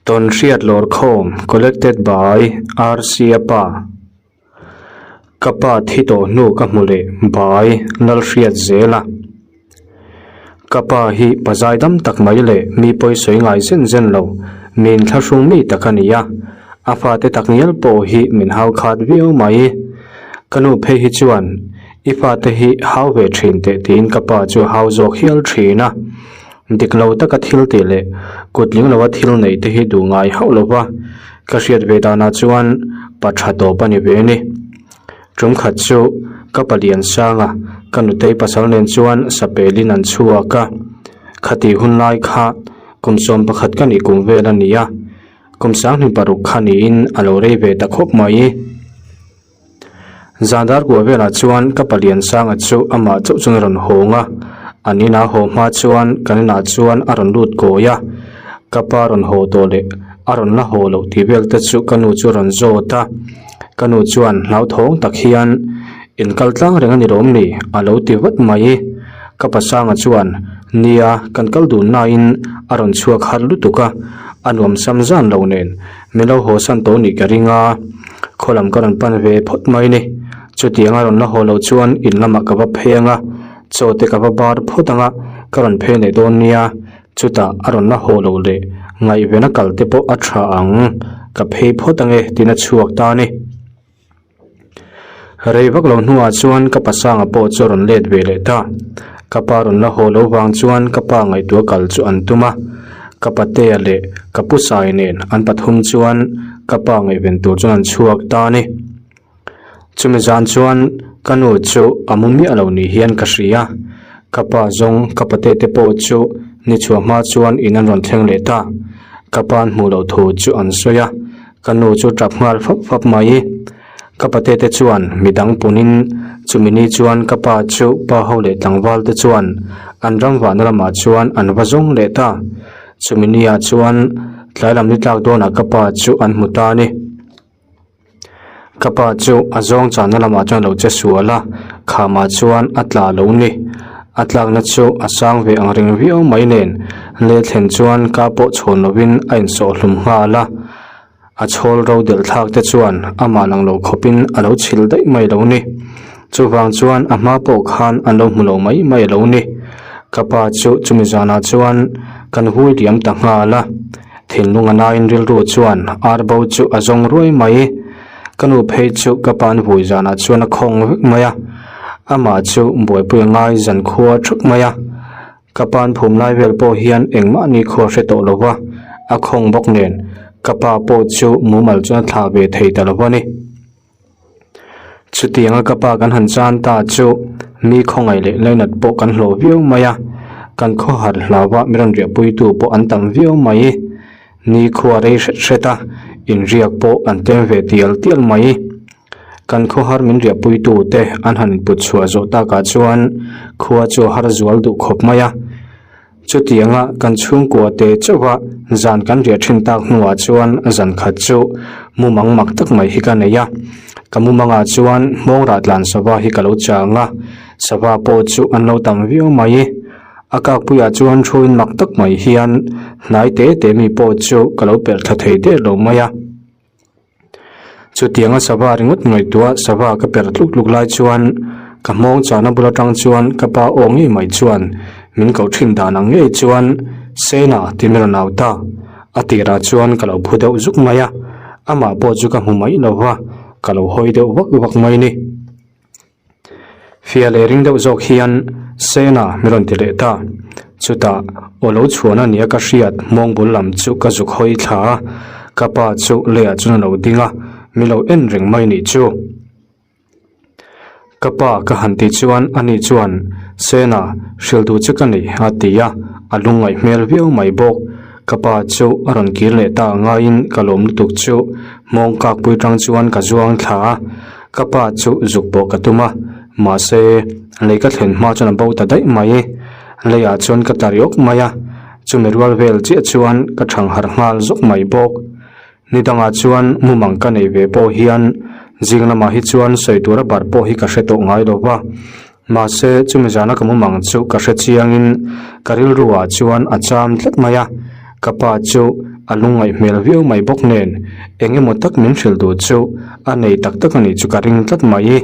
Tawnhriat Lawrkhawm Collected by RC A Pa Ka pa thi tawh hnu ka hmu leh by Lalhriat zel a. Ka pa hi pa zaidam tak mai leh mi pawi sawi ngai zen zen lo, mi inthlahrung mi tak a ni a. A fate tak ngial pawh hi min hau khat viau mai. Ka nu phei hi chuan I fate hi hau ve thin teh tiin ka pa chu a hau zawk hial thin a. Dik lo taka thil tih leh kut ling lova thil neih te hi duh ngai hauh lo va, ka hriat ve danah chuan pa tha tawp a ni ve ni. Tum khat chu ka palian sanga ka nutei pasal nen chuan sapelin an chhuak a, khatih hun lai kha kum 11 ka nih kum vel a ni a, kum 26 kha niin a lo rei ve ta khawp mai. Zan dar kuah velah chuan ka palian sanga chu amah chauh chuan a rawn hawng a, an inah haw hma chuan kan inah chuan a rawn lut kawi a, ka pa rawn haw tawh leh a rawn la haw loh tih vel te chu ka nu chu a rawn zawt a, ka nu chuan hlauthawng tak hian in kal tlang reng a ni lawm ni a lo ti vat mai. Ka pa sanga chuan nia kan kal dun nain a rawn chhuak har lutuk a, a nuam sam zan lo nen Min lo haw san tawh nih ka ring a, khaw lam ka rawn pan ve phawt mai ni. Chutiang a rawn la haw loh chuan in lamah ka va phei ang a, chaw te ka va bar phawt ang a, ka rawn phei leh dawn nia. Chutah a rawn la haw loh leh ngaihvena kal te pawh a tha ang, ka phei phawt ang e tiin a chhuak ta a ni. Rei vak lo hnuah chuan ka pasanga pawh chu a rawn let ve leh ta. Ka pa rawn la haw lo vang chuan ka pa ngaihtuah kal chu an tum a. Ka patea leh ka pu sai nen an pathum chuan ka pa ngaihven tur chuan an chhuak ta a ni. Chumi zan chuan ka nu chu a mu miah lo ni hian ka hria. Ka pa zawng ka pate te pawh chu ni chhuah hma chuan in an rawn thleng leh ta. Ka pa an hmuh loh thu chu an sawi a. Ka nu chu tap nghal fap fap mai. Ka pate te chuan midang punin chumi ni chuan ka pa chu pa ho leh tlangval te chuan an ram vahna lamah chuan an va zawng leh ta. Chumi ni ah chuan tlai lam ni tlak dawnah ka pa chu an hmu ta a ni. Ka pa chu a zawng channa lamah chuan a lo che sual a, khamah chuan a tla lo ni. A tlakna chu a sang ve ang reng viau mai nen leh thlen chuan ka pawh chhawn lovin a insawh hlum nghal a. A chhawl ro delh thlak te chuan amah lang lo khawpin a lo chhil daih mai lo ni. Chuvang chuan a hma pawh khan an lo hmu lo mai mai lo ni. Ka pa chu chumi zanah chuan kan hui liam ta nghal a. Thinlung a naiin rilru chuan ar bo chu a zawng ruai mai. Ka nu phei chu ka pa an vui zanah chuan a khawng vek mai a, amah chu buaipui a ngai zan khua thuk mai a. Ka pa an phum lai vel pawh hian engmah ni khaw hre tawh lo va, a khawng bawk nen ka pa pawh chu mumal chuan a thlah ve thei ta lo a ni. Chutianga ka pa kan han chan ta chu mi khawngaih leh lainat pawh kan hlawh viau mai a, kan khawhar hlauva mi rawn riahpuitu pawh an tam viau mai. Ni khua rei hret hret a, inriak pawh an tlem ve tial tial mai. Kan khawhar min riahpuitu te an han input chhuah zawh takah chuan khua chu a har zual duh khawp mai a. Chutianga kan chhungkua te chauha zan kan riah thin tak hnuah chuan zan khat chu mumang mak tak mai hi ka nei a. Ka mumangah chuan hmawngrah tlan sava hi ka lo chang a, sava pawh chu an lo tam viau mai. A kakpuiah chuan thuin mak tak mai hian hnai te te mi pawh chu ka lo perh thla thei der lo mai a. Chutianga sava ringawt ngaihtuah sava ka perh tluk tluk lai chuan ka hmawng chahna bul atang chuan ka pa aw ngei mai chuan min koh thin dan ang ngei chuan Sena ti min rawn au ta. A tirah chuan ka lo phu deuh zuk mai a, amah pawh chu ka hmu mai lo va, ka lo hawi deuh vak vak mai ni. Fia leh ring deuh zawk hian Sena min rawn ti leh ta. Chutah aw lo chhuahna nia ka hriat hmawng bul lam chu ka zuk hawi thla a, ka pa chu leiah chuan a lo ding a, min lo en reng mai nih chu. Ka pa ka han tih chuan ani chuan Sena hrilh duh che ka nei a ti a, a lungngaih hmel viau mai bawk. Ka pa chu a rawn kir leh ta ngaiin ka lawm lutuk chu hmawng kakpui tang chuan ka zuang thla a. Ka pa chu zuk pawh ka tum a, mahse lei ka thlen hma chuan a bo ta daih mai. Leiah chuan ka tla riawk mai a, chumi rual vel chiah chuan ka thang harh nghal zawk mai bawk. Ni dangah chuan mumang ka nei ve pawh hian zing lamah hi chuan sawi tura bar pawh hi ka hre tawh ngai lo va, mahse chumi zana ka mumang chu ka hre chiangin ka rilruah chuan a cham tlat mai a. Ka pa chu a lungngaih hmel viau mai bawk nen eng emaw tak min hrilh duh chu a nei tak tak a nih chu ka ring tlat mai.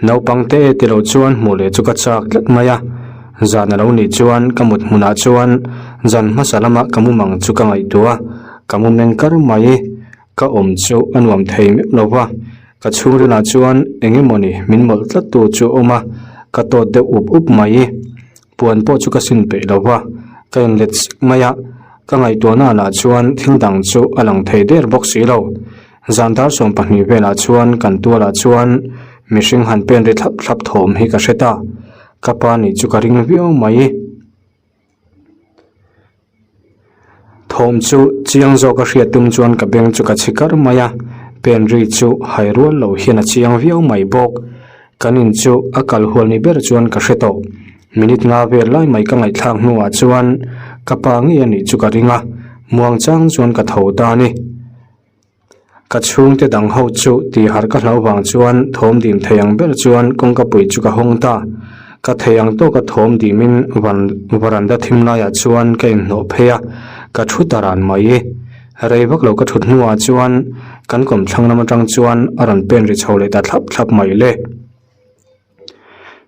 Naupang te e tilo chuan hmuh leh chu ka chak tlat mai a, zan a lo nih chuan ka mut hmunah chuan zan hmasa lama ka mumang chu ka ngaihtuah a, ka mu meng kar mai. Ka awm chu a nuam thei meuh lo va, ka chhungrilah chuan eng emawni min mawlh tlat tu chu a awm a, ka tawt deuh up up mai. Puan pawh chu ka sin peih lo va, ka inlet sek mai a, ka ngaihtuahna lah chuan thil dang chu a lang thei der bawk si lo. Zan dar 12 velah chuan kan tualah chuan mihring han pen ri thlap thlap thawm hi ka hre ta, ka pa nih chu ka ring viau mai. Thawm chu chiang zawk a hriat tum chuan ka beng chu ka chhi kar mai a, pen ri chu hai rual lo hian a chiang viau mai bawk. Kan in chu a kal hual ni ber chuan ka hre tawh. Minute nga vel lai mai ka ngaihthlak hnuah chuan ka pa ngei a nih chu ka ring a, muang chang chuan ka tho ta a ni. Ka chhungte dang ho chu tih harh ka hlauh vang chuan thawm dim thei ang ber chuan kawngka pui chu ka hawng ta. Ka thei ang tawka thawm dimin van varanda thim laiah chuan ka inhnawh phei a, ka thu ta ran mai. Rei vak lo ka thut hnuah chuan kan kawmthlang lam atang chuan a rawn pen ri chho leh ta thlap thlap mai le.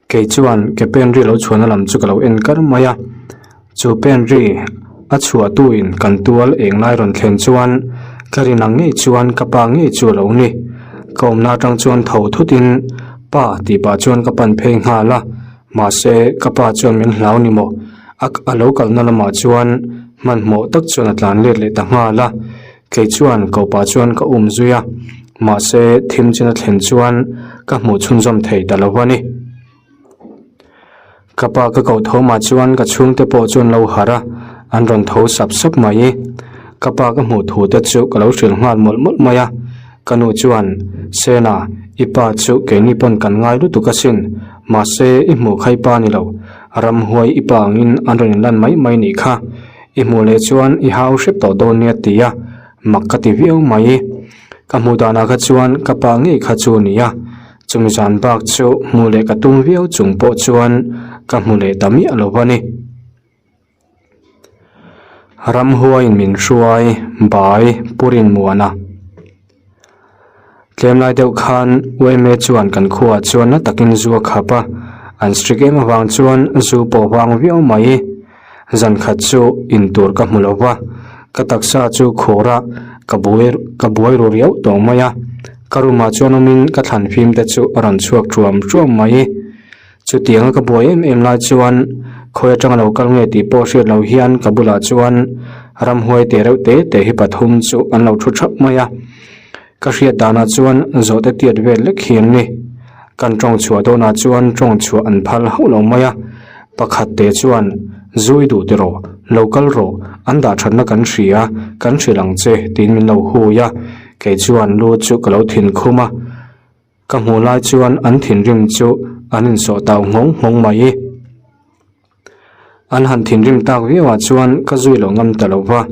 Kei chuan ke pen ri lo chhuahna lam chu ka lo en kar mai a, chu pen ri a chhuah tuin kan tual eng lai rawn thlen chuan ka rin ang ngei chuan ka pa ngei chu a lo ni. Ka awmna atang chuan tho thutin pa tih pah chuan ka pan phei nghal a, mahse ka pa chuan min hlau ni maw? A a lo kalna lamah chuan hmanhmawh tak chuan a tlan let leh ta nghal a. Kei chuan ko pah chuan ka um zui a, mahse thim chin a thlen chuan ka hmuh chhunzawm thei ta lo a ni. Ka pa ka koh tho mah chuan ka chhungte pawh chuan lo harh a, an rawn tho sap sap mai. Ka pa ka hmuh thu te chu ka lo hrilh nghal mawlh mawlh mai a, ka nu chuan, Sena, i pa chu keini pawn kan ngai lutuk asin, mahse i hmuh kha i pa ni lo, ramhuai i pa angin an rawn inlan mai mai nih kha. I hmuh leh chuan i hau hrep tawh dawn nia ti a, mak ka ti viau mai. Ka hmuh danah kha chuan ka pa ngei kha chu a ni a, chumi zan bak chu hmuh leh ka tum viau chung pawh chuan ka hmu leh ta miah lo a ni. Ramhuaiin min hruai bai Purin Muana. Tlem lai deuh khan UMA chuan kan khuaah chuan na takin zu a khap a, an strict em avang chuan zu pawh vang viau mai. Zan khat chu in tur ka hmu lo va, ka taksa chu khur a, ka buai ka buai ru riau tawh mai a. Ka room ah chuan awmin ka thlan fim te chu a rawn chhuak ṭuam ṭuam mai. Chutianga ka buai em em lai chuan khawi atanga lo kal nge tih pawh hriat loh hian ka bulah chuan ramhuai te reuh te te hi pathum chu an lo thu thap mai a. Ka hriat danah chuan zawhte tiat vel lek hi an ni. Kan tawng chhuah dawnah chuan tawng chhuah an phal hauh lo mai a. Pakhat te chuan Zui duh ti rawh, lo kal rawh, an dah thatna kan hria, kan hrilh ang che tiin min lo hui a. Kei chuan lu chu ka lo thinkhum a. Ka hmuh lai chuan an thinrim chu an insawh tau nghawng nghawng mai. An han thinrim tak viauah chuan ka zui lo ngam ta lo va,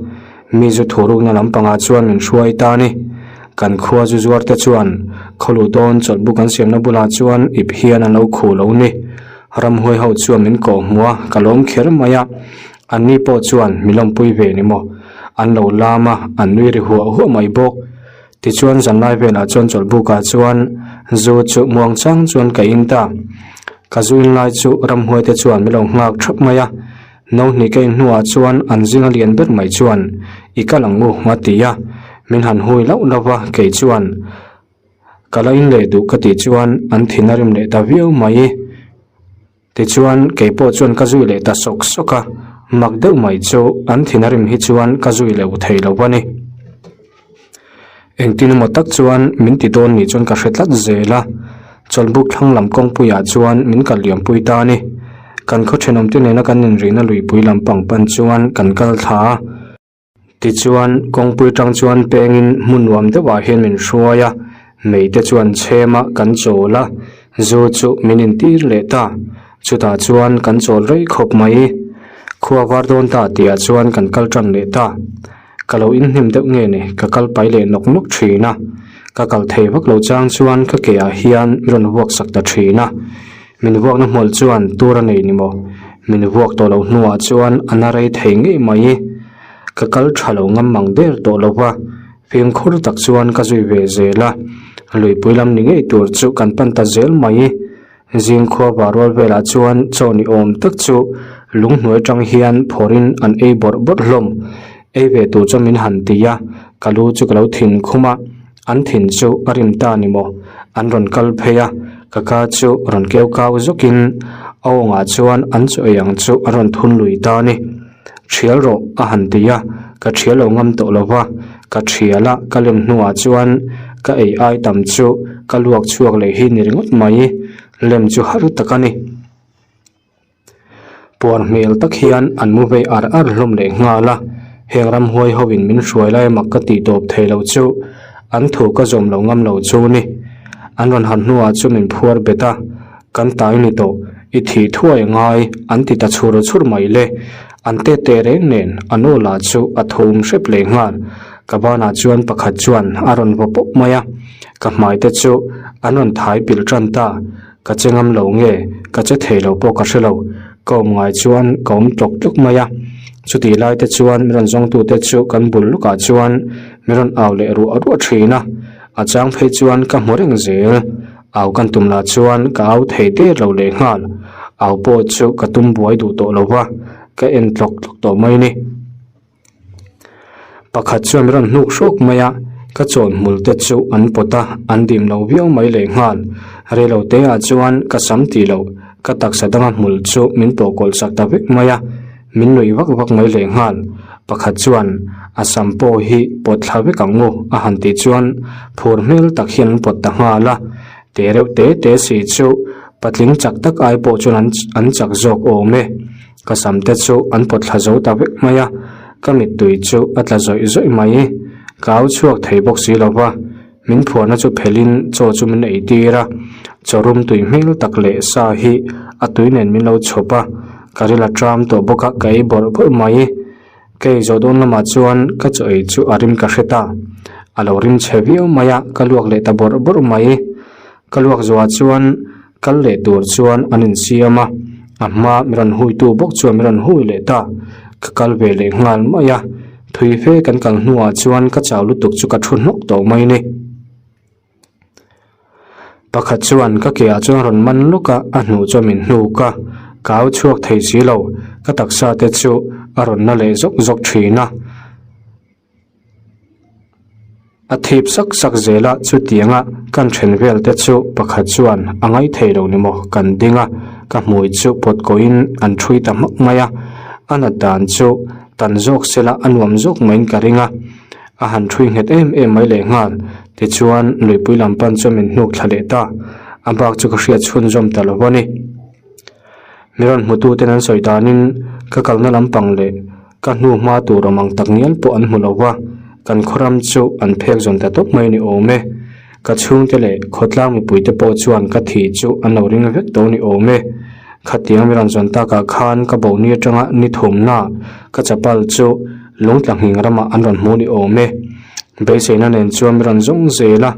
mi zu thurukna lampangah chuan min hruai ta a ni. Kan khua zu zuar te chuan khawluh dawn chawlhbuk an siamna bulah chuan ip hian an lo khuh lo ni. Ramhuai ho chuan min kawh hmuh a, ka lawm kher mai a. Anni pawh chuan mi lawmpui ve ni maw? An lo lam a, an nui ri huah huah mai bawk. Tichuan zanlai velah chuan chawlhbukah chuan zu chu muang chang chuan ka in ta. Ka zu in lai chu ramhuai te chuan min lo nghak thap mai a. No hnih ka in hnuah chuan an zinga lian ber mai chuan i kal ang u a ti a. Min han hui lauh lauh va kei chuan ka la in leh duh ka tih chuan an thin a rim leh ta viau mai. Tichuan, kei pawh chuan ka zui leh ta sawk sawk a, mak deuh mai chu an thin a rim hi chuan ka zui leh thei lo a ni. Engtin emaw tak chuan min ti dawn ni chuan ka hre tlat zel a, chawlhbuk thlang lam kawngpuiah chuan min kal liampui ta a ni. Kan khaw thenawmte nena kan inrihna luipui lampang pan chuan kan kal thla a. Tichuan, kawngpui tang chuan pengin hmun nuam deuhah hian min hruai a, mei te chuan chhemah kan chawl a, zu chu min intir leh ta. Chutah chuan kan chawl rei khawp mai. Khua var dawn ta tihah chuan kan kal tan leh ta. Ka lo inhnem deuh nge ni, ka kal pai leh nawk nawk thin a. Ka kal thei vak lo chang chuan ka keah hian mi rawn vuak sak ta thin a. Min vuakna hmawlh chuan tur a nei ni maw? Min vuak tawh loh hnuah chuan a na rei thei ngei mai. Ka kal tha lo ngam mang der tawh lo va, fimkhur tak chuan ka zui ve zel a. Luipui lam ni ngei tur chu kan pan ta zel mai. Zingkhua varual velah chuan chaw ni awm tak chu lunghnuai tang hian phawrhin an ei bawrh bawrh hlawm. Ei ve tur chuan min han ti a, ka lu chu ka lo thin khum a, an thin chu a rim ta ni maw? An rawn kal phei a, ka ka chu rawn keu kau zawkin a awngah chuan an chaw ei ang chu an rawn thun lui ta a ni. Thial rawh a han ti a, ka thial lo ngam tawh lo va, ka thial a, ka lem hnuah chuan ka ei ai tam chu ka luak chhuak leh hi ni ringawt mai, lem chu har tak a ni. Puar hmel tak hian an mu vei ar ar hlawm leh nghal a, heng ramhuai ho in min hruai lai mak ka tih tawp thei lo chu an thu ka zawm lo ngam lo chu ni. An rawn han hnuah chu min phuar bet a, kan tai ni tawh, i thih thuai ngai an ti ta chhur chhur mai le. An te te reng nen a nu lah chu a thum hrep leh nghal. Ka banah chuan pakhat chuan a rawn vaw pawp mai a, ka hmai te chu an rawn thai pilh tan ta. Ka che ngam lo nge, ka che thei lo pawh ka hre lo. Ka awm ngai chuan ka awm tlawk tlawk mai a. Chutih lai te chuan mi rawn zawngtute chu kan bul lukah chuan mi rawn au leh ruah ruah thin a. A chang phei chuan ka hmu reng zel. Au kan tum lah chuan ka au thei der lo leh nghal. Au pawh chu ka tum buai duh tawh lo va, ka en tlawk tlawk tawh mai ni. Pakhat chuan min rawn hnuk hrawk mai a, ka chawn hmul te chu an pawt a, an dim lo viau mai leh nghal. Reilo te ah chuan ka sam tih loh, ka taksa danga hmul chu min pawh kawlh sak ta vek mai a, min nuih vak vak mai leh nghal. Pakhat chuan a sam pawh hi pawt thla vek ang u a han tih chuan phur hmel tak hian an pawt ta nghal a, te reuh te te si chu patling chak tak ai pawh chuan an chak zawk awm e. Ka sam te chu an pawt thla zo ta vek mai a, ka mittui chu a tla zawih zawih mai. Ka au chhuak thei bawk si lo va, min phuarna chu phelhin chaw chu min ei tir a, chaw rum tui hmel tak leh sa hi a tui nen min lo chhawp a, ka ril a ṭam tawh bawk a, ka ei bawrh bawrh mai. Ka ei zawh dawn lamah chuan ka chaw ei chu a rim ka hre ta, a lo rim chhe viau mai a, ka luak leh ta bawrh bawrh mai. Ka luak zawhah chuan kal leh tur chuan an insiam a, a hma mi rawn huitu bawk chuan mi rawn hui leh ta. Ka kal ve leh nghal mai a, thui fe kan kal hnuah chuan ka chau lutuk chu ka thu hnawk tawh mai ni. Pakhat chuan ka ke ah chuan rawn man lawk a, a hnuh chuan min hnuk a, ka au chhuak thei si lo, ka taksa te chu a rawn na leh zawk zawk thin a. A thip sak sak zel a, chutianga kan then vel te chu pakhat chuan a ngai thei lo ni maw kan ding a, ka hmui chu pawt kawhin an thui ta hmak mai a, a nat dan chu tan zawk sela a nuam zawk maiin ka ring a, a han thui nghet em em mai leh nghal, tichuan luipui lam pan chuan min hnuk thla leh ta, a bak chu ka hriat chhunzawm ta lo a ni. Mi rawn hmutu ten an sawi danin ka kalna lampang leh ka hnu hma tur awm ang tak ngial pawh an hmu lo va, kan khawram chu an phek zawn ta tawp mai ni awm e. Ka chhungte leh khawtlang mipuite pawh chuan ka thi chu an lo ring vek tawh ni awm e. Khatiang mi rawn zawn takah khan ka bo ni atanga ni thumna ka chapal chu lungtla nghing ramah an rawn hmu ni awm e. Beiseina nen chuan mi rawn zawng zel a,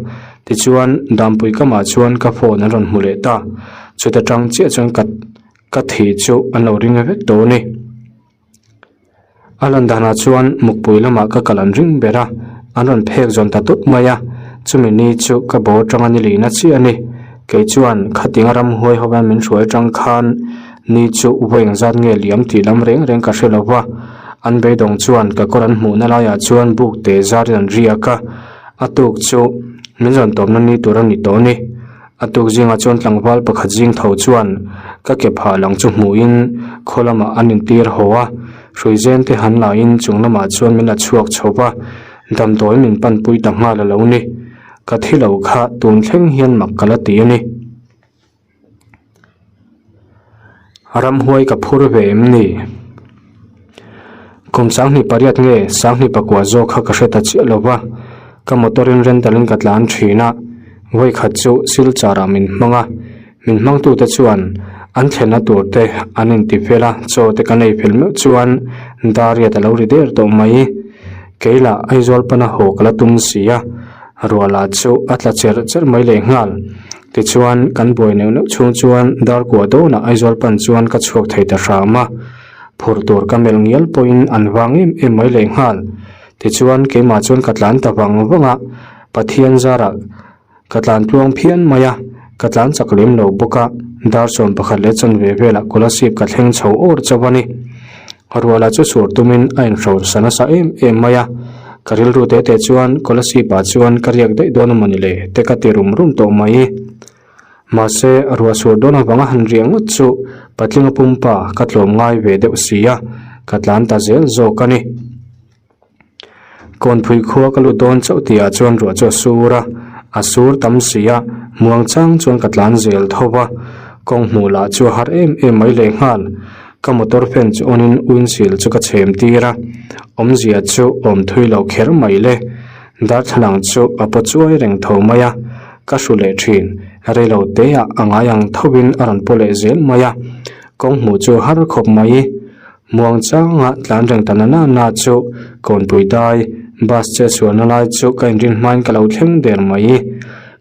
tichuan Dampui kamah chuan ka phone an rawn hmu leh ta. Chuta tang chiah chuan ka ka thi chu an lo ring vek tawh a ni. A lan danah chuan mukpui lamah ka kal an ring ber a, an rawn phek zawn ta tawp mai a, chumi ni chu ka bo atanga ni lihna chiah a ni. Kei chuan khatinga ramhuai ho hian min hruai atang khan ni chu vawi engzat nge liam tih lam reng reng ka hre lo va, an beidawng chuan ka kawr an hmuhna laiah chuan buk te zarin an riak a, a tuk chu min rawn tawpna ni tur a ni tawh a ni. A tuk zingah chuan tlangval pakhat zing tho chuan ka ke phah lang chu hmuhin khaw lamah an intir haw a, hruizen te han lahin chung lamah chuan min la chhuak chho va, damdawi min panpui ta nghal a lo ni. Ka thi lo kha tun thleng hian mak ka la ti a ni. Ramhuai ka phur ve em ni? Kum 28 nge 29 zawk kha ka hre ta chiah lo va, ka motor in rental in ka tlan thin a, vawi khat chu Silchar ah min hmang a, min hmangtute chuan an thlenna tur te an inti fel a, chaw te kan ei fel meuh chuan Dariat a lo ri der tawh mai. Kei lah Aizawl pana haw ka la tum si a. Ruah lah chu a tla cherh cherh mai leh nghal. Tichuan, kan buai neuh neuh chhung chuan dar kua dawnah Aizawl pan chuan ka chhuak thei ta hram a. Phur tur ka melh ngial pawhin an vang em em mai leh nghal. Tichuan, keimah chuan ka tlan ta vang vang a, Pathian zarah ka tlan tluang phian mai a, ka tlan chak lem lo bawk a, dar 11 leh chanve velah Kolasib ka thleng chho awr chauh a ni. Ruah lah chu sur tumin a inhrawn sa nasa em em mai a, ka rilru te te chuan Kolasib ah chuan ka riak daih dawn a mawni le te ka ti rum rum tawh mai. Mahse, ruah sur dawn avanga han riah ngawt chu patlinga pumpa ka tlawm ngai ve deuh si a, ka tlan ta zel zawk a ni. Kawnphui khua ka lut dawn chauh tihah chuan ruah chu a sur a, a sur tam si a, muang chang chuan ka tlan zel tho va, kawng hmuh lah chu a har em em mai lehnghal. Ka motor fan chu on in windshield chu ka chhem tir a, awmzia chu awm thui lo kher mai le. Darthlalang chu a paw chuai reng tho mai a, ka hru leh thin. Reilo te ah a ngai ang tho in a rawn paw leh zel mai a, kawng hmuh chu har khawp mai. Muang changa tlan reng ta na na na chu kawnpui dai bus che sualna lai chu ka inrin hmain ka lo thleng der mai.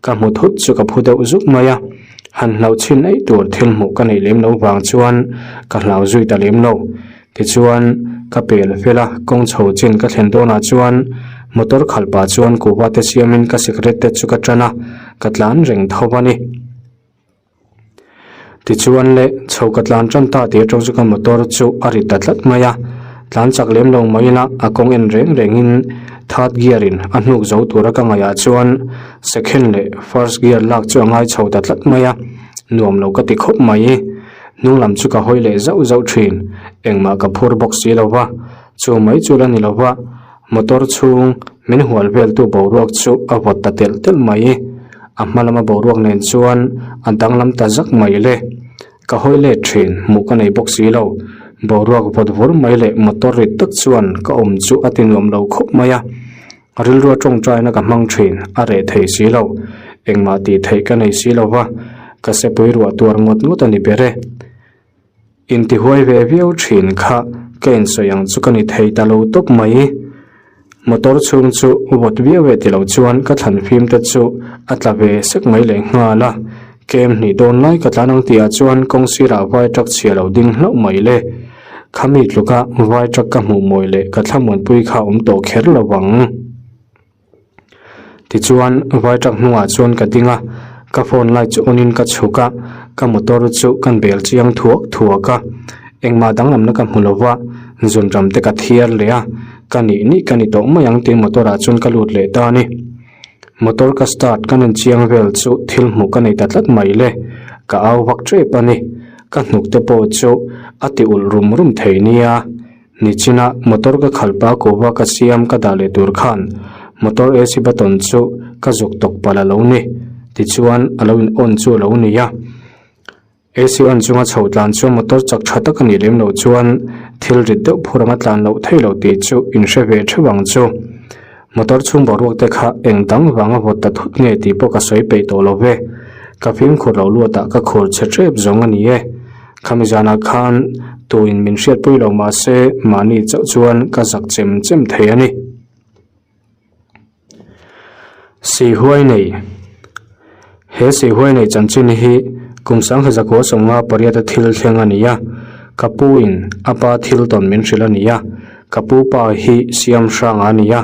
Ka hmu thut chu ka phu deuh zuk mai a, han hlauh chhin eih tur thil hmuh ka neih lem loh vang chuan ka hlau zui ta lem lo. Tichuan ka pel fel a, kawng chho chin ka thlen dawnah chuan motor khalh pah chuan kuhva te siamin ka sikret te chu ka tan a, ka tlan reng tho a ni. Tichuan le, chho ka tlan tan ta tih atang chu ka motor chu a ri ta tlat mai a, tlan chak lem lo mai ila a kawng en reng rengin third gear in a hnuk zo tura ka ngaihah chuan second leh first gear lak chu a ngai chho ta tlat mai a, nuam lo ka ti khawp mai. Hnung lam chu ka hawi leh zauh zauh thin, engmah ka phur bawk si lo va, chu mai chu la ni lo va, Motor chhung min hual veltu boruak chu a vawt ta telh telh mai. A hma lama boruak nen chuan a danglam ta zak mai le. Ka hawi let thin, hmuh ka nei bawk si lo. Boruak vawt vur mai leh motor rit tak chuan ka awm chu a ti nuam lo khawp mai a. Rilrua tawngtaina ka hmang thin, a reh thei si lo. Engmah tih theih ka nei si lo va, ka sepui ruah tuar ngawt ngawt a ni ber e. Intihuai ve viau thin kha ka insawi ang chu ka ni thei ta lo tawp mai. Motor chhung chu vawt viau e tilo chuan ka thlan fim te chu a tla ve sek mai leh nghal a. Kem hnih dawn lai ka tlan ang tihah chuan kawng sirah vai truck chhia lo ding hlauh mai le. Khami tluka vai truck ka hmuh mawi leh ka thlamuanpui kha awm tawh kher lo ang. Tichuan vai truck hnungah chuan ka ding a, ka phone light chu on in ka chhuk a, ka motor chu kan bel chiang thuak thuak a, engmah danglamna ka hmu lo va, zunram te ka thiar leh a, ka nih nih ka ni tawh mai ang tiin motor ah chuan ka lut leh ta a ni. Motor ka start ka nen chiang vel chu thil hmuh ka nei ta tlat mai le, ka au vak tep a ni, ka hnuk te pawh chu a ti ulh rum rum thei nia. Nichina motor ka khalh pa kuhva ka siam ka dah leh tur khan motor AC button chu ka zuk tawk palh a lo ni. Tichuan a lo in on chu a lo ni a. AC on chunga chho tlan chuan motor chak tha tak a nih lem loh chuan thil rit deuh phur anga tlan loh theih loh tih chu in hre ve theuh ang chu. Motor chhung boruak te kha eng dang vanga vawt ta thut nge tih pawh ka sawi peih tawh lo ve. Ka fimkhur loh luatah ka khur chhe tep zawng a ni e. Khami zanah khan tuin min hriatpui lo mah se mahni chauh chuan ka zak chem chem thei a ni. Sihuai nei He sihuai nei chanchin hi kum sangha zakua sawmnga pariata thil thleng a ni a, ka pu in a pa thil tawn min hrilh a ni a, ka pu pa hi siam hrang a ni a,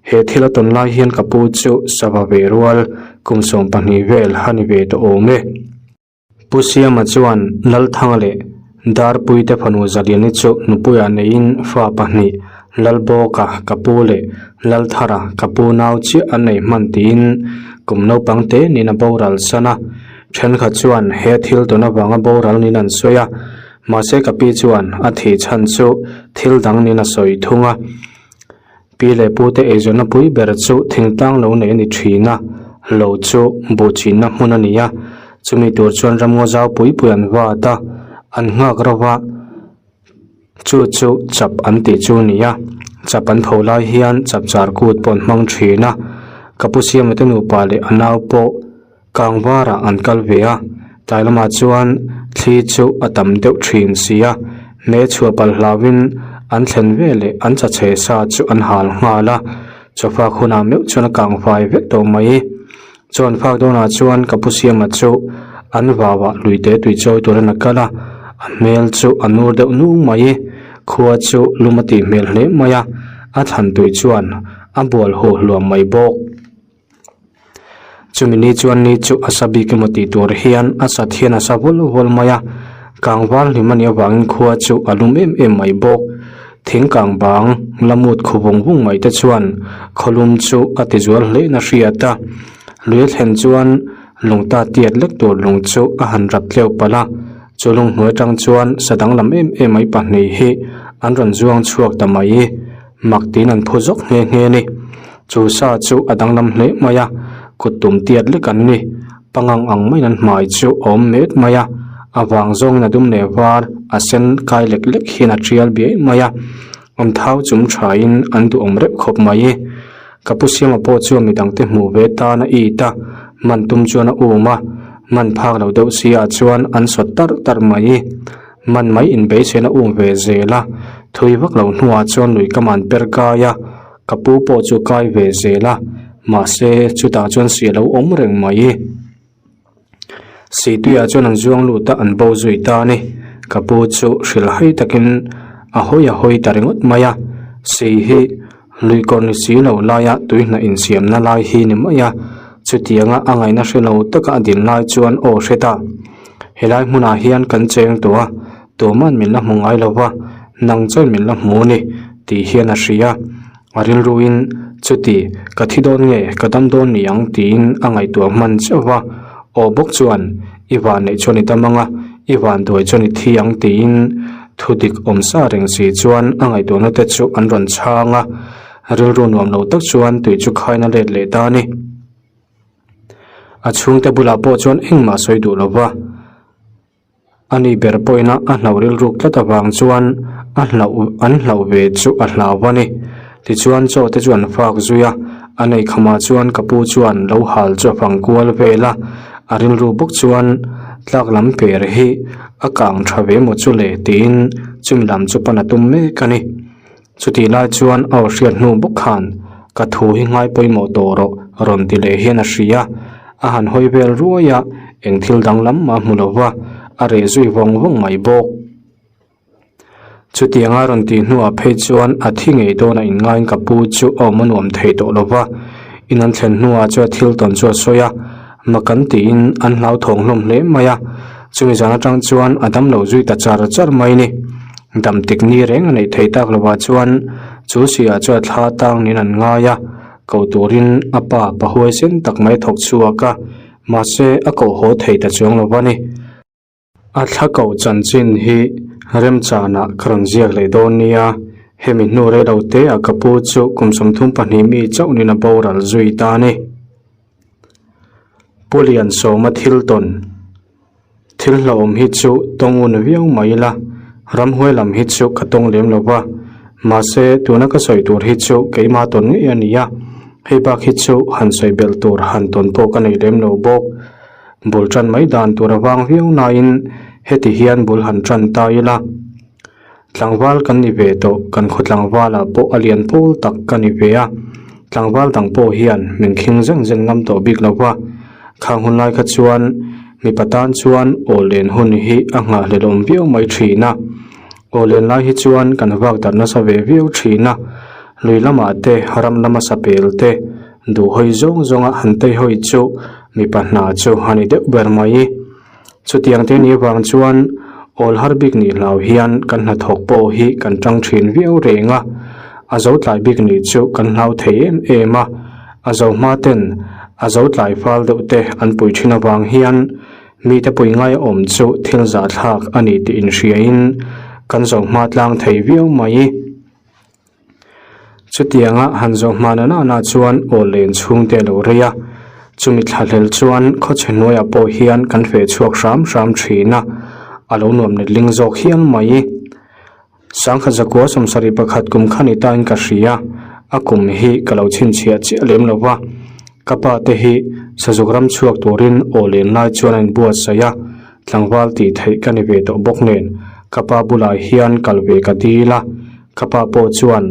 he thil a tawn lai hian ka pu chu sava ve rual kum 12 vel a ni ve tawh awm e. Pu Siama chuan Lalthanga leh Darpuite fanu Zaliani chu nupuiah neiin fa pahnih, Lalbawka ka pu leh Lalthara ka pu nau chiah an nei hman tiin kum naupang te niin a boral san a. Thenkhat chuan he thil tawn avanga boral niin an sawi a, mahse ka pi chuan a thih chhan chu thil dang niin a sawi thung a. Pi leh pute eizawnna pui ber chu thingtlang lo nei a ni thin a, lo chu buh chinna hmun a ni a, chumi tur chuan ramngaw zau pui pui an vat a, an nghak ro va, chu chu chap an tih chu a ni a, chap an tho lai hian chap char kut pawh an hmang thin a, ka pu Siama te nupa leh a nau pawh kang varah an kal ve a, tlai lamah chuan thli chu a tam deuh thin si a, hmeh chhuah palh hlauhin an thlen veleh an chachhe sa chu an hal nghal a. Chawfak hunah meuh chuan a kang fai vek tawh mai. Chaw an fak dawnah chuan ka pu Siama chu an vauah luite tui chawi turin a kal a, a hmel chu a nur deuh nung mai. Khua chu lum a tih hmel hle mai a, a thlan tui chuan a bual huh hluam mai bawk. Chumi ni chuan ni chu a sa bik emaw tih tur hian a sat hian a sa vul vul mai a, kangval hlim a nih avangin khua chu a lum em em mai bawk. Thing kang bang la mut khu vung vung mai te chuan khawlum chu a ti zual hlein a hriat a, lui a thlen chuan lung ta tiat lek tur lung chu a han rap tleu palh a, chu lung hnuai atang chuan sa danglam em em mai pahnih hi an rawn zuang chhuak ta mai. Mak tiin an phu zawk nghe nghe a ni. Chu sa chu a danglam hle mai a, kut tum tiat lek an ni. Pangang ang maiin an hmai chu a awm met mai a, a vang zawngin a dum leh var, a sen kai lek lek hian a tial biai mai a. An thau chum thain an duhawm reuh khawp mai. Ka pu Siama pawh chuan midangte hmuh ve tan a it a, man tum chuan a um a, man phak lo deuh si ah chuan an sawt tarh tarh mai. Man mai inbeihsian a um ve zel a, thui vak loh hnuah chuan lui ka man per kai a, ka pu pawh chu kai ve zel a, mahse chutah chuan si a lo awm reng mai. Si tuiah chuan an zuang lut a, an bo zui ta a ni. Ka pu chu hrilh hai takin a hawi a hawi ta ringawt mai a, si hi lui kawr ni si lo laia tui hnah insiamna lai hi ni mai a, chutianga a ngaihna hre lo taka a din lai chuan aw hre ta. Helai hmunah hian kan cheng tawh a, tuman min la hmu ngai lo va, nang chuan min la hmu a ni tih hian a hria. A rilruin, Chuti, ka thi dawn nge, ka dam dawn ni ang tiin a ngaihtuah hman chauh va. Aw bawk chuan, I van neih chuan i dam ang a, i van duai chuan i thi ang tiin thu dik awm sa reng si chuan a ngaihtuahna te chu an rawn chhang a. Rilru nuam lo tak chuan tui chu khaina let leh ta a ni. A chhungte bulah pawh chuan engmah sawi duh lo va, a ni ber pawhin a hlauh rilruk tlat avang chuan a hlauh an hlauh ve chu a hlau a ni. Tichuan chaw te chu an fak zui a, a nei khamah chuan ka pu chuan lo hal chu a fang kual vel a, a rilru bawk chuan tlak lam per hi a kang tha ve maw chu le tiin chumi lam chu pan a tum mek a ni. Chutih lai chuan a aw hriat hnu bawk khan ka thu hi ngai pawimawh tawh rawh rawn ti leh hian a hria. A han hawi vel ruai a, eng thil danglam mah hmu lo va, a reh zui vawng vawng mai bawk. Chutianga rawn tih hnuah phei chuan a thi ngei dawn a inngaiin ka pu chu a awm a nuam thei tawh lo va. In an thlen hnuah chuan thil tawn chu a sawi a, mak an tiin an hlauthawng hlawm hle mai a. Chumi zan atang chuan a damlo zui ta char char mai ni. Dam tik ni reng a neih theih tak lovah chuan chu siah chuan thla tang niin an ngai a, ko turin a pa pa huaisen tak mai thawk chhuak a, mahse a koh haw thei ta chuang lo va ni. A thla koh chanchin hi remchanah ka rawn ziak leh dawn nia, hemi hnu rei lo te ah ka pu chu kum 32 mi chauh niin a boral zui ta a ni. Pu Liansawma thil tawn. Thil hlauhawm hi chu tawng un viau mai ila, ramhuai lam hi chu ka tawng lem lo va, mahse tuna ka sawi tur hi chu keimah tawn ngei a ni a, hei bak hi chu han sawi belh tur han tawn pawh ka nei lem lo bawk. Bul tan mai dan tur a vang viau nain heti hian bul han tan ta ila, Tlangval kan ni ve tawh, kan khaw tlangvalah pawh a lian pawl tak ka ni ve a, tlangval dang pawh hian min khing zeng zeng ngam tawh bik lo va, khang hun lai kha chuan mipa tan chuan aw len hun hi a nghahhlelh awm viau mai thin a, aw len lai hi chuan kan vak darh nasa ve viau thin a, lui lamah te ram lama sapel te duh hawi zawng zawnga han tei hawi chu mipa hna chu a ni deuh ber mai. Chutiang te nih avang chuan awl har bik nih hlau hian kan hnathawk pawh hi kan tang thin viau reng a, a zo tlai bik nih chu kan hlau thei em em a, a zo hma ten a zo tlai fal deuh te an pui thin avang hian mite pui ngai awm chu thil zahthlak a ni tih inhriain kan zo hma tlang thei viau mai. Chutianga han zawh hma na nana chuan aw len chhungte a lo rei a, chumi thlahlel chuan khawchhe hnuaiah pawh hian kan feh chhuak hram hram thin a, a lo nuam letling zawk hial mai. Sangkhat zakua 71 kum kha ni tain ka hria, a kum hi ka lo chhinchhiah chiah lem lo va, ka pa te hi sazuk ram chhuak turin aw len lai chuan a inbuatsaih a, tlangval tih theih ka ni ve tawh bawk nen ka pa bulah hian kal ve ka dil a, ka pa pawh chuan.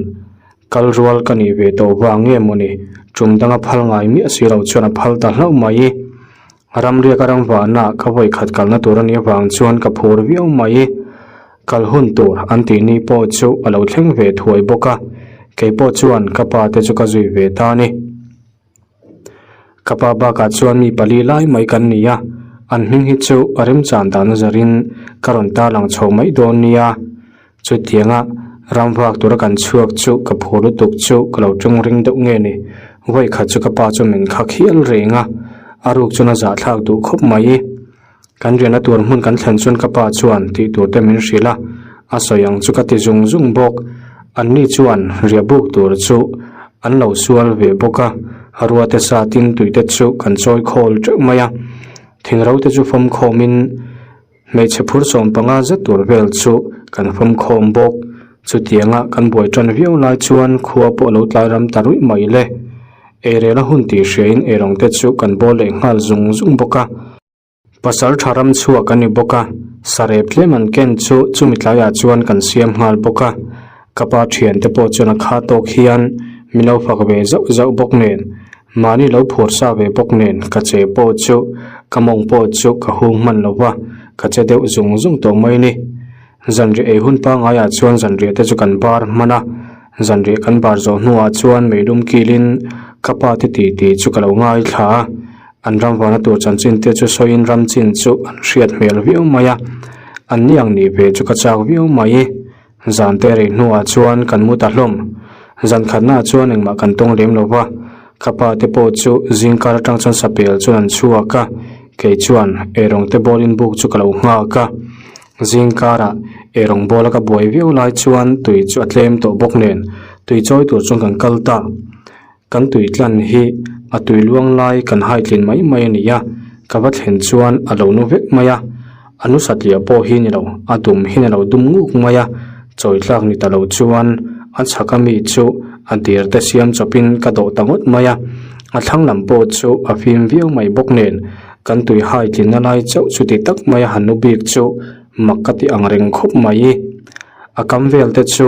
Kal rual ka nih ve tawh vang nge mawni tum danga phal ngai miah si lo chuan a phal ta hlauh mai. Ramriak a ramvahna ka vawi khat kalna tur a nih avang chuan ka phur viau mai. Kal hun tur an tih ni pawh chu a lo thleng ve thuai bawk a, kei pawh chuan ka pa te chu ka zui ve ta a ni. Ka pa bakah chuan mi pali lai mai kan ni a, an hming hi chu a remchan dan a zarin ka rawn tarlang chho mai dawn nia. Chutianga ramvak tura kan chhuak chu ka phur lutuk chu ka lo ṭawng ring deuh nge ni. Vawi khat chu ka pa chu min khak hial reng a, a ruk chuan a zahthlak duh khawp mai. Kan riahna tur hmun kan thlen chuan ka pa chuan tih tur te min hrilh a, a sawi ang chu ka ti zung zung bawk. Anni chuan riah buk tur chu an lo sual ve bawk a, ruate satin tuite chu kan chawi khawl teuh mai a. Thingro te chu fawm khawmin hmeichhe phur sawmpanga zet tur vel chu kan fawm khawm bawk. Chutianga kan buai tan viau lai chuan khua pawh a lo tlai ram ta ruih mai le. Eirel a hun tih hriain eirawng te chu kan bawl leh nghal zung zung bawk a. Pasal tha ram chhuak a ni bawk a, sarep tlem an ken chu chumi tlaiah chuan kan siam nghal bawk a. Ka pa thiante pawh chuan a kha tawk hian min lo fak ve zauh zauh bawk nen, mahni lo phur sa ve bawk nen ka che pawh chu ka mawng pawh chu ka hung hman lo va, ka che deuh zung zung tawh mai ni. Zanriah ei hun pangaiah chuan zanriah te chu kan bar hman a, zanriah kan bar zawh hnuah chuan meilum kilin ka pa te titi chu ka lo ngaithla a. An ram vana tur chanchin te chu sawiin ram chin chu an hriat hmel viau mai a, an ni ang nih ve chu ka chak viau mai. Zan te rei hnuah chuan kan mu ta hlawm. Zan khatnaah chuan engmah kan tawng lem lo va, ka pa te pawh chu zingkar atang chuan sapel chuan an chhuak a, kei chuan eirawng te bawlin buk chu ka lo nghak a. Zingkarah eirawng bawla ka buai viau lai chuan tui chu a tlem tawh bawk nen tui chawi tur chuan kan kal ta. Kan tui tlan hi a tui luang lai kan hai tlin mai mai a ni a, ka va thlen chuan a lo nu vek mai a, a nu satliah pawh hi ni lo, a dum hian a lo dum nguk mai a, chawi tlak ni ta lo chuan a chhak ami chu a dir te siam chawpin ka dawh ta ngawt mai a, a thlang lam pawh chu a fim viau mai bawk nen kan tui hai tlinna lai chauh chuti tak mai a han nu bik chu mak ka ti ang reng khawp mai. A kam vel te chu.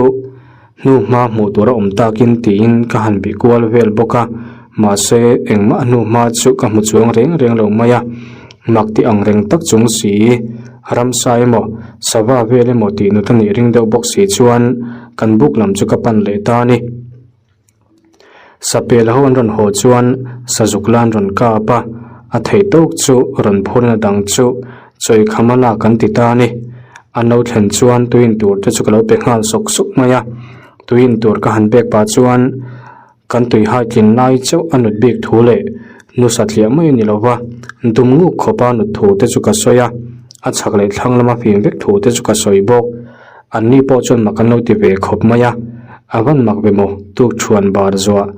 Hnu hma hmuh tur a awm takin tiin ka han bih kual vel bawk a, mahse engmah hnu hma chu ka hmu chuang reng reng lo mai a, mak ti ang reng tak chung si, ramsa emaw sava vel emaw tih nut a nih ring deuh bawk si chuan kan buk lam chu ka pan leh ta a ni. Sapel ho an rawn haw chuan sazuk la an rawn kap a, a theih tawk chu rawn phurna dang chu chawi kham a lak an ti ta a ni. An lo thlen chuan tui in tur te chu ka lo pe nghal sawk sawk mai a, tui in tur ka han pek pah chuan kan tui hai tlin lai chauh a nut bik thu leh nu satliah mai a ni lo va, dum nguk khawpa nut thu te chu ka sawi a, a chhak leh thlang lama fim vek thu te chu ka sawi bawk. An ni pawh chuan mak an lo ti ve khawp mai a, a van mak ve maw tuk thuan bar zuah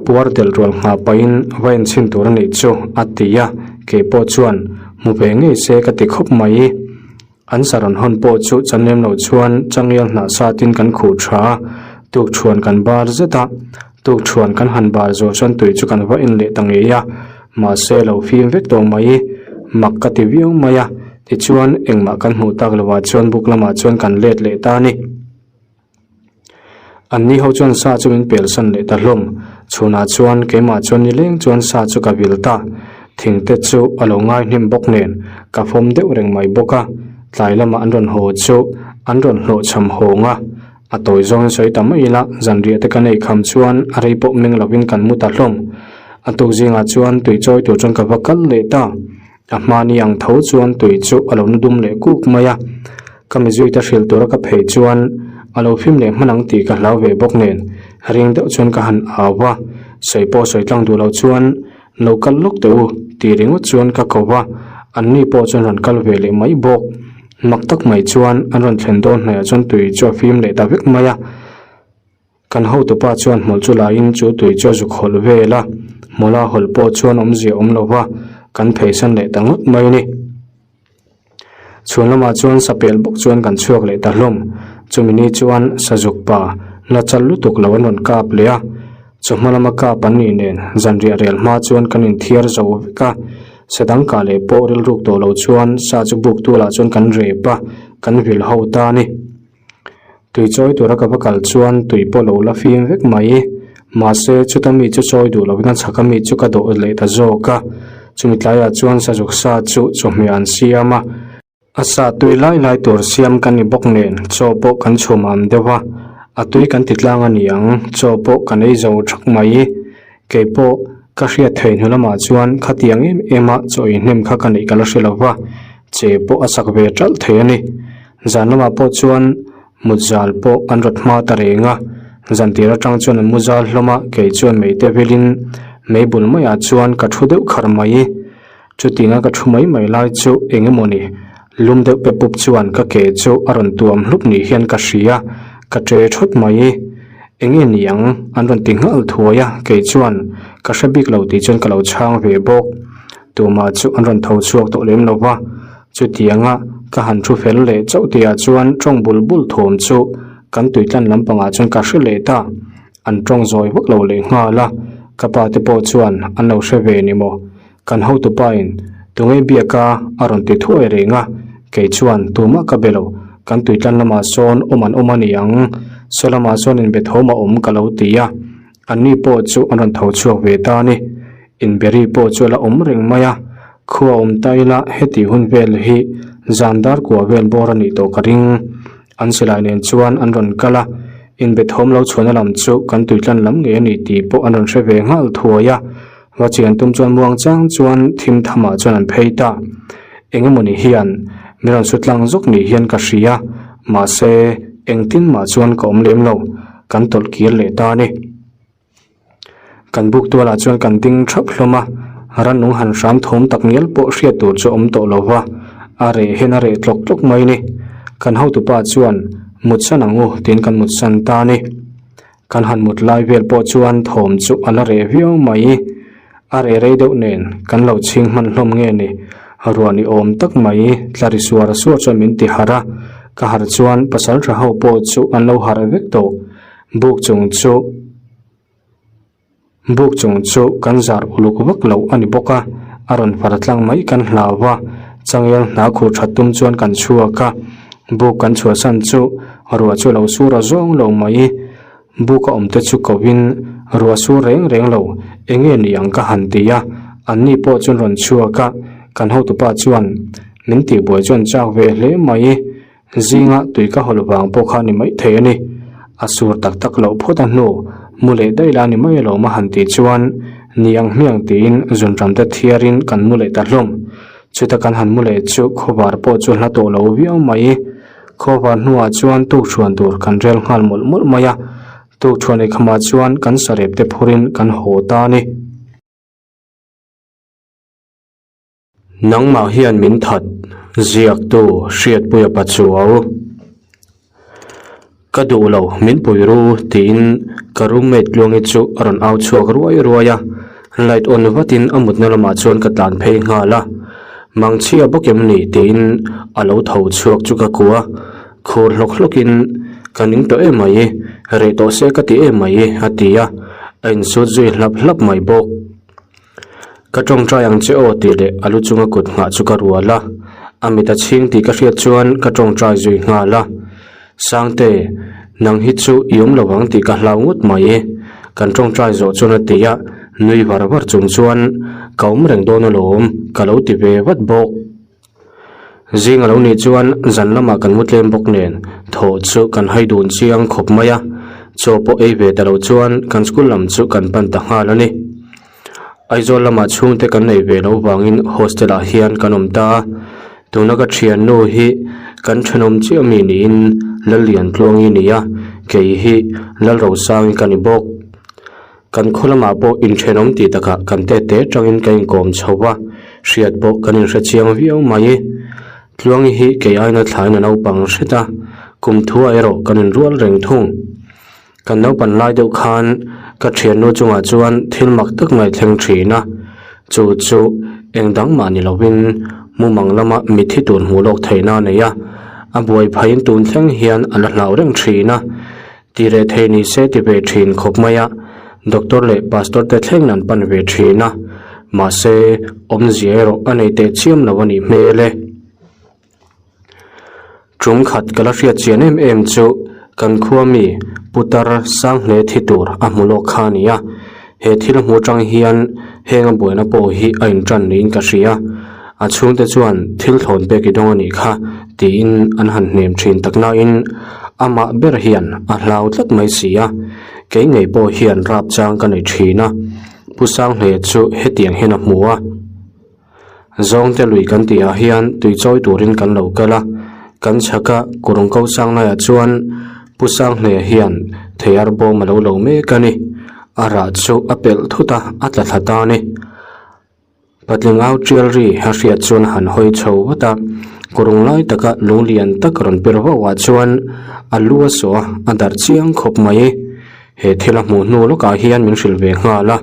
puar del rual nghah pahin va enchhin tur a nih chu a ti a, kei pawh chuan hmu ve ngei se ka ti khawp mai. An sa rawn hawn pawh chu chan lem lo chuan changel hnah satin kan khuh tha a, tuk thuan kan bar zet a, tuk thuan kan han bar zawh chuan tui chu kan va en leh ta ngei a, mahse lo fim vek tawh mai, mak ka ti viau mai a. Tichuan, engmah kan hmuh tak lovah chuan buk lamah chuan kan let leh ta a ni. Anni ho chuan sa chu min pelsan leh ta hlawm. Chhunah chuan keimah chuan nileng chuan sa chu ka vil ta. Thing te chu a lo ngai hnem bawk nen ka fawm deuh reng mai bawk a. Tlai lamah an rawn haw chu an rawn hlawhchham hawng a. A tawi zawngin sawi ta mai ila, zanriah te kan ei kham chuan a rei pawh meng lovin kan mu ta hlawm. A tuk zingah chuan tui chawi tur chuan ka va kal leh ta. A hmani ang tho chuan tui chu a lo nu dum leh kuk mai a, ka mizui te hrilh tura ka phei chuan a lo fim leh hman ang tih ka hlau ve bawk nen ring deuh chuan ka han au a, sawi pawh sawi tlang duh lo chuan lo kal lawk teh u tih ringawt chuan ka ko va, an ni pawh chuan rawn kal ve leh mai bawk. Mak tak mai chuan an rawn thlen dawn hnaihah chuan tui chu a fim leh ta vek mai a. Kan hotupa chuan hmawlh chu laiin chu tui chu a zuk hawlh vel a, hmawlha hawlh pawh chuan awmzia awm lo va, kan pheisan leh ta ngawt mai a ni. Chhun lamah chuan sapel bawk chuan kan chhuak leh ta hlawm. Chumi ni chuan sazuk pa la chal lutuk lo an rawn kap leh a, chawhma lama kap an nih nen zanriah rel hma chuan kan inthiar zo vek a, sadang kah leh pawh rilruk tawh lo chuan sa chu buk tualah chuan kan rep a, kan vil ho ta a ni. Tui chawi tura ka va kal chuan tui pawh lo la fim vek mai. Mahse, chuta mi chu chawi duh lovin a chhaka mi chu ka dawh leh ta zawk a. Chumi tlaiah chuan sazuk sa chu chawhmeh an siam a. A sa tui lai lai tur siam ka ni bawk nen chaw pawh kan chhum am deuh a, a tui kan ti tlang a ni ang, chaw pawh kan ei zo thak mai. Kei pawh ka hriat thei hnu lamah chuan khatiang em em a chaw ei hnem kha ka neih ka la hre lo va, che pawh a sak ve ṭalh thei a ni. Zan lamah pawh chuan mut zal pawh an rawt hma ta reng a, zan tir atang chuan an mu zal hlawm a, kei chuan mei te vilin mei bul maiah chuan ka thu deuh khar mai. Chutinga ka thu mai mai lai chu eng emaw ni, lum deuh pe pup chuan ka ke chu a rawn tuam hlup ni hian ka hria, ka ṭe thawt mai. Eng nge ni ang? An rawn ti nghal thuai a, kei chuan ka hre bik lo tih chuan ka lo chhang ve bawk. Tumah chu an rawn tho chhuak tawh lem lo va, chutianga ka han thu fel leh chauh tihah chuan tawng bul bul thawm chu kan tuitlan lampangah chuan ka hre leh ta. An tawng zawi vak lo leh nghal a, ka pa te pawh chuan an lo hre ve ni maw? Kan hotupain tunge biaka a rawn ti thuai reng a, kei chuan tumah ka be lo, kan tuitlan lamah sawn awm an awm a ni ang, saw lamah sawn inbe thawm a awm ka lo ti a, anni pawh chu an rawn tho chhuak ve ta a ni. Inberi pawh chu a la awm reng mai a, khua awm ta ila heti hun vel hi zan dar kua vel bawr a nih tawh ka ring. An silai nen chuan an rawn kal a, inbe thawm lo chhuahna lam chu kan tuitlan lam ngei a ni tih pawh an rawn hre ve nghal thuai a, va chian tum chuan muang chang chuan thim thamah chuan an phei ta. Eng emawni hian min rawn su tlang zawk ni hian ka hria, mahse engtin mah chuan ka awm lem lo, kan tawlh kir leh ta a ni. Kan buk tualah chuan kan ding thap hlawm a, rannung han hram thawm tak ngial pawh hriat tur chu a awm tawh lo va, a reh hian a reh tlawk tlawk mai a ni. Kan hotupa chuan mut san ang u tiin kan mut san ta a ni. Kan han mut lai vel pawh chuan thawm chu a la reh viau mai. A reh rei deuh nen kan lo chhing hman hlawm nge ni? Ruah ni awm tak mai tla ri suar suar chuan min ti harh a, ka harh chuan pasal tha ho pawh chu an lo harh vek tawh. Buk chung chu Buk chung chu kan zar uluk vak loh a ni bawk a, a rawn far tlang mai kan hlau a, changel hna khur that tum chuan kan chhuak a, buk kan chhuahsan chu ruah chu a lo sur a zawng lo mai, buk a awm te chu ko in ruah sur reng reng lo eng nge ni ang ka han ti a, an ni pawh chuan rawn chhuak a, kan hotupa chuan min tihbuai chuan chak ve hle mai. Zinga tui ka hawlh vang pawh kha ni mai thei a ni. A sur tak tak loh phawt a hnu, mu leh daih la ni mai alawm a han tih chuan ni ang hmiang tiin zunram te thiarin kan mu leh ta hlawm. Chuta kan han mu leh chu khawvar pawh chu hla tawh lo viau mai. Khawvar hnuah chuan tukṭhuan tur kan rel nghal mawlh mawlh mai a, tukṭhuan eikhamah chuan kan sarep te phurin kan haw ta a ni. Nangmah hian min that, ziaktu Hriatpuia Pachuau. Ka duh lo, min pui ru, tiin ka roommate Tluangi chu a rawn au chhuak ruai ruai a. Light on vatin a mutna lamah chuan ka tlan phei nghal a. Mangchhia bawk em ni? tiin a lo tho chhuak chu ka kuah. Khur hlawk hlawkin, Ka ning tawh em mai, reh tawh se ka ti em mai, a ti a. A insut zui hlap hlap mai bawk. Ka tawngtai ang che aw tih leh a lu chunga kut nghah chu ka rual a, a mit a chhing tih ka hriat chuan ka tawngtai zui nghal a. Sangte, nang hi chu i awm lo ang tih ka hlau ngawt mai. Kan tawngtai zawh chuan a ti a, nui var var chung chuan ka awm reng dawn alawm ka lo ti ve vat bawk. Zing a lo nih chuan zan lamah kan mu tlem bawk nen thawh chu kan hai dun chiang khawp mai a, chaw pawh ei ve ta lo chuan kan school lam chu kan pan ta nghal a ni. Aizawl lamah chhungte kan nei ve loh vangin hostel ah hian kan awm ta a, tuna ka thiannu hi kan thenawm chiah mi niin Lalliantluangi ni a, kei hi Lalrosangi ka ni bawk. Kan khaw lamah pawh inthenawm tih takah kan te te tangin ka inkawm chho va, hriat pawh kan inhre chiang viau mai. Tluangi hi kei aina thlain a naupang hret a, kum thuah erawh kan inrual reng thung. Kan naupan lai deuh khan ka thiannu chungah chuan thil mak tak mai thleng thin a, chu chu eng dang mah ni lovin mumang lama mitthi tur hmuh lawk theihna a nei a, a buai phaiin tun thleng hian a la hlau reng thin a. Ti reh thei ni se ti ve thin khawp mai a, doctor leh pastor te thleng an pan ve thin a, mahse awmzia erawh a nei teh chiam lo a nih hmel e. Tum khat ka la hriat chian em em chu. Kan khua mi putar Sanghle thi tur a hmu lawk kha a ni a, he thil hmu atang hian heng a buaina pawh hi a intan niin ka hria. A chhungte chuan thil thlawn pek i dawng a nih kha tiin an han hnem thin tak nain amah ber hian a hlau tlat mai si a, kei ngei pawh hian rap chang ka nei thin a, Pu Sanghle chu hetiang hian a hmu a. Zawngte lui kan tih ah hian tui chawi turin kan lo kal a, kan chhak a kurung ko sang laiah chuan Pu Sanghlea hian thei ar bawm a lo lo mek a ni. A rah chu a pelh thut a, a tla thla ta a ni. Patling au tial ri a hriat chuan a han hawi chho vat a, kurung lai taka lung lian tak rawn per vauh ah chuan a lu a sawh a, a darh chiang khawp mai. He thil a hmuh hnu lawkah hian min hrilh ve nghal a,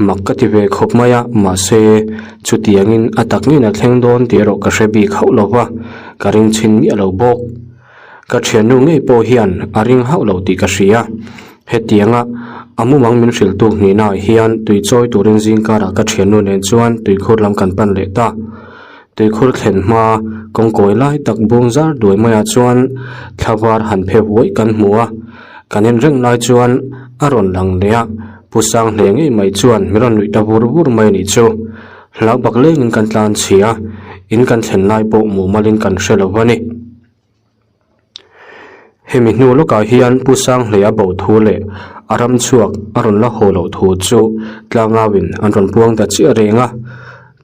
mak ka ti ve khawp mai a, mahse chutiangin a tak ngeiin a thleng dawn tih erawh ka hre bik hauh lo va, ka ring chhin miah lo bawk. Ka thiannu ngei pawh hian a ring hauh lo tih ka hria. Hetianga a mumang min hrilh tuk hnihnaah hian tui chawi turin zingkarah ka thiannu nen chuan tuikhur lam kan pan leh ta. Tuikhur thlen hma kawngkawi lai tak bung zar duai maiah chuan thla var han phe vuai kan hmu a, kan en reng lai chuan a rawn lang leh a, Pu Sanghle ngei mai chuan min rawn nuih ta vur vur mai a nih chu. Hlau bak lengin kan tlan chhia a, in kan thlen lai pawh mumalin kan hre lo va ni. Hemi hnu lawkah hian Pu Sanghlei a bo thu leh a ram chhuak a rawn la haw loh thu chu tlangauin an rawn puang ta chiah reng a,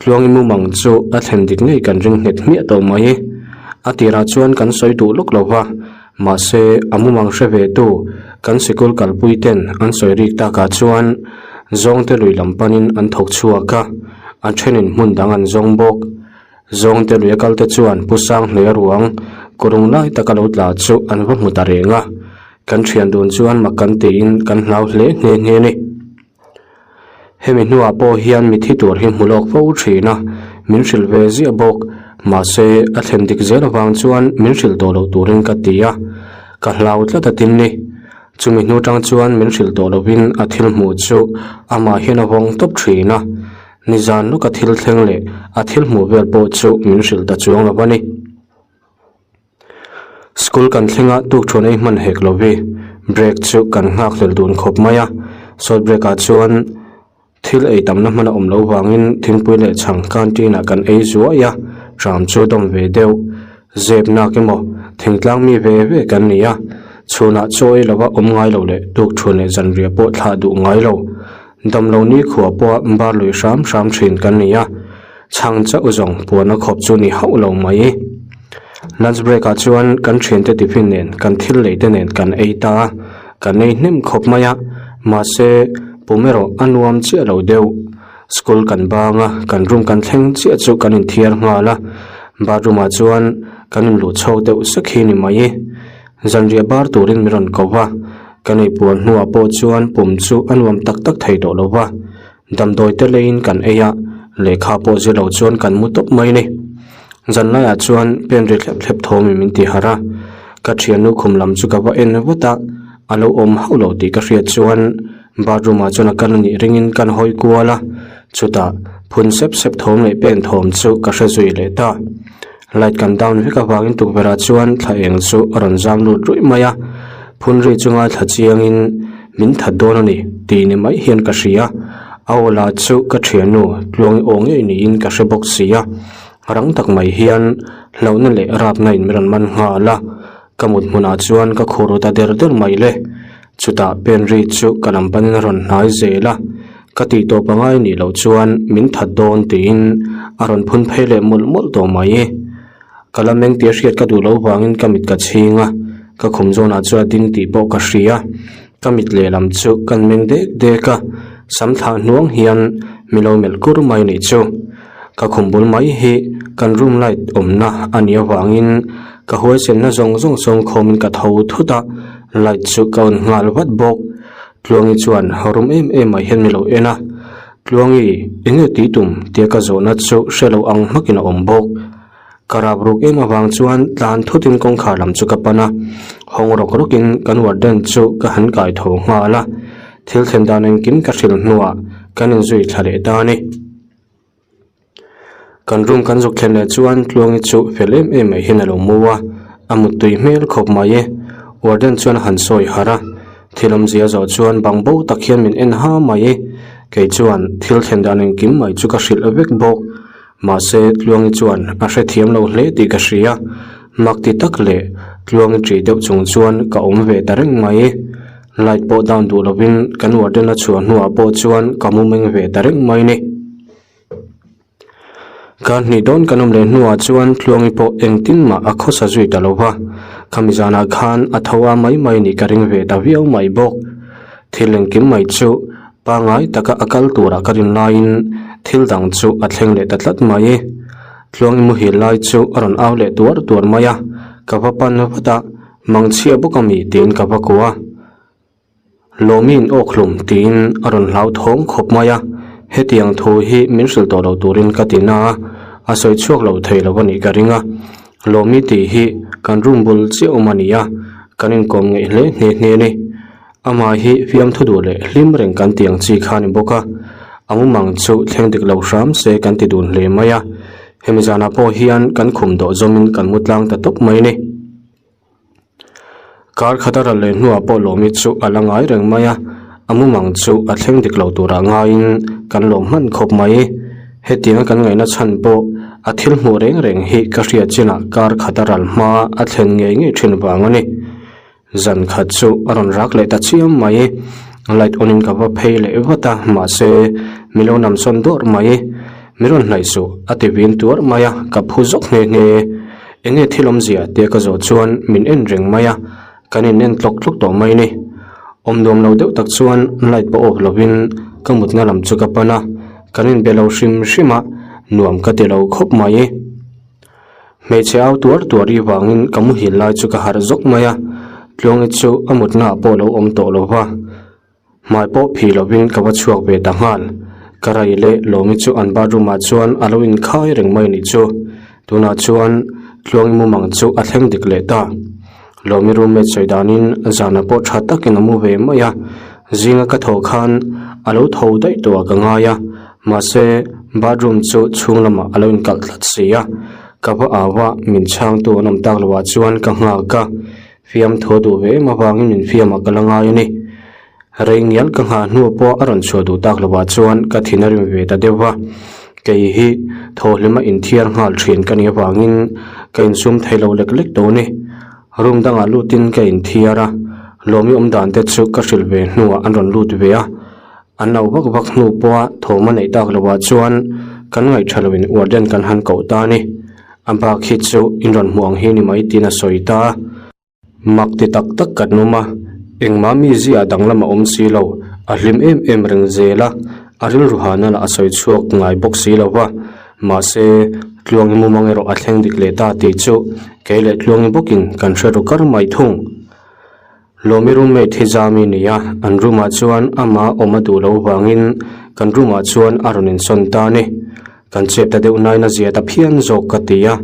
Tluangi mumang chu a thlen dik ngei kan ring nghet hmiah tawh mai. A tirah chuan kan sawi duh lawk lo va, mahse a mumang hre ve tu kan sikul kalpui ten an sawi rik takah chuan zawngte lui lam panin an thawk chhuak a, a thenin hmun dang an zawng bawk. Zawngte lui a kalte chuan Pu Sanghlei a ruang kurung lai taka lo tla chu an va hmu ta reng a, kan thian dun chuan mak kan tiin kan hlau hle nghe nghe a ni. Hemi hnuah pawh hian mithi tur hi hmu lawk fo thin a, min hrilh ve ziah bawk, mahse a thlen dik zel avang chuan min hrilh tawh loh turin ka ti a, ka hlau tlat a tin ni. Chumi hnu tang chuan min hrilh tawh lovin a thil hmuh chu amah hian a vawng tawp thin a. Nizan lawka thil thleng leh a thil hmuh vel pawh chu min hrilh ta chuang lo a ni. School kan thlenga tukthuan ei hman hek lo vi, break chu kan nghak hlel dun khawp mai a. Short break ah chuan thil ei tamna hman a awm loh vangin thingpui leh chhang canteen ah kan ei zuai a, tram chu dawm ve deuh. Zep nak emaw thingtlang mi ve ve kan ni a, chhunah chaw ei lova awm ngai lo leh tukthuan leh zanriah pawh thlah duh ngai lo. Damlo ni khua pawha bar lui hram hram thin kan ni a, chhang chauh zawng puan a khawp chu ni hauh lo mai. Lunch break ah chuan kan thiante tiffin nen kan thil lei te nen kan ei ta a, kan ei hnem khawp mai a, mahse pum erawh a nuam chiah lo deuh. School kan bang a, kan room kan thleng chiah chu kan inthiar nghal a, bathroom ah chuan kan inluh chhawk deuh sek hi ni mai. Zanriah bar turin min rawn ko va, kan ei puan hnuah pawh chuan pum chu a nuam tak tak thei tawh lo va, damdawi te leiin kan ei a, lehkha pawh zir lo chuan kan mu tawp mai ni. Zan laiah chuan pen ri thlep thlep thawmin min ti harh a, ka thiannu khum lam chu ka va en vat a, a lo awm hauh lo tih ka hriat chuan bathroom ah chuan a kal a nih ringin kan hawi kual a, chutah phun sep sep thawm leh pen thawm chu ka hre zui leh ta. Light kan down vek avangin tukverhah chuan thla eng chu a rawn zam lut ruih mai a, phun ri chu ngaithla chiangin min that dawn a ni tih ni mai hian ka hria. A aw lah chu ka thiannu tluangi aw ngei niin ka hre bawk si a, rang tak mai hian hlauhna leh rapna in min rawn man nghal a, ka mut hmunah chuan ka khur ta der der mai le. Chutah pen ri chu ka lam panin a rawn hnai zel a, ka tih tawp a ngai nih loh chuan min that dawn tiin a rawn phun phei leh mawlh mawlh tawh mai. Ka la meng tia hriat ka duh loh vangin ka mit ka chhing a, ka khum zawnah chuan a ding tih pawh ka hria. Ka mit lehlam chu kan meng dek dek a, sam thlah hnuang hian mi lo melh kur mai nih chu. Ka khum bul mai hi kan room light awmna a nih avangin ka huaisenna zawng zawng sawm khawmin ka tho thut a, light chu ka on nghal vat bawk. Tluangi chuan rum em em mai hian mi lo en a, Tluangi, enge tih tum? tia ka zawhna chu hre lo ang hmakin a awm bawk. Ka rap ruk em avang chuan tlan thutin kawngkhar lam chu ka pan a, hawng rawk rawkin kan warden chu ka han kai tho nghal a, thil thlen dan engkim ka hrilh hnuah kan inzui thla leh ta a ni. Kan room kan zuk thlen leh chuan Tluangi chu fel em em mai hian a lo mu a, a muttui hmel khawp mai e. Warden chuan a han sawi harh a, thil awmzia zawh chuan bang bo tak hian min en ha mai. Kei chuan thil thlen dan engkim mai chu ka hrilh vek bawk. Mahse Tluangi chuan a hrethiam lo hle tih ka hria. Mak ti tak leh Tluangi ṭih deuh chung chuan ka awm ve ta reng mai. Light pawh down duh lovin kan warden a chhuah hnuah pawh chuan ka mu meng ve ta reng mai ni. Kar hnih dawn kan awm leh hnuah chuan Tluangi pawh engtin mah a khawsa zui ta lo va, khami zanah khan a tho a mai mai nih ka ring ve ta viau mai bawk. Thil engkim mai chu pangai taka a kal turah ka rin laiin thil dang chu a thleng leh ta tlat mai. Tluangi muhil lai chu a rawn au leh tuar tuar mai a, ka va pan vat a, mangchhia bawk ami tiin ka va kuah a. Lawmi'n awk hlum tiin a rawn hlau thawng khawp mai a, hetiang thu hi min hrilh tawh lo turin ka ti na a, a sawi chhuak lo thei lo a nih ka ring a. Lawmi tih hi kan room bul chiah awm a ni a, kan inkawm ngeih hle hne hne a ni. Amah hi fiamthu duh leh hlim reng kan tih ang chi kha a ni bawk a, a mumang chu thleng dik lo hram se kan ti dun hle mai a, hemi zanah pawh hian kan khum dawh zawmin kan mu tlang ta tawp mai a ni. Kar khat a ral leh hnuah pawh Lawmi chu a la ngai reng mai a, a mumang chu a thleng dik lo turah ngaiin kan lawm hman khawp mai. Hetianga kan ngaihna chhan pawh a thil hmuh reng reng hi ka hriat chinah kar khat a ral hma a thlen ngei ngei thin vang a ni. Zan khat chu a rawn rak leh ta chiam mai. Light on in ka va phei leh vat a, mahse mi lo nam sawn dawrh mai. Mi rawn hnaih suh a ti vin tuarh mai a, ka phu zawk nghe nghe. Enge thil awmzia tia ka zawh chuan min en reng mai a, kan in en tlawk tlawk tawh mai ni. Awm nuam lo deuh tak chuan light pawh off lovin ka mutna lam chu ka pan a, kan in be lo hrim hrim a, nuam ka ti lo khawp mai. Hmeichhe au tuar tuar i vangin ka muhil lai chu ka harh zawk mai a, Tluangi chu a mutna ah pawh lo awm tawh lo va. Hmai pawh phih lovin ka va chhuak ve ta nghal. Ka rai leh Lawmi chu an bathroom ah chuan a lo inkhai reng mai nih chu. Tunah chuan Tluangi mumang chu a thleng dik leh ta. Lawmi roommate sawi danin zana pawh tha takin a mu ve mai a, zinga ka thawh khan a lo tho daih tawh ah ka ngai a, mahse bathroom chu chhung lamah a lo inkalh tlat si a. Ka va au a, min chhangtu an awm tak loh ah chuan ka nghak a. Fiamthu a duh ve em avangin min fiamah ka la ngai a ni. Rei ngial ka nghah hnu pawh a rawn chhuah duh tak lovah chuan ka thin a rim ve ta deuh va. Kei hi thawhlima inthiar nghal thin ka nih avangin ka insum thei lo lek lek tawh a ni. Room dangah lutin ka inthiar a, Lawmi awm dan te chu ka hrilh ve hnuah an rawn lut ve a. An lo vak vak hnu pawha thawm a neih tak lovah chuan kan ngaihṭha loin warden kan han koh ta a ni. A bak hi chu in rawn hmuh ang hi ni mai tiin a sawi ta a. Mak ti tak tak kan awm a, engmah mi ziah danglam a awm si lo, a hlim em em reng zel a, a rilru hana lah a sawi chhuak ngai bawk si lo va. Mahse, Tluangi mumang erawh a thleng dik leh ta tih chu kei leh Tluangi bawkin kan hre ru kar mai thung. Lawmi roommate hi Zami ni a, an room ah chuan ama awm a duh loh vangin kan room ah chuan a rawn insawn ta a ni. Kan chep ta deuh nain a zia ta phian zawk ka ti a.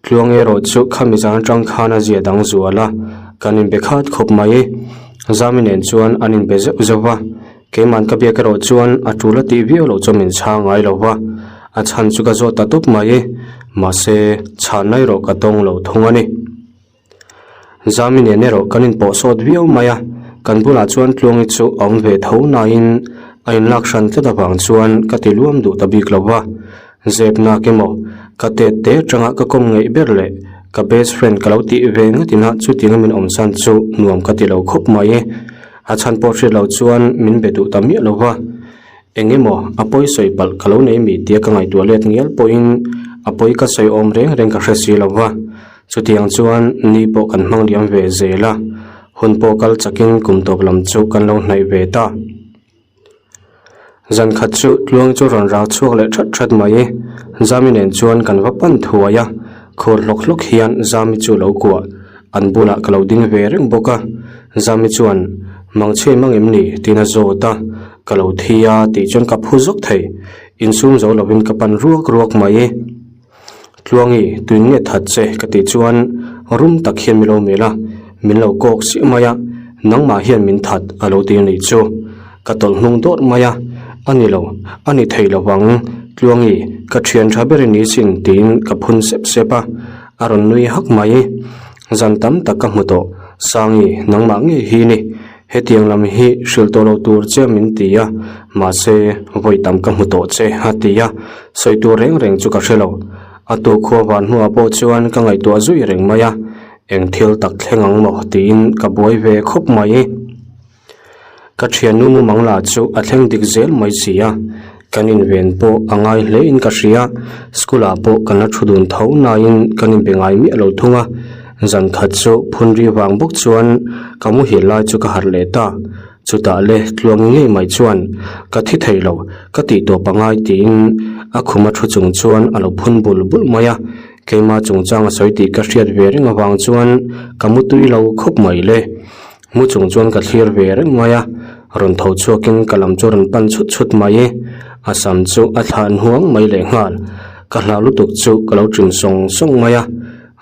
Tluang erawh chu khami zan atang khan a zia dang zual a, kan inbe khat khawp mai. Zami nen chuan an inbe zeuh zeuh va, keiman ka biak erawh chuan a tul a tih viau loh chuan min chhang ngai lo va, a chhan chu ka zawt ta tawp mai. Mahse, chhanna erawh ka tawng lo thung a ni. Zami nen erawh kan inpawh sawt viau mai a, kan bulah chuan Tluangi chu a awm ve tho nain a inlak hran tlat avang chuan ka ti luam duh ta bik lo va. Zep nak emaw, ka tet te atanga ka kawm ngeih ber leh ka best friend ka lo tih ve ngatin a chutianga min awm san chu nuam ka ti lo khawp mai. A chhan pawh hriat loh chuan min be duh ta miah lo va. Eng emaw a pawi sawi palh ka lo nei mi tia ka ngaihtuah let ngial pawhin a pawi ka sawi awm reng reng ka hre si lo va. Chutiang chuan ni pawh kan hmang liam ve zel a, hun pawh kal chakin kum tawp lam chu kan lo hnaih ve ta. Zan khat chu Tluang chu rawn rau chhuak leh that that mai. Zami nen chuan kan va pan thuai a, khur hlawk hlawk hian Zami chu lo kuah. An bulah ka lo ding ve reng bawk a, Zami chuan, Mangchhe mang em ni? tiin a zawt a, ka lo thi a tih chuan ka phu zawk thei. Insum zo lovin ka pan ruak ruak mai. Tluangi, tuin nge that che? ka tih chuan rum tak hian min lo melh a, min lo kawk siah mai a, nangmah hian min that a lo ti a nih chu. Ka tawlh hnung dawt mai a, a ni lo, a ni thei lo vang, Tluangi, ka thian tha ber i ni sin tiin ka phun sep sep a, a rawn nui hak mai. Zan tam tak ka hmu tawh. Sangi, nangmah ngei hi ni. Hetiang lam hi hrilh tawh lo tur che min ti a, mahse vawi tam ka hmu tawh che a ti a, sawi tur reng reng chu ka hre lo. A tu khua van hnuah pawh chuan ka ngaihtuah zui reng mai a, eng thil tak thleng ang maw tiin ka buai ve khawp mai. Ka thiannu mumang lah chu a thleng dik zel mai si a, kan inven pawh a ngai hle in ka hria, school ah pawh kan la thu dun tho nain kan inbe ngai miah lo thung a, zan khat chu phun ri vang bawk chuan ka muhil lai chu ka harh leh ta, chutah le tluangi ngei mai chuan ka thi thei lo ka tih tawp a ngai tiin a khum a thu chung chuan a lo phun bul bul mai a, keimah chungchang a sawi tih ka hriat ve reng avang chuan ka mutui lo khawp mai le. Mu chung chuan ka thlir ve reng mai a, rawn tho chhuakin ka lam chu rawn pan chhut chhut mai i, a sam chu a thlan huang mai leh nghal. Ka hlau lutuk chu ka lo ṭim sawng sawng mai a,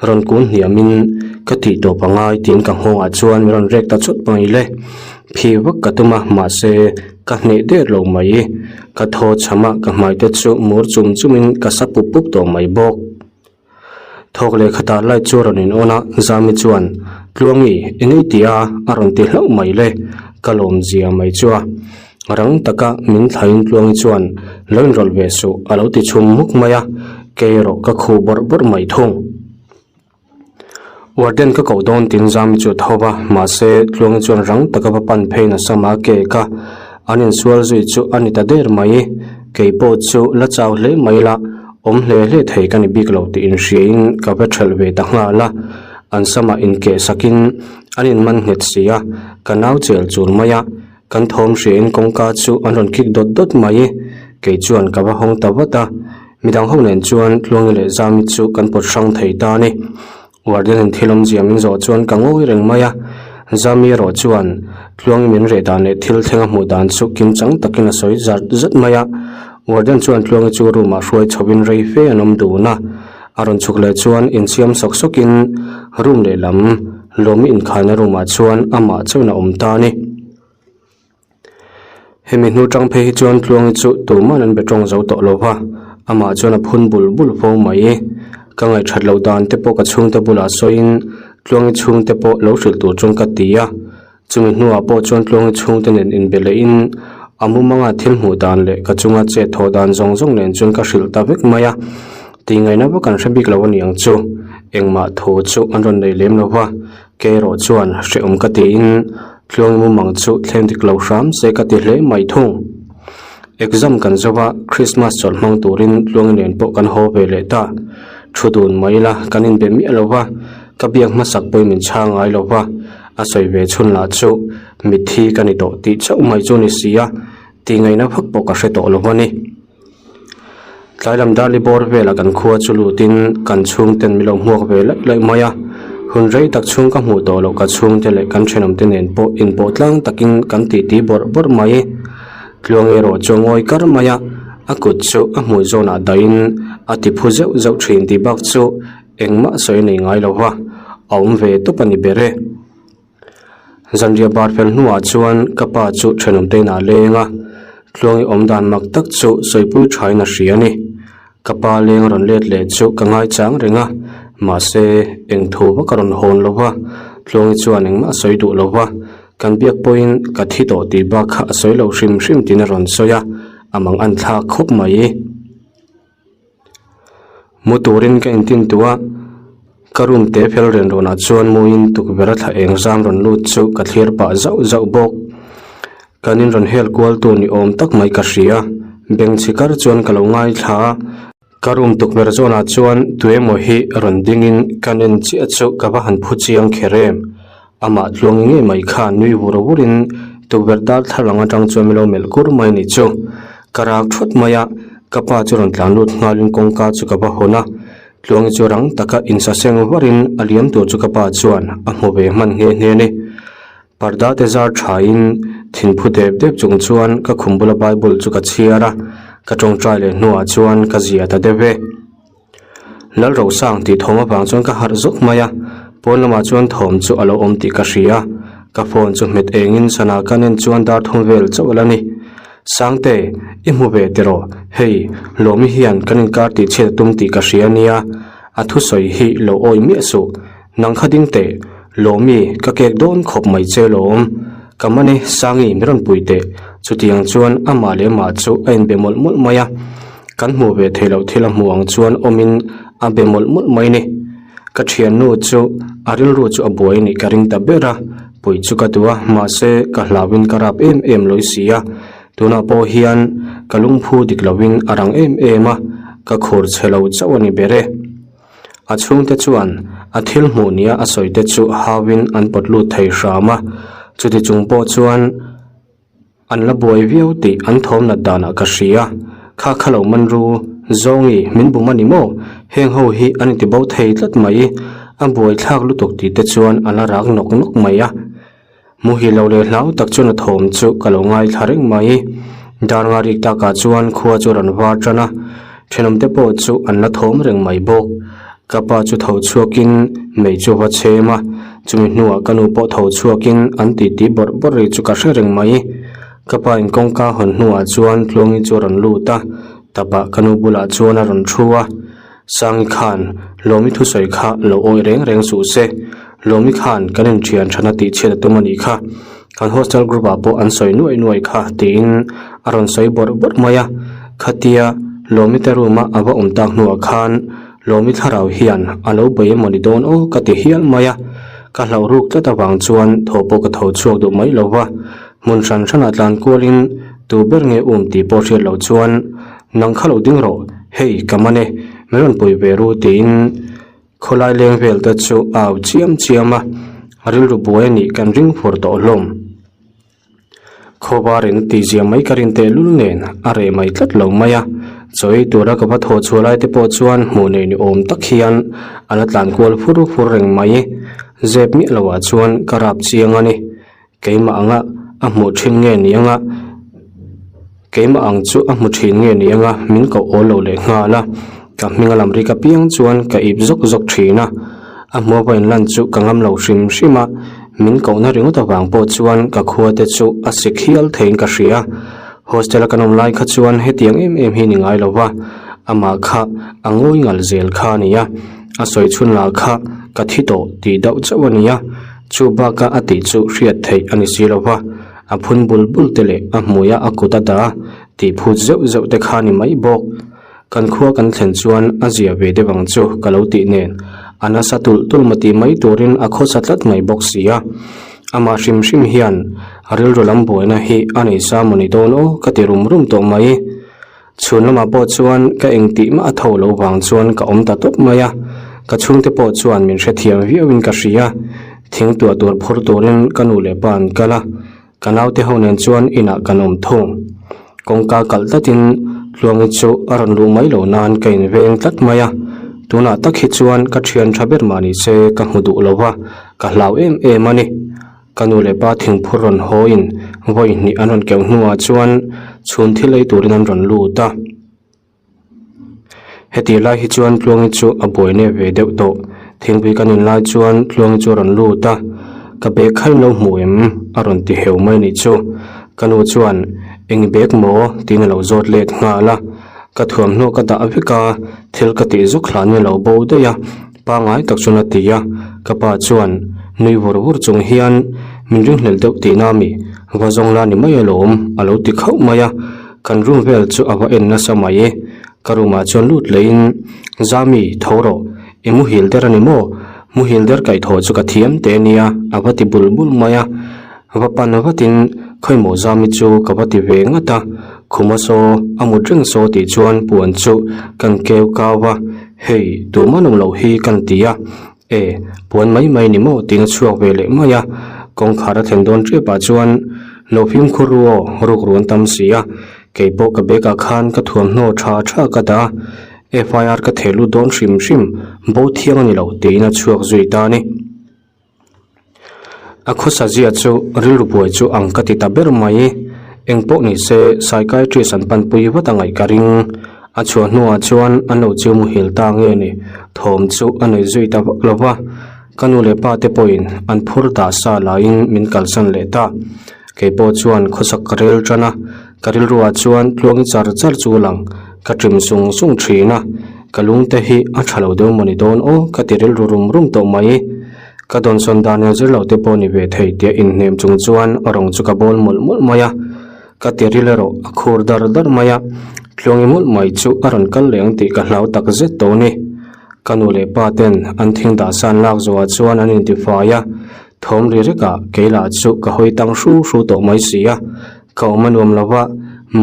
rawn kun hniamin ka tih tawp a ngai tiin ka nghawngah chuan min rawn rek ta chhut mai le. Phi vak ka tum a, mahse ka hneh der lo mai i, ka thaw chham a, ka hmai te chu mur chum chumin ka sa pup pup tawh mai bawk. Thawk leh khatah light chu a rawn in on a, Zami chuan, Tluangi, eng ei tih a? a rawn ti hlauh mai le, ka lawm zia mai chu a. Rang taka min thlaiin Tluangi chuan, Lo inrawlh ve suh, a lo ti chhum hmuk mai a, kei erawh ka khuh bawrh bawrh mai thung. Warden ka koh dawn tiin Zami chu a tho va, mahse Tluangi chuan rang taka va pan pheiin a sam a kek a, an insual zui chu a ni ta der mai, kei pawh chu la chau hle mai la, Awm hle hle thei ka ni bik lo tih inhriain ka va ṭhelh ve ta nghal a, an samah inkeh sakin an inman nghet si a, ka nau chel chul mai a, kan thawm hriain kawngka chu an rawn kik dawt dawt mai. Kei chuan ka va hawng ta vat a, midang ho nen chuan Tluangi leh Zami chu kan pawt hrang thei ta a ni. Warden-in thil awmzia min zawh chuan ka ngawi reng mai a, Zami erawh chuan Tluangi min reh dan leh thil thleng a hmuh dan chu kim chang takin a sawi zat zat mai a. Warden chuan Tluangi chu room-ah hruai chhoin rei fe an awm dun a, a rawn chhuk leh chuan insiam sawk sawkin room lehlam Lawmi inkhaina room-ah chuan amah chauhin a awm ta a ni. Hemi hnu tang phei hi chuan Tluangi chu tuman an be tawng zo tawh lo va, amah chuan a phun bul bul fo mai. Ka ngaihthat loh dan te pawh ka chhungte bulah sawiin Tluangi chhungte pawh lo hrilh tur chuan ka ti a, chumi hnuah pawh chuan Tluangi chhungte nen inbe lehin a mumanga thil hmuh dan leh ka chunga chet thawh dan zawng zawng nen chuan ka hrilh ta vek mai a, tih ngaihna vak an hre bik lo a ni ang chu, engmah thu chu an rawn nei lem lo va. Kei erawh chuan hrehawm ka tiin Tluangi mumang chu thleng dik lo hram se ka ti hle mai thung. Exam kan zo va, Christmas chawlh hmang turin Tluangi nen pawh kan haw ve leh ta. Thu dun mai ila kan inbe miah lo va, ka biak hmasak pawhin min chhang ngai lo va, a sawi ve chhun lah chu mitthi ka ni tawh tih chauh mai chu ni si a, tih ngaihna vak pawh ka hre tawh lo va ni. Tlai lam Darli bawr velah kan khua chu lutin kan chhungten min lo hmuak ve laih laih mai a, hun rei tak chhung ka hmuh tawh loh ka chhungte leh kan thenawmte nen pawh inpawh tlang takin kan titi bawrh bawrh mai. Tluang erawh chu a ngawi kar mai a, a kut chu a hmui zawnah dahin a ti phu zeuh zeuh thin tih bak chu engmah sawi nei ngai lo va, a awm ve tawp a ni ber e. Zanriah bar fel hnuah chuan ka pa chu thenawm te inah a leng a, Tluangi awm dan mak tak chu sawipui thain a hria a ni. Ka pa leng rawn let leh chu ka ngaichang reng a, mahse eng thu vak a rawn hawn lo va, Tluangi chuan engmah a sawi duh lo va, kan biak pawhin ka thi tawh tih bak kha a sawi lo hrim hrim tiin a rawn sawi a, a mang an thlak khawp mai. Mu turin ka intin tuh a, ka room te fel rian rawnah chuan muin tukverh a thla eng zam rawn lut chu ka thlir pah zauh zauh bawk. Kan in rawn hel kual tur ni awm tak mai ka hria, beng chhi kar chuan ka lo ngaithla a, ka room tukverh zawnah chuan tuemaw hi rawn dingin ka nen chiah chu ka va han phu chiang kher em. Amah tluangi ngei mai kha nui vur vurin tukverh darthlalang atang chuan min lo melh kur mai a nih chu. Ka rak thawt mai a, ka pa chu rawn tlan lut nghalin kawngka chu ka va hawn a. Tluangi chu rang taka insaseng varin a liam tur chu ka pa chuan a hmu ve hman nghe nghe a ni. Parda te zar thain thinphu dep dep chung chuan ka khum bula Bible chu ka chhiar a, ka tawngtai leh hnuah chuan ka zia ta deuh e. Lalrosang tih thawm avang chuan ka harh zawk mai a, pawn lamah chuan thawm chu a lo awm tih ka hria. Ka phone chu hmet engin sana ka nen chuan dar thum vel chauh a la ni. Sangte, i hmu ve tiraw? Hei, Lawmi hian kan inkar tih chhiat a tum tih ka hria ania, a thusawi hi lo awi miah suh. Nang kha ding teh. Lawmi, ka kek dawn khawp mai che lawm. Ka man e, Sangi, mi rawn pui teh. Chutiang chuan amah leh amah chu a inbe mawlh mawlh mai a. Kan hmuh ve theih loh thil a hmuh ang chuan awmin a be mawlh mawlh mai ni. Ka thiannu chu a rilru chu a buai nih ka ring ta ber a, puih chu ka duh a, mahse ka hlauhin ka rap em em lawi si a. Tunah pawh hian ka lungphu dik loin a rang em em a, ka khur chhe lo chauh a ni ber e. A chhungte chuan a thil hmuh nia a sawi te chu hauin an pawt lut thei hram a, chuti chung pawh chuan an la buai viau tih an thawm nat danah ka hria. Kha kha lo man ru, Zawngi min bum a ni maw? Heng ho hi an inti bo thei tlat mai, a buai thlak lutuk tih te chuan a la rak nawk nawk mai a. Muhil lo leh hlau tak chuan a thawm chu ka lo ngaithla reng mai. Dar nga rik takah chuan khua chu a rawn var tan a, thenawmte pawh chu an la thawm reng mai bawk. Ka pa chu tho chhuakin mei chu va chhem a, chumi hnuah ka nu pawh tho chhuakin an titi bawrh bawrh ri chu ka hre reng mai. Ka pa in kawngka hawn hnuah chuan Tluangi chu a rawn lut a, tapah ka nu bulah chuan a rawn thu a. Sangi khan Lawmi thusawi kha lo awih reng reng suh se, Lawmi khan kan inthian thana tih chhiat a tum a nih kha, kan hostel group ah pawh an sawi nuaih nuaih kha tiin a rawn sawi bawrh bawrh mai a, khatia Lawmi te room a a va awm tak hnuah khan Lawmi thlarau hian a lo bei emaw ni dawn aw ka ti hial mai a, ka hlauh ruk tlat avang chuan thaw pawh ka tho chhuak duh mai lo va, hmun hran hranah tlan kualin tu ber nge um tih pawh hriat loh chuan Nang kha lo ding rawh, hei ka man e, min rawn pui ve ru tiin khawlai leng vel te chu a au chiam chiam a, rilru buai a nih kan ring fur tawh hlawm. Khawvar in tih zia mai ka rin tehlul nen a reh mai tlat lo mai a, chaw ei tura ka va thawh chhuah lai te pawh chuan hmuh nei ni awm tak hian a la tlan kual fur fur reng mai. Zep miah loah chuan ka rap chiang a ni. Keimah anga a hmuh thin nge ni anga Keimah ang chu a hmu thin nge ni anga min koh awl lo leh nghal a, ka hming a lam rik apiang chuan ka ip zawk zawk thin a, a hmuh a inlan chu ka ngam lo hrim hrim a, min kohna ringawt avang pawh chuan ka khua te chu a sik hial theiin ka hria. Hostel a kan awm lai kha chuan hetiang em em hi ni ngai lo va, amah kha a ngawi ngal zel kha a ni a, a sawi chhun lah kha ka thi tawh tih deuh chauh a ni a. Chu baka a tih chu hriat theih a ni si lo va, a phun bul bul te leh a hmuia a kut a dah a tih phut zeuh zeuh te kha ni mai bawk. Kan khua kan thlen chuan a zia ve deuh ang chu ka lo tih nen a nasa tulh tulh maw tih mai turin a khawsa tlat mai bawk si a. Amah hrim hrim hian rilru lam buaina hi a nei sa maw ni dawn aw ka ti rum rum tawh mai. Chhun lamah pawh chuan ka engtih mah a tho lo vang chuan ka awm ta tawp mai a, ka chhungte pawh chuan min hrethiam viauin ka hria. Thing tuah tur phur turin ka nu leh pa an kal a, ka naute ho nen chuan inah kan awm thung. Kawngka kalh tlatin Tluangi chu a rawn luh mai lo nan ka inveng tlat mai a, tunah tak hi chuan ka thian tha ber mah ni se ka hmu duh lo va, ka hlau em em a ni. Ka nu leh pa thingphur rawn hawiin vawi hnih an rawn keuh hnuah chuan chhun thil ei turin an rawn lut a. Heti lai hi chuan Tluangi chu a buai nep ve deuh tawh. Thingpui kan in lai chuan Tluangi chu a rawn lut a, Ka bag kha in lo hmu em? a rawn ti heu mai nih chu. Ka nu chuan, Eng bag maw? tiin a lo zawt let nghal a. Ka thuamhnaw ka dah vek a, thil ka tih zuk hlan in a lo bo daih a. Pangngai tak chuan a ti a, ka pa chuan nui vur vur chung hian min ringhlel deuh tihna mi va zawng la ni mai alawm a lo ti khauh mai a, kan room vel chu a va en nasa mai e, ka room ah chuan lut leiin Zami tho rawh i muhil der a ni maw? Muhil der kaihthawh chu ka thiam teh ania a va ti bul bul mai a. Va pan vatin khawimaw zami chu ka va ti ve ngat a, khuma saw a mut reng saw tih chuan puan chu kan keu kau a, hei tuhman awm loh hi kan ti a, e puan mai mai ni maw tiin a chhuak ve leh mai a, kawngkhar a thlen dawn tep ah chuan lo fimkhur ru aw rukru an tam si a, keipawh ka bag ah khan ka thuamhnaw tha tha ka dah a, FIR ka theh lut dawn hrim hrim, bo thiang a ni lo tiin a chhuak zui ta a ni. A khawsa zia chu rilru buai chu ang ka ti ta ber mai. Eng pawh ni se psychiatrist an panpui vat a ngaih ka ring. A chhuah hnuah chuan an lo chiu muhil ta nge ni thawm chu a nei zui ta vak lo va. Ka nu leh pa te pawhin an phur dah sa laiin min kalsan leh ta. Kei pawh chuan khawsak ka rel tan a, ka rilruah chuan tluangi char char chu lang ka ṭim sung sung ṭhin a. Ka lungte hi a ṭha lo deuh maw ni dawn aw ka ti rilru rum rum tawh mai. Ka dawnsawn dan eng zir lo te pawh ni ve thei tia inhnem chung chuan rawng chu ka bawl mawlh mawlh mai a. Ka tiril erawh a khur dar dar mai a, tluangi mawlh mai chu a rawn kal leh ang tih ka hlau tak zet tawh a ni. Ka nu leh pa ten an thing dah san lak zawhah chuan an intifai a, thawm ri rekah kei lah chu ka hawi tang hru hru tawh mai si a, ka awm a nuam lo va,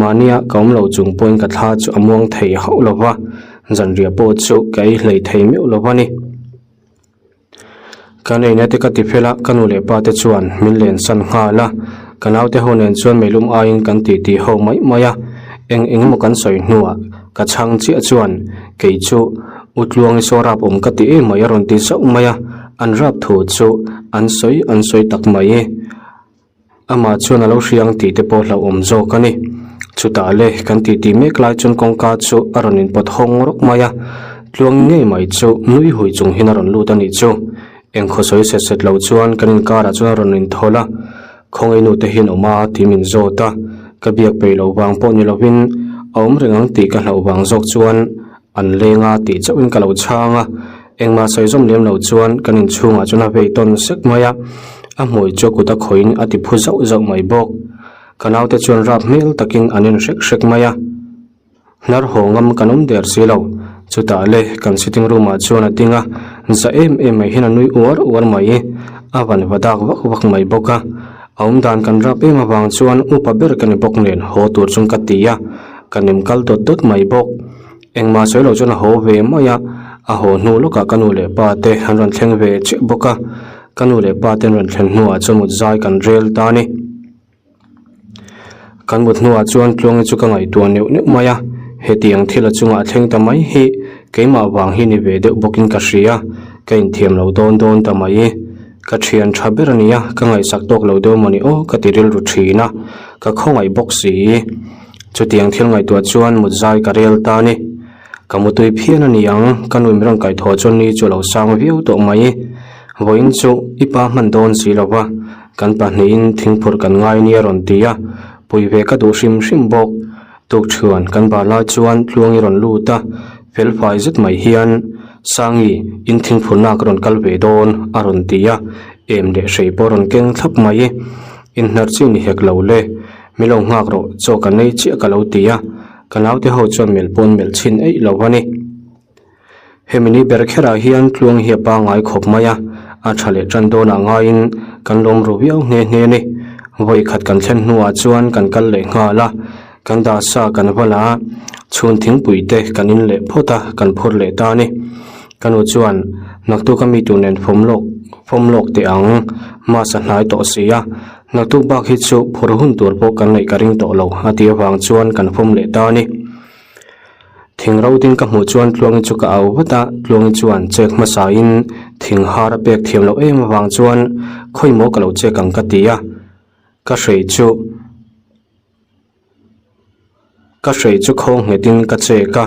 mahnia ka awm lo chung pawhin ka thla chu a muang thei hauh lo va, zanriah pawh chu ka ei hlei thei meuh lo va ni. Ka neihna te ka ti fel a, ka nu leh pa te chuan min len san nghal a, ka naute ho nen chuan meilum aiin kan ti ti ho mai mai a, eng eng emaw kan sawi hnuah ka chhang chiah chuan kei chu U Tluangi saw rap awm ka ti em mai a rawn ti zauh mai a, an rap thu chu an sawi an sawi tak mai. Amah chuan a lo hria ang tih te pawh hlauhawm zawk a ni. Chutah le, kan titi mek lai chuan kawngka chu a rawn inpawt hawng rawk mai a, tluang ngei mai chu nui hui chung hian a rawn lut a nih chu. Engkhaw sawi set set lo chuan kan inkarah chuan a rawn inthawl a, Khawngaih nu te hian awm a tih min zawt a, ka biak peih loh vang pawh ni lovin a awm reng ang tih ka hlauh vang zawk chuan an leng a tih chauhin ka lo chhang a, engmah sawi zawm lem lo chuan kan inchhungah chuan a vei tawn sek mai a, a hmui chu a kut a khawihin a ti phu zauh zauh mai bawk. Ka naute chuan rap hmel takin an en hrek hrek mai a, hnar haw ngam kan awm der si lo. Chutah le kan sitting room ah chuan a ding a, za em em mai hian a nui uar uar mai, a van va dak vak vak mai bawk a. A awm dan kan rap em avang chuan upa ber ka ni bawk nen haw tur chuan ka ti a, ka nem kal dawt dawt mai bawk. Engmah sawi lo chuan a haw ve mai a, a haw hnu lawkah ka nu leh pa te an rawn thleng ve chiah bawk a, ka nu leh pa te an rawn thlen hnuah chuan mut zai kan rel ta a ni. Kan mut hnuah chuan Tluangi chu ka ngaihtuah neuh neuh mai a, hetiang thil a chungah a thleng ta mai hi keimah vang hi ni ve deuh bawkin ka hria, ka inthiam lo dawn dawn ta mai. Ka thian tha ber a nia, ka ngaihsak tawk lo deuh mawni aw ka ti rilru thin a, ka khawngaih bawk si. Chutiang thil ngaihtuah chuan mut zai ka rel ta a ni. Ka mutui phian a ni ang, ka nuim rawn kaihthawh chuan ni chu a lo sang viau tawh mai. Vawiin chu i pa hman dawn si lo va, kan pahnihin thingphurh kan ngai nia rawn ti a, pui ve ka duh hrim hrim bawk. Tukṭhuan kan bar lai chuan tluang i rawn lut a, felfai zet mai hian, Sangi, in thingphurhna ka rawn kal ve dawn, a rawn ti a, em leh hrei pawh a rawn keng thlap mai. Inhnar chi ni hek lo le, mi lo nghak rawh, chaw ka nei chiah ka lo ti a, ka naute ho chuan melh pawn melh chhin eih lo a ni. Hemi ni ber kherah hian tluang hi a pangngai khawp mai a, a tha leh tan dawnah ngaiin kan lawm ru viau nghe nghe a ni. Vawi khat kan thlen hnuah chuan kan kal leh nghal a, kan dah sa kan va la a, chhun thingpui te kan in leh phawt a, kan phur leh ta a ni. Ka nu chuan, Naktuk a mi tur nen fawm lawk fawm lawk teh ang, mass a hnai tawh si a, naktuk bak hi chu phur hun tur pawh kan neih ka ring tawh lo a tih avang chuan kan fawm leh ta a ni. Thing ro ding ka hmuh chuan Tluangi chu ka au vat a, Tluangi chuan chek hmasa in thing har a pek thiam loh em avang chuan khawi maw ka lo chek ang ka ti a, ka hrei chu ka hrei chu khawng nghet in ka chek a,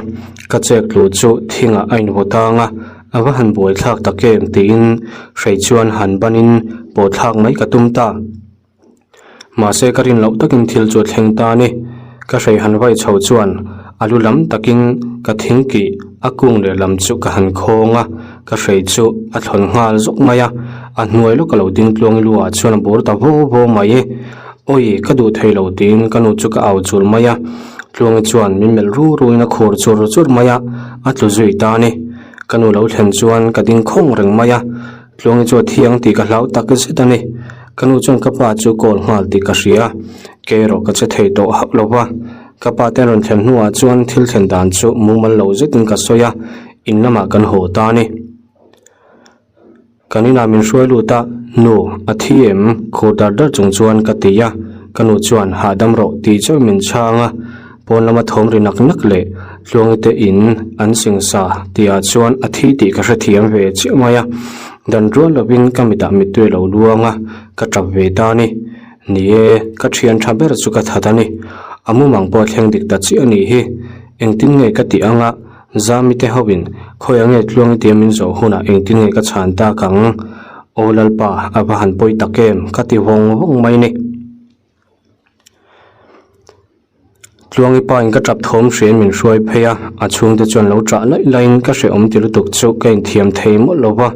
ka chek tlu chu thingah a invaw tang a, a va han buai thlak tak em tiin hrei chuan han ban in pawh thlak mai ka tum ta. Mahse ka rin loh takin thil chu a thleng ta a ni. Ka hrei han vai chho chuan a lu lam takin ka thing kih a kung leh lam chu ka han khawng a, ka hrei chu a thlawn nghal zawk mai a, a hnuai lawk a lo ding tluang i luah chuan a bur ta vaw vaw mai. Awi ka duh thei lo tiin ka nu chu ka au chul mai a, Tluangi chuan min melh ru ruin a khur chur chur mai a, a tlu zui ta a ni. Ka nu lo thlen chuan ka ding khawng reng mai a. Tluangi chu a thiang tih ka hlau tak zet a ni. Ka nu chuan ka pa chu call nghal tih ka hria. Ke erawh ka che thei tawh hauh lo va. Ka pa te rawn thlen hnuah chuan thil thlen dan chu mumal lo zetin ka sawi a, in lamah kan haw ta a ni. Kan inah min hruai lut a, Nu, a thi em? Khur dar dar chung chuan ka ti a. Ka nu chuan hahdam rawh tih chauh min chhang a. Pawn lama thawm ri nak nak leh Tluangi te in an singsa tihah chuan a thi tih ka hrethiam ve chiah mai a, dan rual lovin ka mitah mittui a lo luang a, ka tap ve ta a ni. Ni e, ka thian tha ber chu ka that a ni. A mumang pawh a thleng dik ta chiah a nih hi. Engtin nge ka tih anga Zami te hoin khawiah nge Tluangi tia min zawh hunah engtin nge ka chhan tak ang? Aw Lalpa, a va han pawi tak em? Ka ti vawng vawng mai ni. Tluangi pa in ka tap thawm hriain min hruai phei a, a chhungte chuan lo ṭah laih laiin ka hrehawm ti lutuk chu ka inthiam thei mawlh lo va.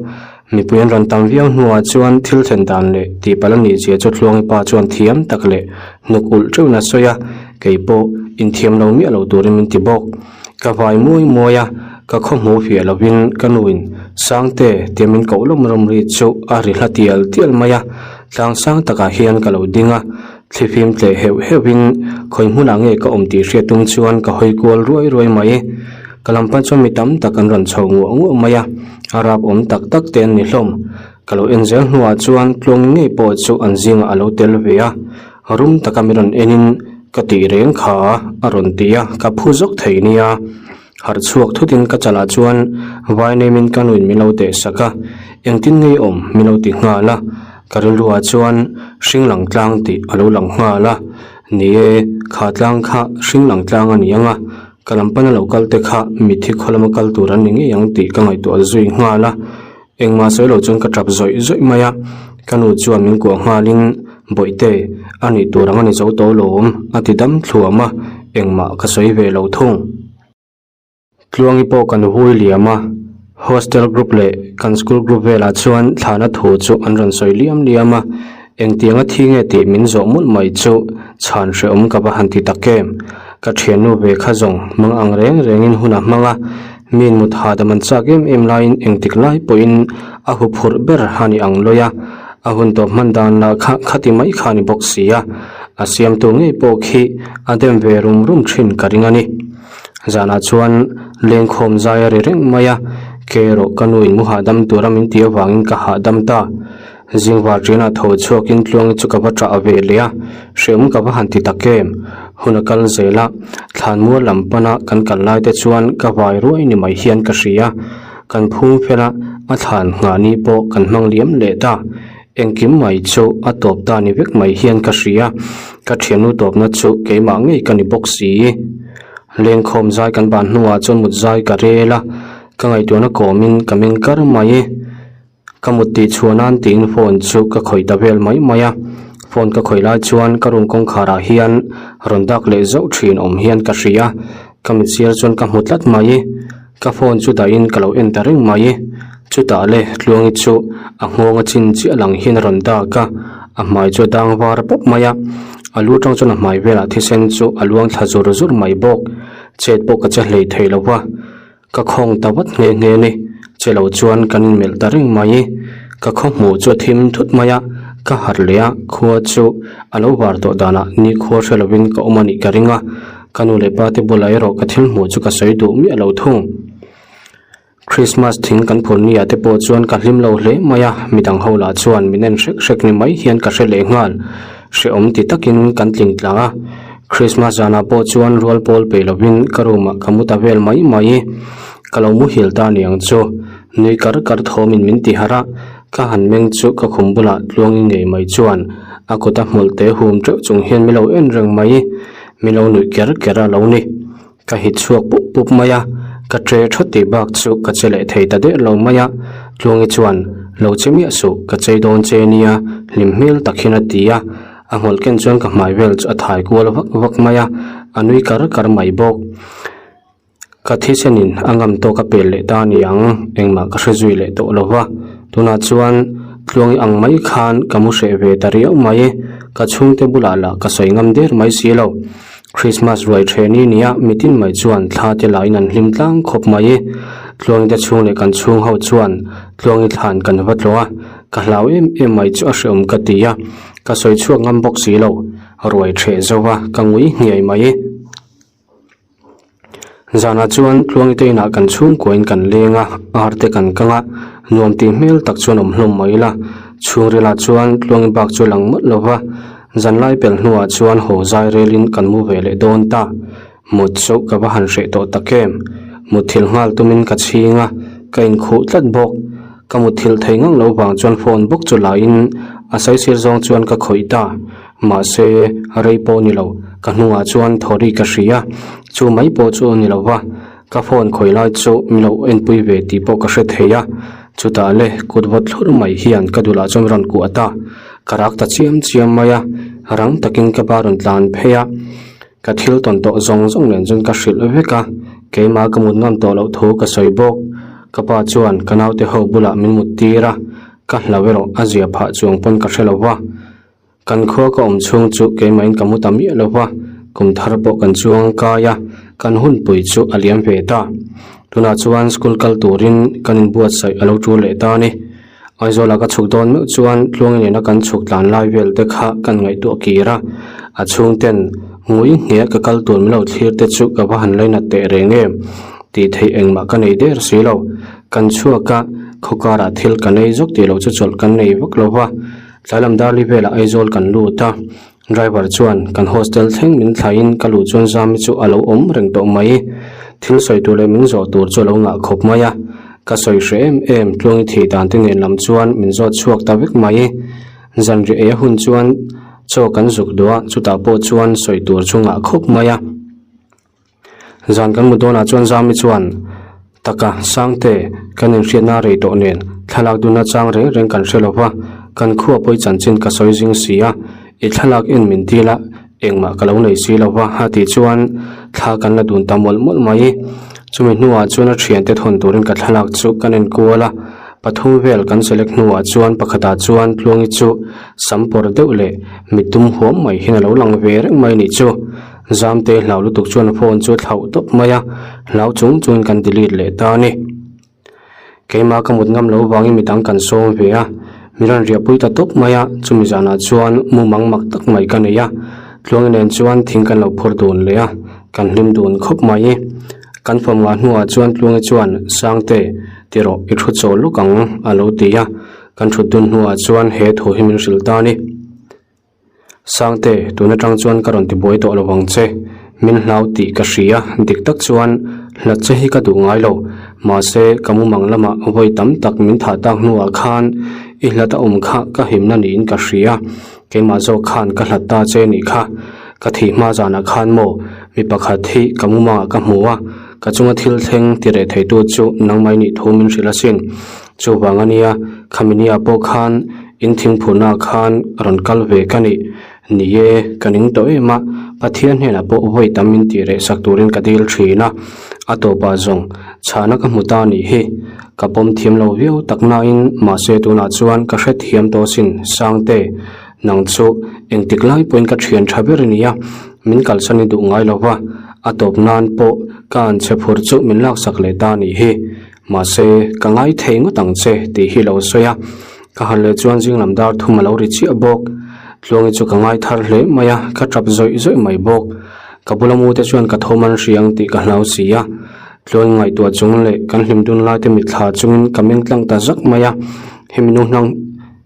Mipui an rawn tam viau hnuah chuan thil thlen dan leh tihpalh a nih zia chu Tluangi pa chuan thiam tak leh hnuk ulh teuhin a sawi a, kei pawh inthiam lo miah lo turin min ti bawk. Ka vai muai muai a, ka khaw hmuh fiah lovin ka nuin Sangte tia min koh lawm lawm ri chu a ri hla tial tial mai a, tlang sang takah hian ka lo ding a, thlifim tleh heuh heuhin khawi hmunah nge ka awm tih hriat tum chuan ka hawi kual ruai ruai mai. Ka lam pan chuan mi tam tak an rawn chho nguah nguah mai a, a rap awm tak tak te an ni hlawm. Ka lo en zel hnuah chuan tluang ngei pawh chu an zingah a lo tel ve a, rum taka min rawn enin ka tih reng kha a rawn ti a, ka phu zawk thei nia. Harh chhuak thutin ka chalah chuan vai neimin ka nuin min lo teh sak a, engtin ngei awm min lo ti nghal a, ka rilruah chuan hring lang tlang tih a lo lang nghal a, ni e, kha tlang kha hring lang tlang a ni ang a, Ka lam pana lo kal te kha mitthi khaw lama kal tur an ni ngei ang tih ka ngaihtuah zui nghal a, engmah sawi lo chuan ka tap zawih zawih mai a, ka nu chuan min kuah nghalin Bawihte, a nih tur ang a ni zo tawh lawm a ti dam thluam a, engmah ka sawi ve lo thung. Tluangi pawh kan hui liam a, hostel group leh kan school group velah chuan thlana thu chu an rawn sawi liam liam a, Engtianga thi nge tih min zawh mawlh mai chu chhan hrehawm ka va han ti tak em? Ka thiannu ve kha zawng hmang ang reng rengin hun a hmang a, miin mut hahdam an chak em em laiin engtik lai pawhin a huphurh ber a ni ang lawi a, a hun tawp hman dan lah kha khati mai kha a ni bawk si a, a siamtu ngei pawh khi a dem ve rum rum thin ka ring a ni. Zanah chuan lengkhawm zai a ri reng mai a, ke erawh ka nuin mu hahdam tura min tih avangin ka hahdam ta. Zingvar ṭianah tho chhuakin Tluangi chu ka va ṭah ve leh a, hrehawm ka va han ti tak em? Hun a kal zel a, thlanmual lam pana kan kal lai te chuan ka vai ruai ni mai hian ka hria. Kan phung fel a, a thlan nghah ni pawh kan hmang liam leh ta. Engkim mai chu a tawp ta ni vek mai hian ka hria, ka ṭhiannu tawpna chu keimah ngei ka ni bawk si. Lengkhawm zai kan ban hnuah chuan mut zai ka rel a, ka ngaihtuahna kawmin ka meng kar mai. Ka mut tih chhuah nan tiin phone chu ka khawih ta vel mai mai a, phone ka khawih lai chuan ka room kawngkhar ah hian rawn dak leh zauh thin awm hian ka hria, ka mit sir chuan ka hmu tlat mai, ka phone chu dah in ka lo en ta reng mai, chutah le Tluangi chu a nghawng a chin chiah lang hian a rawn dak a, a hmai chu a dang var pawp mai a, a lu tang chuan a hmai velah thisen chu a luang thla zur zur mai bawk, chet pawh ka che hlei thei lo va. Ka khawng ta vat nghe nghe ni, che lo chuan kan inmelh ta reng mai. Ka khaw hmuh chu a thim thut mai a, ka harh leh a, khua chu a lo var tawh danah nikhua hre lovin ka awm a nih ka ring a, ka nu leh pa te bulah erawh ka thil hmuh chu ka sawi duh miah lo thung. Christmas thing kan phur ni ah te pawh chuan ka hlim lo hle mai a, midang ho lah chuan min en hrek hrek ni mai hian ka hre leh nghal. Hrehawm ti takin kan tling tlang a. Christmas zanah pawh chuan rual pawl peih lovin ka room ah ka mu ta vel mai mai. Ka lo muhil ta aniang chu. Nui kar kar thawmin min ti harh a, ka han meng chu ka khum bulah tluangi ngei mai chuan a kut a hmawlh te hum teuh chung hian min lo en reng mai. Min lo nuih ker ker a lo ni. Ka hit chhuak pup pup mai a, ka tre thawt tih bak chu ka che leh thei ta der lo mai a, Tluangi chuan, Lo che miah suh, ka chei dawn che nia, hlim hmel tak hian a ti a, a hmawlh ken chuan ka hmai vel chu a thai kual vak vak mai a, a nui kar kar mai bawk. Ka thisenin a ngam tawk a pel leh ta ni ang, engmah ka hre zui leh tawh lo va, tunah chuan Tluangi ang mai khan ka mu hreh ve ta riau mai, ka chhungte bulah lah ka sawi ngam der mai si lo. Christmas ruai ṭhe ni nia mitin mai chuan thla te lahin an hlim tlang khawp mai. Tluangi te chhung leh kan chhung ho chuan Tluangi thlan kan va tlawh a, ka hlau em em mai chu a hreawm ka ti a, ka sawi chhuak ngam bawk si lo, ruai ṭheh zo va ka ngui nghiai mai. Zanah chuan Tluangi te inah kan chhungkuain kan leng a, ar te kan kang a, nuam tih hmel tak chuan awm hlawm mai la. Chhungrilah chuan Tluangi bak chu a lang mawlh lo va, Zanlai pel hnuah chuan haw zai relin kan mu ve leh dawn ta. Mut chu ka va han hreh tawh tak em? Mutthilh nghal tumin ka chhing a, ka inkhuh tlat bawk. Ka mutthilh thei ngang lo vang chuan phone bawk chu lahin a saisir zawng chuan ka khawih ta. Mahse, rei pawh ni lo, ka hnungah chuan thaw ri ka hria. Chu mai pawh chu a ni lo va, ka phone khawih lai chu min lo enpui ve tih pawh ka hre thei a. Chutah le, kut vawt thlur mai hian ka dulah chuan rawn kuah ta. Ka rak ta chiam chiam mai a, rang takin ka pa rawn tlan phei a, ka thil tawn tawh zawng zawng nen chuan ka hrilh vek a, keimah ka mut ngam tawh loh thu ka sawi bawk. Ka pa chuan ka naute ho bulah min mut tir a. Ka hlau erawh a zia phah chuang pawn ka hre lo va. Kan khua ka awm chhung chu keimahin ka mu ta miah lo va, kum thar pawh kan chuang kai a, kan hunpui chu a liam ve ta. Tunah chuan school kal turin kan inbuatsaih a lo tul leh ta a ni. Aizawla ka chhuk dawn meuh chuan Tluangi nena kan chhuk tlan lai vel te kha kan ngaihtuah kir a, a chhungten ngui ngheh ka kal tur min lo thlir te chu ka va han lainat teh reng em tih theih engmah ka nei der si lo. Kan chhuak a, khawkarah thil ka nei zawk tih loh chu chawlh kan nei vak lo va, tlai lam darli velah Aizawl kan lut a, driver chuan kan hostel thleng min thlaiin ka luh chuan Zami chu a lo awm reng tawh mai. Thil sawi tur leh min zawh tur chu a lo ngah khawp mai a, ka sawi hreh em em Tluangi thih dan te nen lam chuan min zawt chhuak ta vek mai. Zanriah ei a hun chuan chaw kan zuk duh a, chutah pawh chuan sawi tur chu ngah khawp mai a. Zan kan mu dawnah chuan Zami chuan, Taka, Sangte, kan inhriatna rei tawh nen thlalak dunna chang reng reng kan hre lo va, kan khua pawi chanchin ka sawi zing si a, i thlalak en min dil a, engmah ka lo nei si lo va, a tih chuan thla kan la dun ta mawlh mawlh mai. Chumi hnuah chuan a thiante thawn turin ka thlalak chu kan enkual a, pathum vel kan select hnuah chuan pakhatah chuan Tluangi chu sam pawr deuh leh mittum huam mai hian a lo lang ve reng mai nih chu. Zamte hlau lutuk chuan phone chu a thlauh tawp mai a, hlau chung chungin kan delete leh ta a ni. Keimah ka mut ngam loh vangin midang kan sawm ve a, mi rawn riahpui ta tawp mai a, chumi zanah chuan mumang mak tak mai ka nei a, Tluangi nen chuan thing kan lo phur dun leh a, kan hlim dun khawp mai. Kan fawm ngah hnuah chuan Tluangi chuan, Sangte, ti rawh, i thu chawl lawk ang, a lo ti a, kan thut dun hnuah chuan he thu hi min hrilh ta a ni. Sangte, tun atang chuan ka rawn tibuai tawh lo vang che. Min hlau tih ka hria, dik tak chuan hlat che hi ka duh ngai lo. Mahse, ka mumang lamah vawi tam tak min thah tak hnuah khan i hlat a awm kha ka himna niin ka hria. Keimah zawk khan ka hlat ta che nih kha. Ka thih hma zanah khan maw mi pakhat hi ka mumangah ka hmu a, ka chunga thil thleng ti reh theitu chu nangmah nih thu min hrilh asin. Chuvang ania, khami nia pawh khan In thingphurhnaah khan rawn kal ve ka nih. Ni e, ka ning tawh em a, Pathian hnenah pawh vawi tam min tih reh sak turin ka dil thin a. A tawpah zawng, chhahna ka hmu ta nih hi. Ka pawm thiam lo viau tak nain, mahse tunah chuan ka hrethiam tawh asin, Sangte. Nang chu engtik lai pawhin ka thian tha ber nia, min kalsan i duh ngai lo va, a tawp nan pawh ka anchhe phur chu min laksak leh ta nih hi. Mahse, ka ngai thei ngawt ang che tih hi lo sawi a. Ka han leh chuan zing lam dar thum a lo ri chiah bawk. Tluangi chu ka ngai thar hle mai a, ka tap zawih zawih mai bawk. Ka bula mute chuan ka thawm an hria ang tih ka hlau si a. Tluangi ngaihtuah chung leh kan hlim dun lai te mitthla chungin ka meng tlang ta zak mai a. Hemi nu hnang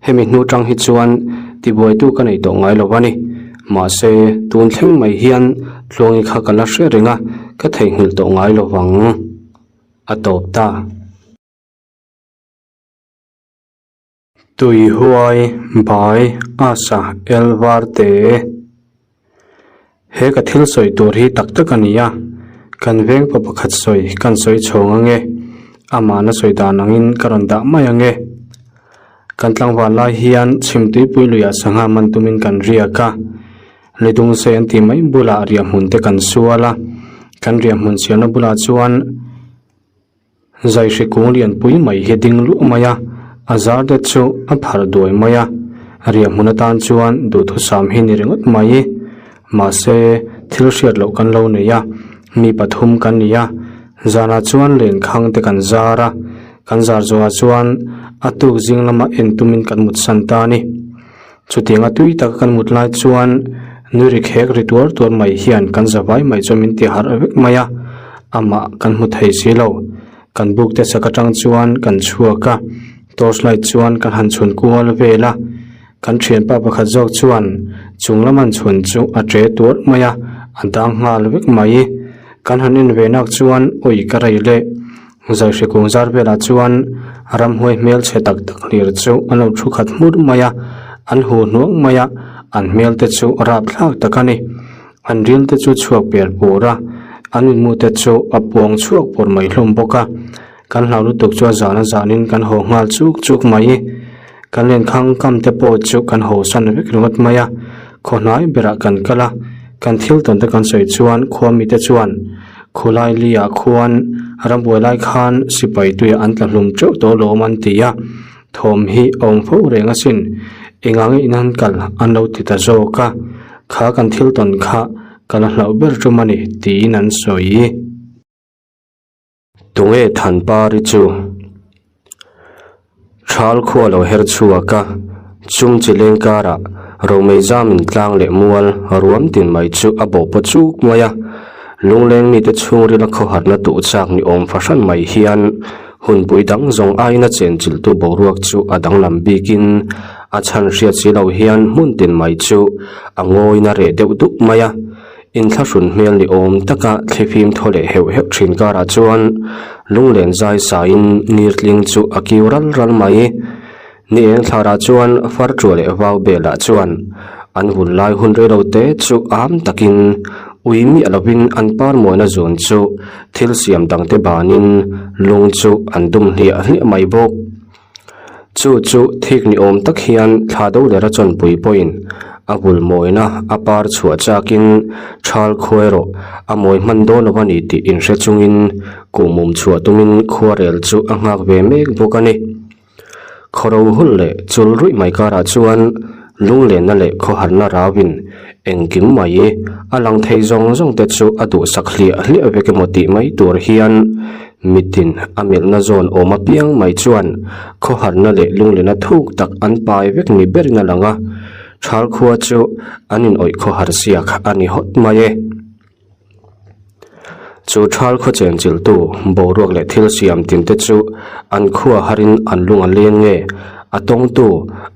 hemi hnu tang hi chuan tibuaitu ka nei tawh ngai lo a ni. Mahse, tun thleng mai hian Tluangi kha ka la hre reng a, ka theihnghilh tawh ngai lo vang. A tawp ta. Tui huai bai asa el var te. He ka thil sawi tur hi tak tak a ni a, kan veng pa pakhat sawi kan sawi chhawng ange, amahna sawi dan angin ka rawn dah mai ange. Kan tlangval lai hian chhimtuipui luiah sangha man tumin kan riak a, Lidung sei an tih mai bulah riahhmun te kan sual a, kan riahhmun siamna bulah chuan Zaihri kung lianpui mai hi a ding luah mai a, a zar te chu a pharh duai mai a, riahhmun atan chuan duhthusam hi ni ringawt mai. Mahse, thil hriat loh kan lo nei a, mi pathum kan ni a, zanah chuan lenkhang te kan zar a, kan zar zawhah chuan a tuk zing lama en tumin kan mutsan ta a ni. Chutianga tui taka kan mut lai chuan nui ri khek ri tuar tuar mai hian kan za vai mai chuan min ti harh vek mai a, amah kan hmu thei si lo. Kan buk te chak atang chuan kan chhuak a, torch light chuan kan han chhun kual vel a, kan thianpa pakhat zawk chuan chung lam an chhun chu a tre tuar mai a, a dang nghal vek mai. Kan han en ve nak chuan awi ka rei leh. Zaihri kung zar velah chuan ramhuai hmel chhe tak tak hlir chu an lo thu khat hmur mai a, an hu hnuang mai a, an hmel te chu rapthlak tak a ni. An ril te chu chhuak per pur a, an inmu te chu a puang chhuak pur mai hlawm bawk a. Kan hlau lutuk chu a zan a zanin kan haw nghal chuk chuk mai. Kan lenkhang kam te pawh chu kan haw san vek ringawt mai a, khaw hnai berah kan kal a, kan thil tawn te kan sawi chuan khua mite chuan Khulai liah khuan rambuai lai khan sipai tuiah an tla hlum teuh tawh lawm an ti a. Thawm hi a awm fo reng asin, engah nge in han kal an lo ti ta zawk a, kha kan thil tawn kha ka la hlauh ber tum a ni tiin an sawi. Tunge Thanpari chu? Thal khua lo her chhuak a, chung chi leng karah Romei zamin tlang leh mual ruam tin mai chu a bawh paw chuk mai a, lungleng mite chhungrila khawharna tuh chak ni awm fahran mai hian hunpui dang zawng aiin a chenchilhtu boruak chu a danglam bikin a chhan hriat si lo hian hmun tin mai chu a ngawin a reh deuh dup mai a. Inthlahrun hmel ni awm taka thlifim thaw leh heuh heuh thin karah chuan lunglen zai sain ngirtling chu a kiu ral ral mai. Ni eng thlarah chuan farṭuah leh vau belah chuan an vul lai hun rei lo te chu am takin ui miah lovin an par mawina zun chu thil siam dangte banin lung chu an dum hliah hliah mai bawk. Chu chu thik ni awm tak hian thla do lera chawnpui pawhin a vul mawina a par chhuah chakin thal khuai rawh a mawi hman dawn lo a ni tih inhre chungin kuhmum chhuah tumin khuarel chu a nghak ve mek bawk a ni. Khawro hul leh chul ruih mai karah chuan lunglenna leh khawharna rauin engkim mai a lang thei zawng zawng te chu a duhsak hliah hliah vek emaw tih mai tur hian mitin a melhna zawn awm apiang mai chuan khawharna leh lunglena thuk tak an pai vek ni berin a lang a, thal khua chu an inawih khawhar siak a ni hawt mai e. Chu thal khaw chenchilhtu boruak leh thil siam tin te chu an khua harin an lung a leng nge? A tawngtu,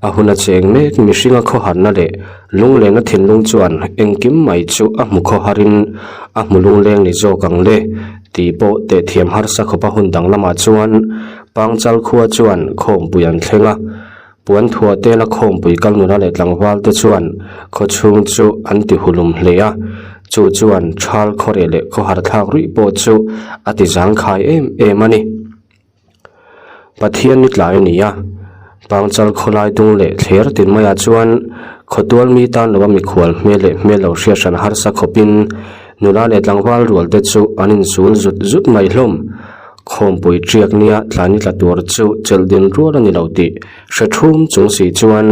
a hun a cheng mek mihringa khawharna leh lunglengna thinlung chuan engkim mai chu a hmu khaw harin a hmu lungleng ni zawk ang le tih pawh tehthiam harsa khawpa hun dang lamah chuan Pangchal khua chuan khawmpui an thleng a. Puan thuah tela khawmpui kal nula leh tlangval te chuan khaw chhung chu an ti hulum hle a, chu chuan thal khawreh leh khawhar thlak ruih pawh chu a ti zangkhai em em a ni. Pathian ni tlai a ni a, Pangchal khawlai dung leh thler tin maiah chuan khawtual mi tan lova mikhual hmel leh hmel lo hriat hran harsa khawpin nula leh tlangval rual te chu an insul zut zut mai hlawm. Khawmpui ṭiak nia tlani tla tur chu chelh din rual a ni lo tih hre thum chung si chuan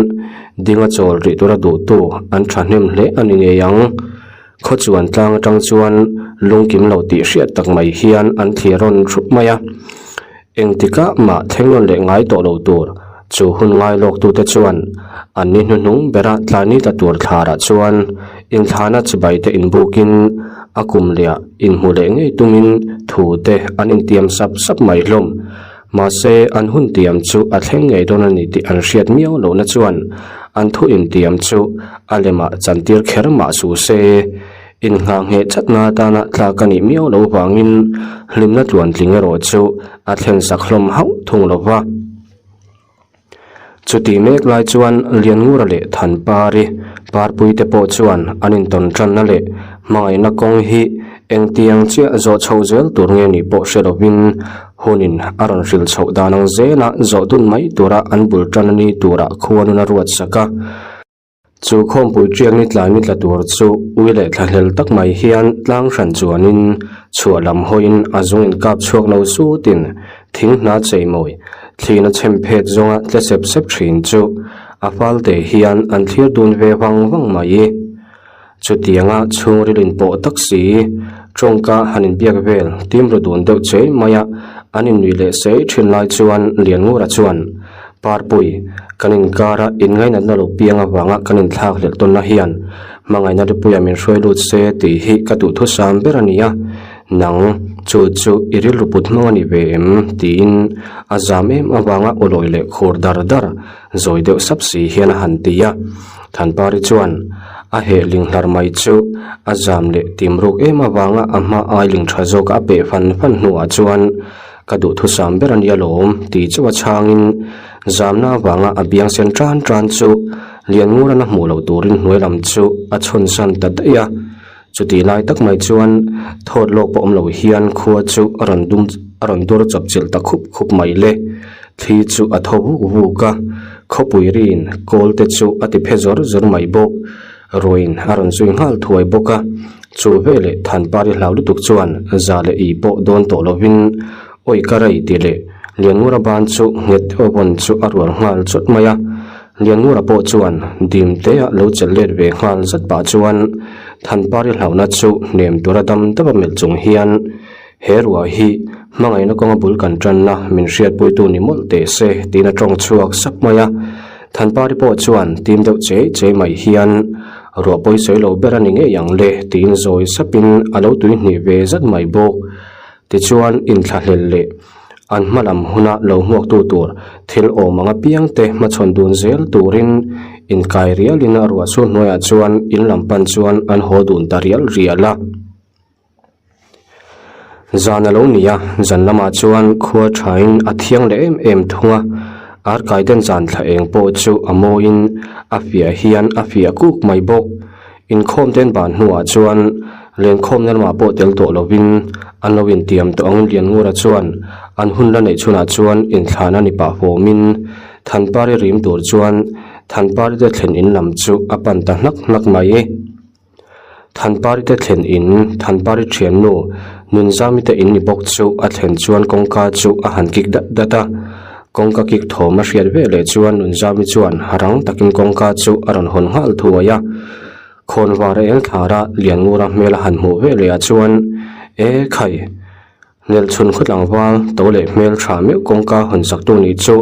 dinga chawl rih tura duhtu an ṭhahnem hle a ni ngei ang. Khawchuan tlang aṭang chuan lungkim lo tih hriat tak mai hian an thlir rawn thup mai a. Engtikah mah thleng rawn leh ngai tawh lo tur chu hun ngai lawktute chuan an ni hnuhnung bera tlani tla tur thlarah chuan inthlana chibai te inbukin a kum leh inhmu leh ngei tumin thu te an intiam sap sap mai hlawm. Mahse, an hun tiam chu a thleng ngei dawn a ni tih an hriat miau lohna chuan an thu intiam chu a lemah chantir kher mah su se. Innghah ngheh chatna atana tlak a nih miau loh vangin hlimna tluantling erawh chu a thlensak hlawm hauh thung lo va. Chuti mek lai chuan Lianngura leh Thanpari parpuite pawh chuan an intawn tanna leh hmangaihna kawng hi engtiang chiah zawh chhoh zel tur nge nih pawh hre lovin hunin a rawn hrilh chhoh dan ang zela zawh dun mai tura an bul tan a ni turah khuanun a ruat sak a. Chu khawmpui ṭiak ni tlai ni tla tur chu ui leh thlahlel tak mai hian tlang hran chuanin chhuah lam hawiin a zung inkap chhuak lo sutin thing hna cheimawi thlina chhem phet zawnga tle sep sep ṭhin chu a falte hian an thlir dun ve vang vang mai. Chutianga chhungril inpawh tak si tawngka han inbiak vel tim ru dun deuh chei maia an innuih leh sei ṭhin lai chuan Lianngura chuan Parpui, kan inkara inngainatna lo piang avanga kan inthlak hlelh tawnna hian hmangaihna ripuia min hruai lut se tih hi ka duhthusam ber a ni a, nang chu chu i rilru put hmang a ni ve em? tiin a zam em avanga awlawi leh khur dar dar zawi deuh sap si hian a han ti a. Thanpari chuan a heh ling hlar mai chu a zam leh timruk em avanga a hma ai ling tha zawka a peh fan fan hnuah chuan Ka duhthusam ber a nia lawm tih chu a chhangin zamna avanga a biang sen tan tan chu Lianngurana hmuh loh turin hnuai lam chu a chhawnsan ta daih a. Chutih lai tak mai chuan thawt lawk pawh awm lo hian khua chu a rawn dum a rawn dur chawp chilh ta khup khup mai le. Thli chu a thaw vuk vuk a, khawpui rin kawl te chu a ti phe zawr zawr mai bawk. Ruiin a rawn zui nghal thuai bawk a, chu veleh Thanpari hlau lutuk chuan za leh i pawh dawn tawh lovin awi ka rei ti leh. Lianngura ban chu nghet deuh a vawn chu a rual nghal chawt mai a. Lianngura pawh chuan dim te ah lo chelh let ve nghal zat pah chuan Thanpari hlauhna chu hnem tura dam dap a melh chung hian he ruah hi hmangaihna kawnga bul kan tanna min hriatpuitu ni mawlh teh se tiin a tawng chhuak sak mai a. Thanpari pawh chuan tim deuh chei chei mai hian ruah pawi sawi lo ber a ni ngei ang le tiin zawi sapin a lo tuihnih ve zat mai bawk. Tichuan inthlahlel leh an hma lam huna lo hmuaktu tur thil awm ang apiangte hmachhawn dun zel turin inkai rialin a ruah chhung hnuaiah chuan in lam pan chuan an haw dun ta rial rial a. Zan a lo ni a, zan lamah chuan khua thain a thiang leh em em thung a, arkaiten zan thla eng pawh chu a mawiin a fiah hian a fiah kuk mai bawk. Inkhawm ten ban hnuah chuan lenkhawmna lamah pawh tel tawh lovin an lo intiam tawh ang Lianngura chuan an hun la neih chhunah chuan inthlahna ni pah fawmin Thanpari rim tur chuan Thanpari te thlen in lam chu a pan ta hnak hnak mai. Thanpari te thlen in Thanpari thiannu Nunzami te in ni bawk chu a thlen chuan kawngka chu a han kik dat dat a. Kawngka kik thawm a hriat ve leh chuan Nunzami chuan rang takin kawngka chu a rawn hawn nghal thuai a. Khawnvar eng thlara Lianngura hmel a han hmuh ve leh ah chuan, E khai! Nelchhun khaw tlangval to leh hmel tha meuh kawngka hawn saktu nih chu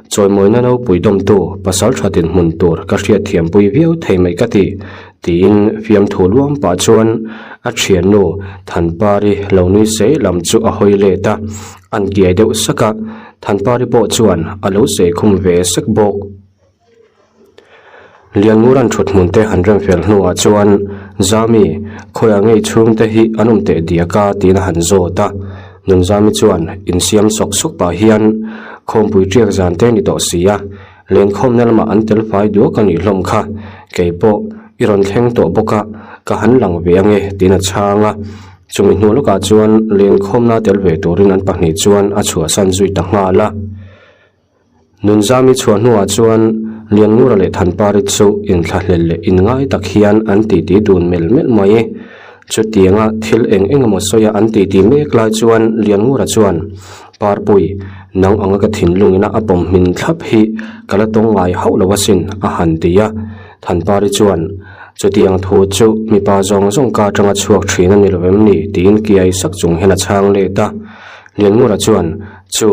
chawimawina nopui dawmtu pasal tha dinhmun tur ka hriatthiampui viau thei mai ka ti, tiin fiamthu luam pah chuan a thiannu Thanpari lo nui sei lam chu a hawi let a. An kiai deuh sak a, Thanpari pawh chuan a lo sei khum ve sek bawk. Lianngura'n thut hmun te han rem fel hnuah chuan Zami, khawiah ngei chhung te hi an awm teh diak a tiin a han zawt a. Nunzami chuan insiam sawk sawk pah hian khawmpui ṭiak zan te ni tawh si a, lenkhawmna lamah an tel fai duak a nih hlawm kha, kei pawh i rawn thleng tawh bawk a, ka han lang ve ange tiin a chhang a. Chumi hnu lawkah chuan lenkhawmna tel ve turin an pahnih chuan a chhuahsan zui ta nghal a. Nunzami chhuah hnuah chuan Lianngura leh Thanpari chu inthlahlel leh inngai tak hian an titi dun melh melh mai. Chutianga thil eng eng emaw sawia an titi mek lai chuan Lianngura chuan, Parpui, nang anga ka thinlungina a pawm hmin thlap hi ka la tawng ngai hauh lo asin, a han ti a. Thanpari chuan, Chutiang thu chu mipa zawng zawng ka atanga chhuak thin a ni lo em ni? tiin kiai sak chung hian a chhang let a. Lianngura chuan, Chu,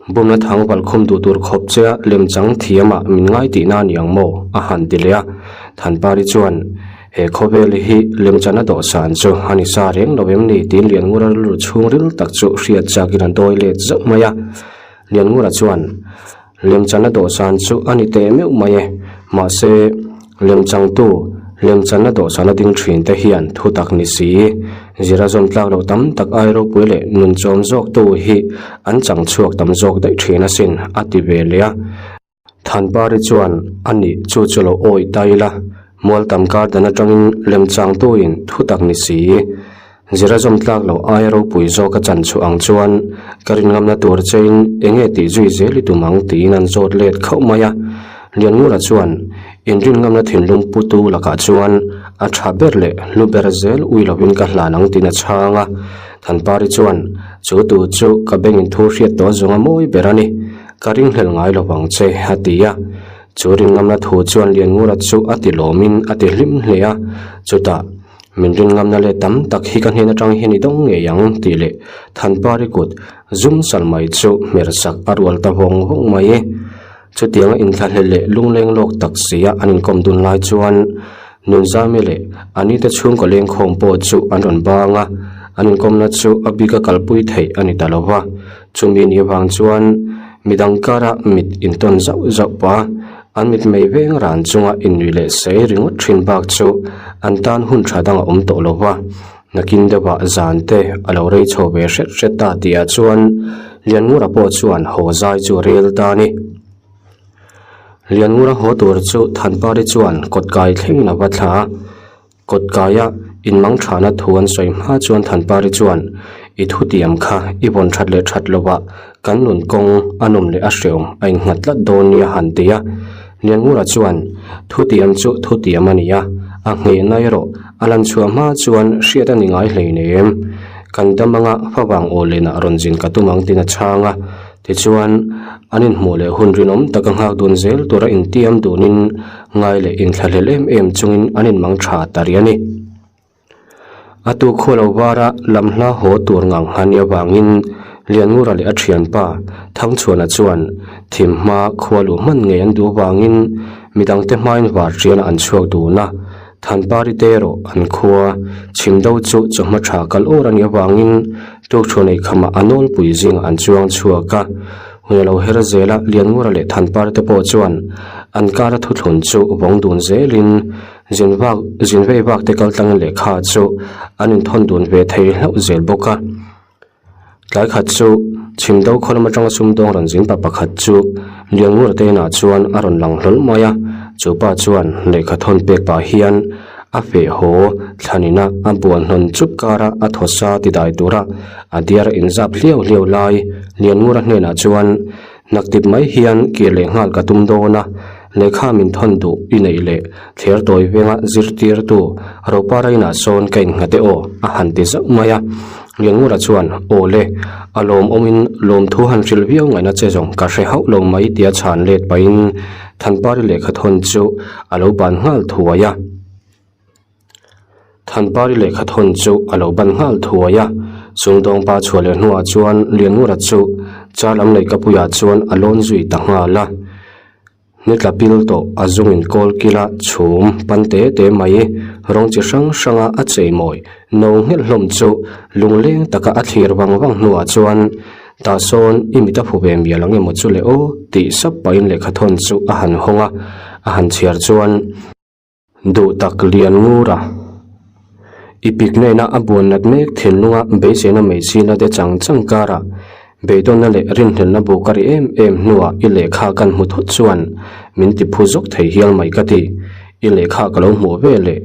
bumna thang valkhum duh tur khawp che a lemchang thiamah min ngai tihna a ni ang maw? a han ti leh a. Thanpari chuan, He khawvel hi lemchana dawhsan chu a ni sa reng lo em ni? tiin Lianngura rilru chhungril tak chu hriat chakin a dawi let zauh mai a. Lianngura chuan, Lemchana dawhsan chu a ni teh meuh mai e. Mahse, lemchangtu, lemchana dawhsana ding thin te hian thu tak ni si. Zira zawm tlak loh tam tak ai ropui leh nun chawm zawktu hi an chang chhuak tam zawk daih thin asin, a ti ve leh a. Thanpari chuan a nih chu chu lo awih ta ila, mual tam kar dan atangin lemchangtuin thu tak ni si. Zira zawm tlak loh aia ropui zawk a chan chhuah ang chuan ka rin ngamna tur chein eng nge tih zui zel i tum ang tiin an zawt let khauh mai a. Lianngura chuan inrin ngamna thinlung putu lakah chuan a tha ber leh hlu ber zel ui lovin ka hlan ang tiin a chhang a. Thanpari chuan chu tu chu ka bengin thu hriat tawh zawnga mawi ber a ni, ka ringhlel ngai lo vang che a ti a. Chu rin ngamna thu chuan Lianngura chu a ti lawmin a ti hlim hle a, chutah Min rin ngamna leh tam tak hi ka hnen atang hian i dawng ngei ang tih leh Thanpari kut zum sal mai chu hmer sak a rual ta vawng vawng mai. Chutianga inthlahlel leh lungleng lawk tak sia an inkawm dun lai chuan Nunzami leh Anite chhungkaw lengkhawm pawh chu an rawn bang a, an inkawmna chu a bika kalpui theih a ni ta lo va. Chumi ni avang chuan midang kara mit intawn zauh zauh pah a, An mitmei veng ran chunga innuih leh sei ringawt thin bak chu an tan hun tha dang a awm tawh lo va, nakin deuhah zan te a lo rei chho ve hret hret ta tihah chuan Lianngura pawh chuan haw zai chu a rel ta a ni. Lianngura haw tur chu Thanpari chuan kawtkai thlengin a va thla a. Kawtkaia inmang thana thu an sawi hma chuan Thanpari chuan, I thutiam kha i vawn that leh that lovah kan nun kawng a nawm leh a hreawm a innghat tlat dawn nia han ti a. Lianngura chuan, Thutiam chu thutiam a ni a, a nghehna erawh a lan chhuah hma chuan hriat a ni ngai hleinem. Kan dam anga favang aw lenah rawn zin ka tum ang tiin a chhang a. Tichuan, an inhmuh leh hun rinawm taka nghak dun zel tura intiam dunin ngai leh inthlahlel em em chungin an inmang tha ta rih a ni. A tu khaw lo vara lam hla haw tur ngang han i avangin Lianngura leh a thianpa Thangchhuana chuan thim hma khua luh hman ngei an duh avangin midangte hmain var tianah an chhuak dun a, Thanpari te erawh an khua chhimdo chu chawhma tha kal awr a nih avangin tukṭhuan eikhamah a nawlpui zingah an chuang chhuak a. Hun a lo her zel a, Lianngura leh Thanpari te pawh chuan an kara thuthlun chu vawng dun zelin Zin vak, zin vei vak te kal tlangin lehkha chu an inthawn dun ve thei hlauh zel bawk a. Tlai khat chu Chhimdo khaw lam atanga sumdawng rawn zin pa pakhat chu Lianngura te inah chuan a rawn lang hlawl mai a, chu pa chuan lehkha thawn pek pah hian a feh haw thlanina a buan hnawn chup kara a thawsa ti dai tura a diar a inzap hliau hliau lai Lianngura hnenah chuan Naktip mai hian kir leh nghal ka tum dawn a, lehkha min thawn duh i neih leh thler tawi venga zirtirtu Ropa Rainah sawn ka innghat e aw a han ti zauh mai a. Lianngura chuan, Aw le, a lawmawmin lawmthu han hrilh viau ngaihna che zawng ka hre hauh lo mai tia chhan let pahin Thanpari lehkha thawn chu a lo ban nghal thuai a. Thanpari lehkha thawn chu a lo ban nghal thuai a, Sumdawngpa chhuah leh hnuah chuan Lianngura chu char lam leihkapuiah chuan a lawn zui ta nghal a. Ni tla pil tawh a zungin kawl kila chhum pan te te mai rawng chi hrang hranga a cheimawi no nghelh hlawm chu lungleng taka a thlir vang vang hnuah chuan tah sawn i mit a phu ve mial ang emaw chu le aw tih sap pahin lehkha thawn chu a han hawng a, a han chhiar chuan. Duh tak lian ngur a. I pik naina a buan nat mek thinlunga beiseina mai china te chang chang karah beidawnna leh rinhlelhna bu ka ri em em hnuah i lehkha kan hmu thut chuan min ti phu zawk thei hial mai ka ti. I lehkha ka lo hmuh ve leh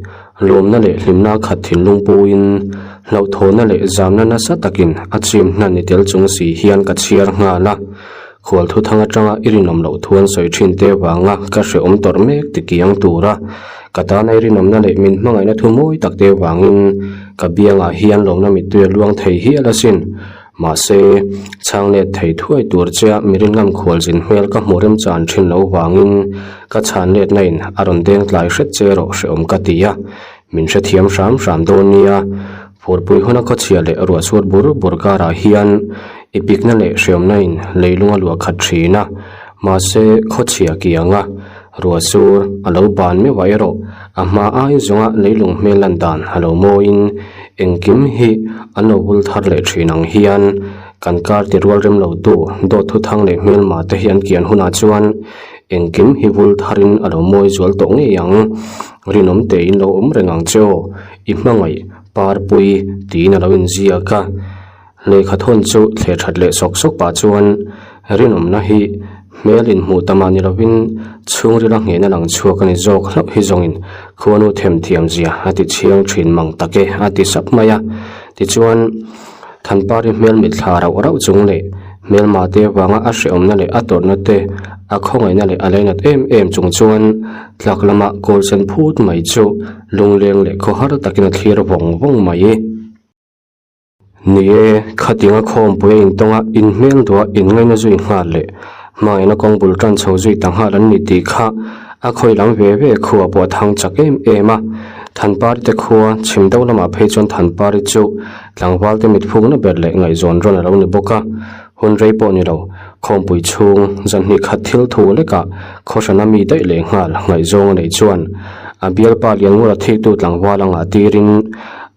lawmna leh hlimna khat thinlung puin hlauhthawhna leh zamna nasa takin a chim hnan i tel chung si hian ka chhiar nghal a. Khual thuthang atanga i rinawm loh thu an sawi thin te avanga ka hrehawm tawrh mek ti kiang tura ka tana i rinawmna leh min hmangaihna thu mawi tak te avangin ka biangah hian lawmna mittui a luang thei hial asin. Mahse, chhang let thei thuai tur chea mi rinngam khualzin hmel ka hmuh remchan thin lo vangin ka chhan letna in a rawn deng tlai hret che erawh hrehawm ka ti a, min hrethiam hram hram dawn nia. Phurpui huna khawchhia leh ruahchhuat bur bur karah hian i pikna leh hriamna in leilung a luah khat thin a, mahse khawchhia kianga ruahsur a lo ban meuh ah erawh a hma ai zawnga leilung hmel lan dan a lo mawiin engkim hi an lo bul thar leh thin ang hian kan kar ti rual rem lo tu dawt thuthang leh hmelma te hi an kian hunah chuan engkim hi vul tharin a lo mawi zual tawh ngei ang. Rinawm tein lo awm reng ang che aw. I hmangaih Parpui tiin a lo inziak a, lehkha thawn chu thle that leh sawk sawk pah chuan rinawmna hi hmel inhmuh ta mah ni lovin chhungrila nghehna lang chhuak a ni zawk hlauh hi zawngin khuanu themthiam zia a ti chhiang thin mang tak e a ti sap mai a. Tichuan, Thanpari hmel mitthla rauh rauh chung leh hmelma te avanga a hrehawmna leh a tawrhna te a khawngaihna leh a lainat em em chung chuan tlak lama kawl sen phut mai chu lungleng leh khawhar takin a thlir vawng vawng mai. Ni e, khatinga khawmpui a intawnga inhmel duah inngaina zui nghal leh hmangaihna kawng bul tan chho zui ta nghal an ni tih kha a khawi lam ve ve khua pawh a thang chak em em a. Thanpari te khua chhim deuh lamah phei chuan Thanpari chu tlangval te mit phukna ber leh ngaihzawn rawn a lo ni bawk a. Hun rei pawh ni lo, khawmpui chhung zan hnih khat thil thu lekah khawhrana mi daih leh nghal ngaihzawng a neih chuan a bialpa Lianngura thiktu tlangval anga tirin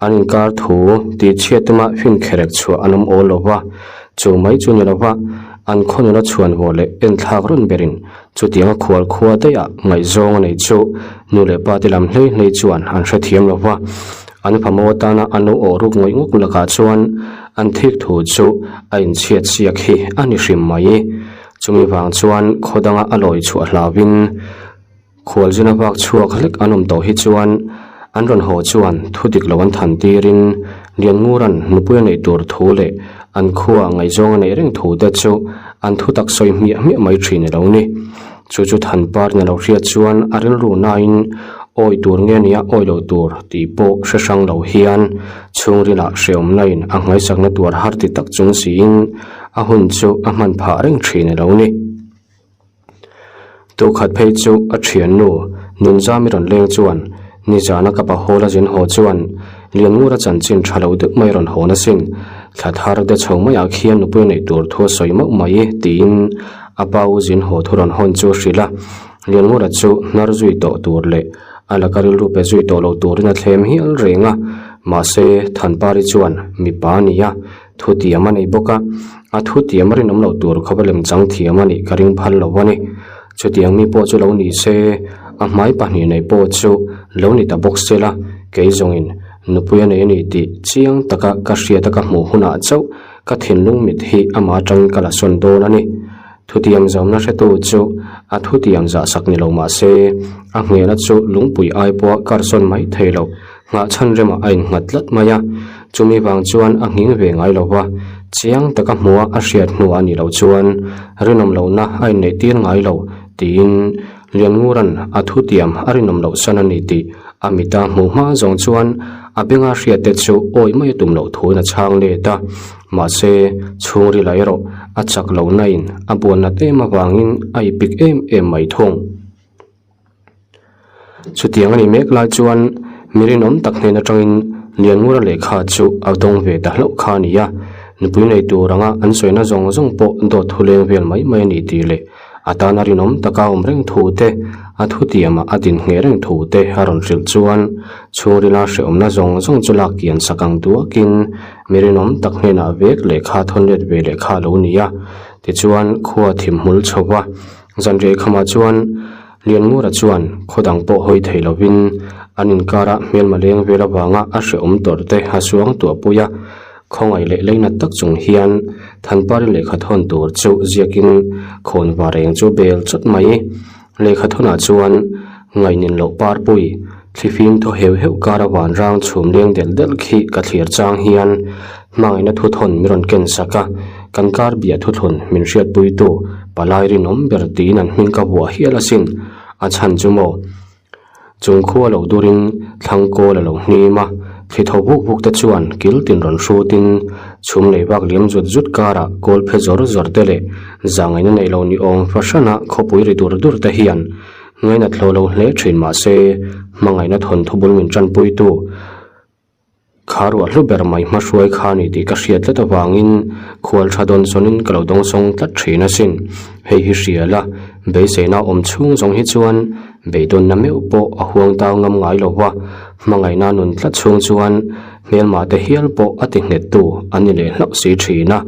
an inkar thu tihchhiat tuma finkhirek chhuah an awm awl lo va, chu mai chu ni lova an khaw nula chhuan vawh leh enthlak rawn berin chutianga khual khua daihah ngaihzawng a neih chu nu leh pa te lam hlei hlei chuan an hrethiam lo va. An famo atana an lo awh ruk ngawih ngawk lakah chuan an thik thu chu a inchhiat siak hi a ni hrim mai. Chumi vang chuan khaw danga a lawi chhuah hlauhin khualzina vak chhuak hlek an awm tawh hi chuan an rawn haw chuan thu dik lo an than tirin Lianngura'n nupui a neih tur thu leh an khua ngaihzawng a neih reng thu te chu an thu tak sawi hmiah hmiah mai thin a lo ni. Chu chu Thanparna lo hriat chuan a rilru nain awi tur nge nia awi lo tur tih pawh hre hrang lo hian chhungrilah hreawmna in a nghaisakna tuar har ti tak chung siin. a hun chu a hman phah reng thin a lo ni. Tukhat phei chu a thiannu Nunzami rawn leng chuan nizana ka pahawl a zin haw chuan Lianngura chanchin tha lo deuh mai rawn hawn asin, thla thar de chho maiah khian nupui neih tur thu a sawi mauh mai tiin a pa u zin haw thu rawn hawn chu a hrilh a. Lianngura chu hnar zui tawh tur leh a laka rilru pe zui tawh lo turin a thlem hial reng a, mahse Thanpari chuan mipa a ni a, Thu tiam a nei bawk a, a thu tiam a rinawm loh tur khawpa lem chang thiam a nih ka ring phal lo a ni. Chutiang mi pawh chu lo ni se, a hmai pahnih nei pawh chu lo ni ta bawk se la, kei zawngin nupui a nei a ni tih chiang taka ka hriat a ka hmuh hunah chauh ka thinlung mit hi amah atangin ka la sawn dawn a ni. Thutiam zawmna hretu chu a thutiam zahsak ni lo mah se, a nghehna chu lungpui ai pawha karsawn mai thei lo nghah chhan remah a innghat tlat mai a. Chumi vang chuan a nghing ve ngai lo va, chiang taka hmuha a hriat hnu a nih loh chuan rinawm lohna a inneih tir ngai lo tiin Lianngura'n a thutiam a rinawm loh san a ni tih a mita hmuh hma zawng chuan a benga hriatte chu awih mai a tum loh thuin a chhang let a. Mahse, chhungril ah erawh a chak lo nain a buan nat em avangin a ipik em em mai thung. Chutiang a nih mek lai chuan mi rinawm tak hnen atangin Lianngura lehkha chu a dawng ve ta hlauh kha a ni a, nupui nei tur anga an sawina zawng zawng pawh dawt thu leng vel mai mai a ni tih leh a tana rinawm taka awm reng thu te, a thutiama a din ngheh reng thu te a rawn hrilh chuan chhungrila hrehawmna zawng zawng chu lak kian sak ang duakin mi rinawm tak hnenah vek lehkha thawn let ve lehkha a lo ni a. Tichuan khua thim hmul chho va, zanriah khamah chuan Lianngura chuan khaw dang pawh hawi thei lovin an inkara hmelma leng vel avanga a hrehawm tawrh te a suang tuahpui a. Khawngaih leh leinat tak chung hian Thanpari lehkha thawn tur chu ziakin khawnva reng chu bel chawt mai. Lehkha thawnah chuan ngaihnin loh parpui, thlifim thaw heuh heuh kara vanrang chhum leng delh delh khi ka thlir chang hian hmangaihna thuthawn min rawn ken sak a, kan kar biah thuthlun min hriatpuitu palai rinawm ber tiin an hming ka vuah hial asin, a chhan chu maw? Chung khua lo durin thlang kawl a lo hnim a, thli tho vuk vuk te chuan kil tin rawn hrutin chhum lei vak liam zut zut karah kawl phe zawr zawr te leh zangaina nei lo ni awm fahrana khawpui ri dur dur te hian ngainat hlawh lo hle thin mahse hmangaihna thawnthu bul min tanpuitu Kha ruah hlu ber mai hmahruai kha ni tih ka hriat tlat avangin khual tha dawn sawnin ka lo dawngsawng tlat thin asin. Hei hi hria la, beiseina awm chhung zawng hi chuan beidawnna meuh pawh a huang tau ngam ngai lo va, hmangaihna nun tlat chhung chuan hmelma te hial pawh a ti nghettu an ni leh hlauh si thin a.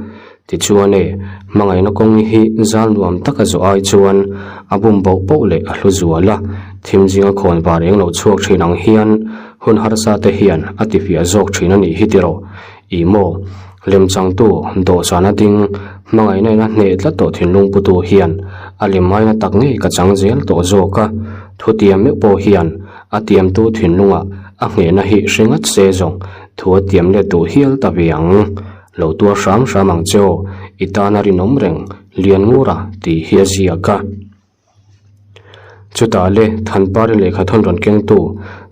Tichuan e, hmangaihna kawng hi zal nuam taka zawh ai chuan a bum boh poh leh a hlu zual a, thim zinga khawn var eng lo chhuak thin ang hian hun harsa te hian a tifiah zawk thin a nih hi tiraw? Ih maw? Lemchangtu dawhsana ding hmangaihna in a hneh tlat tawh thinlung putu hian a lem aina tak ngei ka chang zel tawh zawk a, thutiam meuh pawh hian a tiamtu thinlungah a hnehna hi hre ngat se zawng thu a tiam let duh hial ta ve ang. Lo tuar hram hram ang che aw, i tan a rinawm reng, Lianngura tih hi a ziak a. Chutah le, Thanpari lehkha thawn rawn kengtu,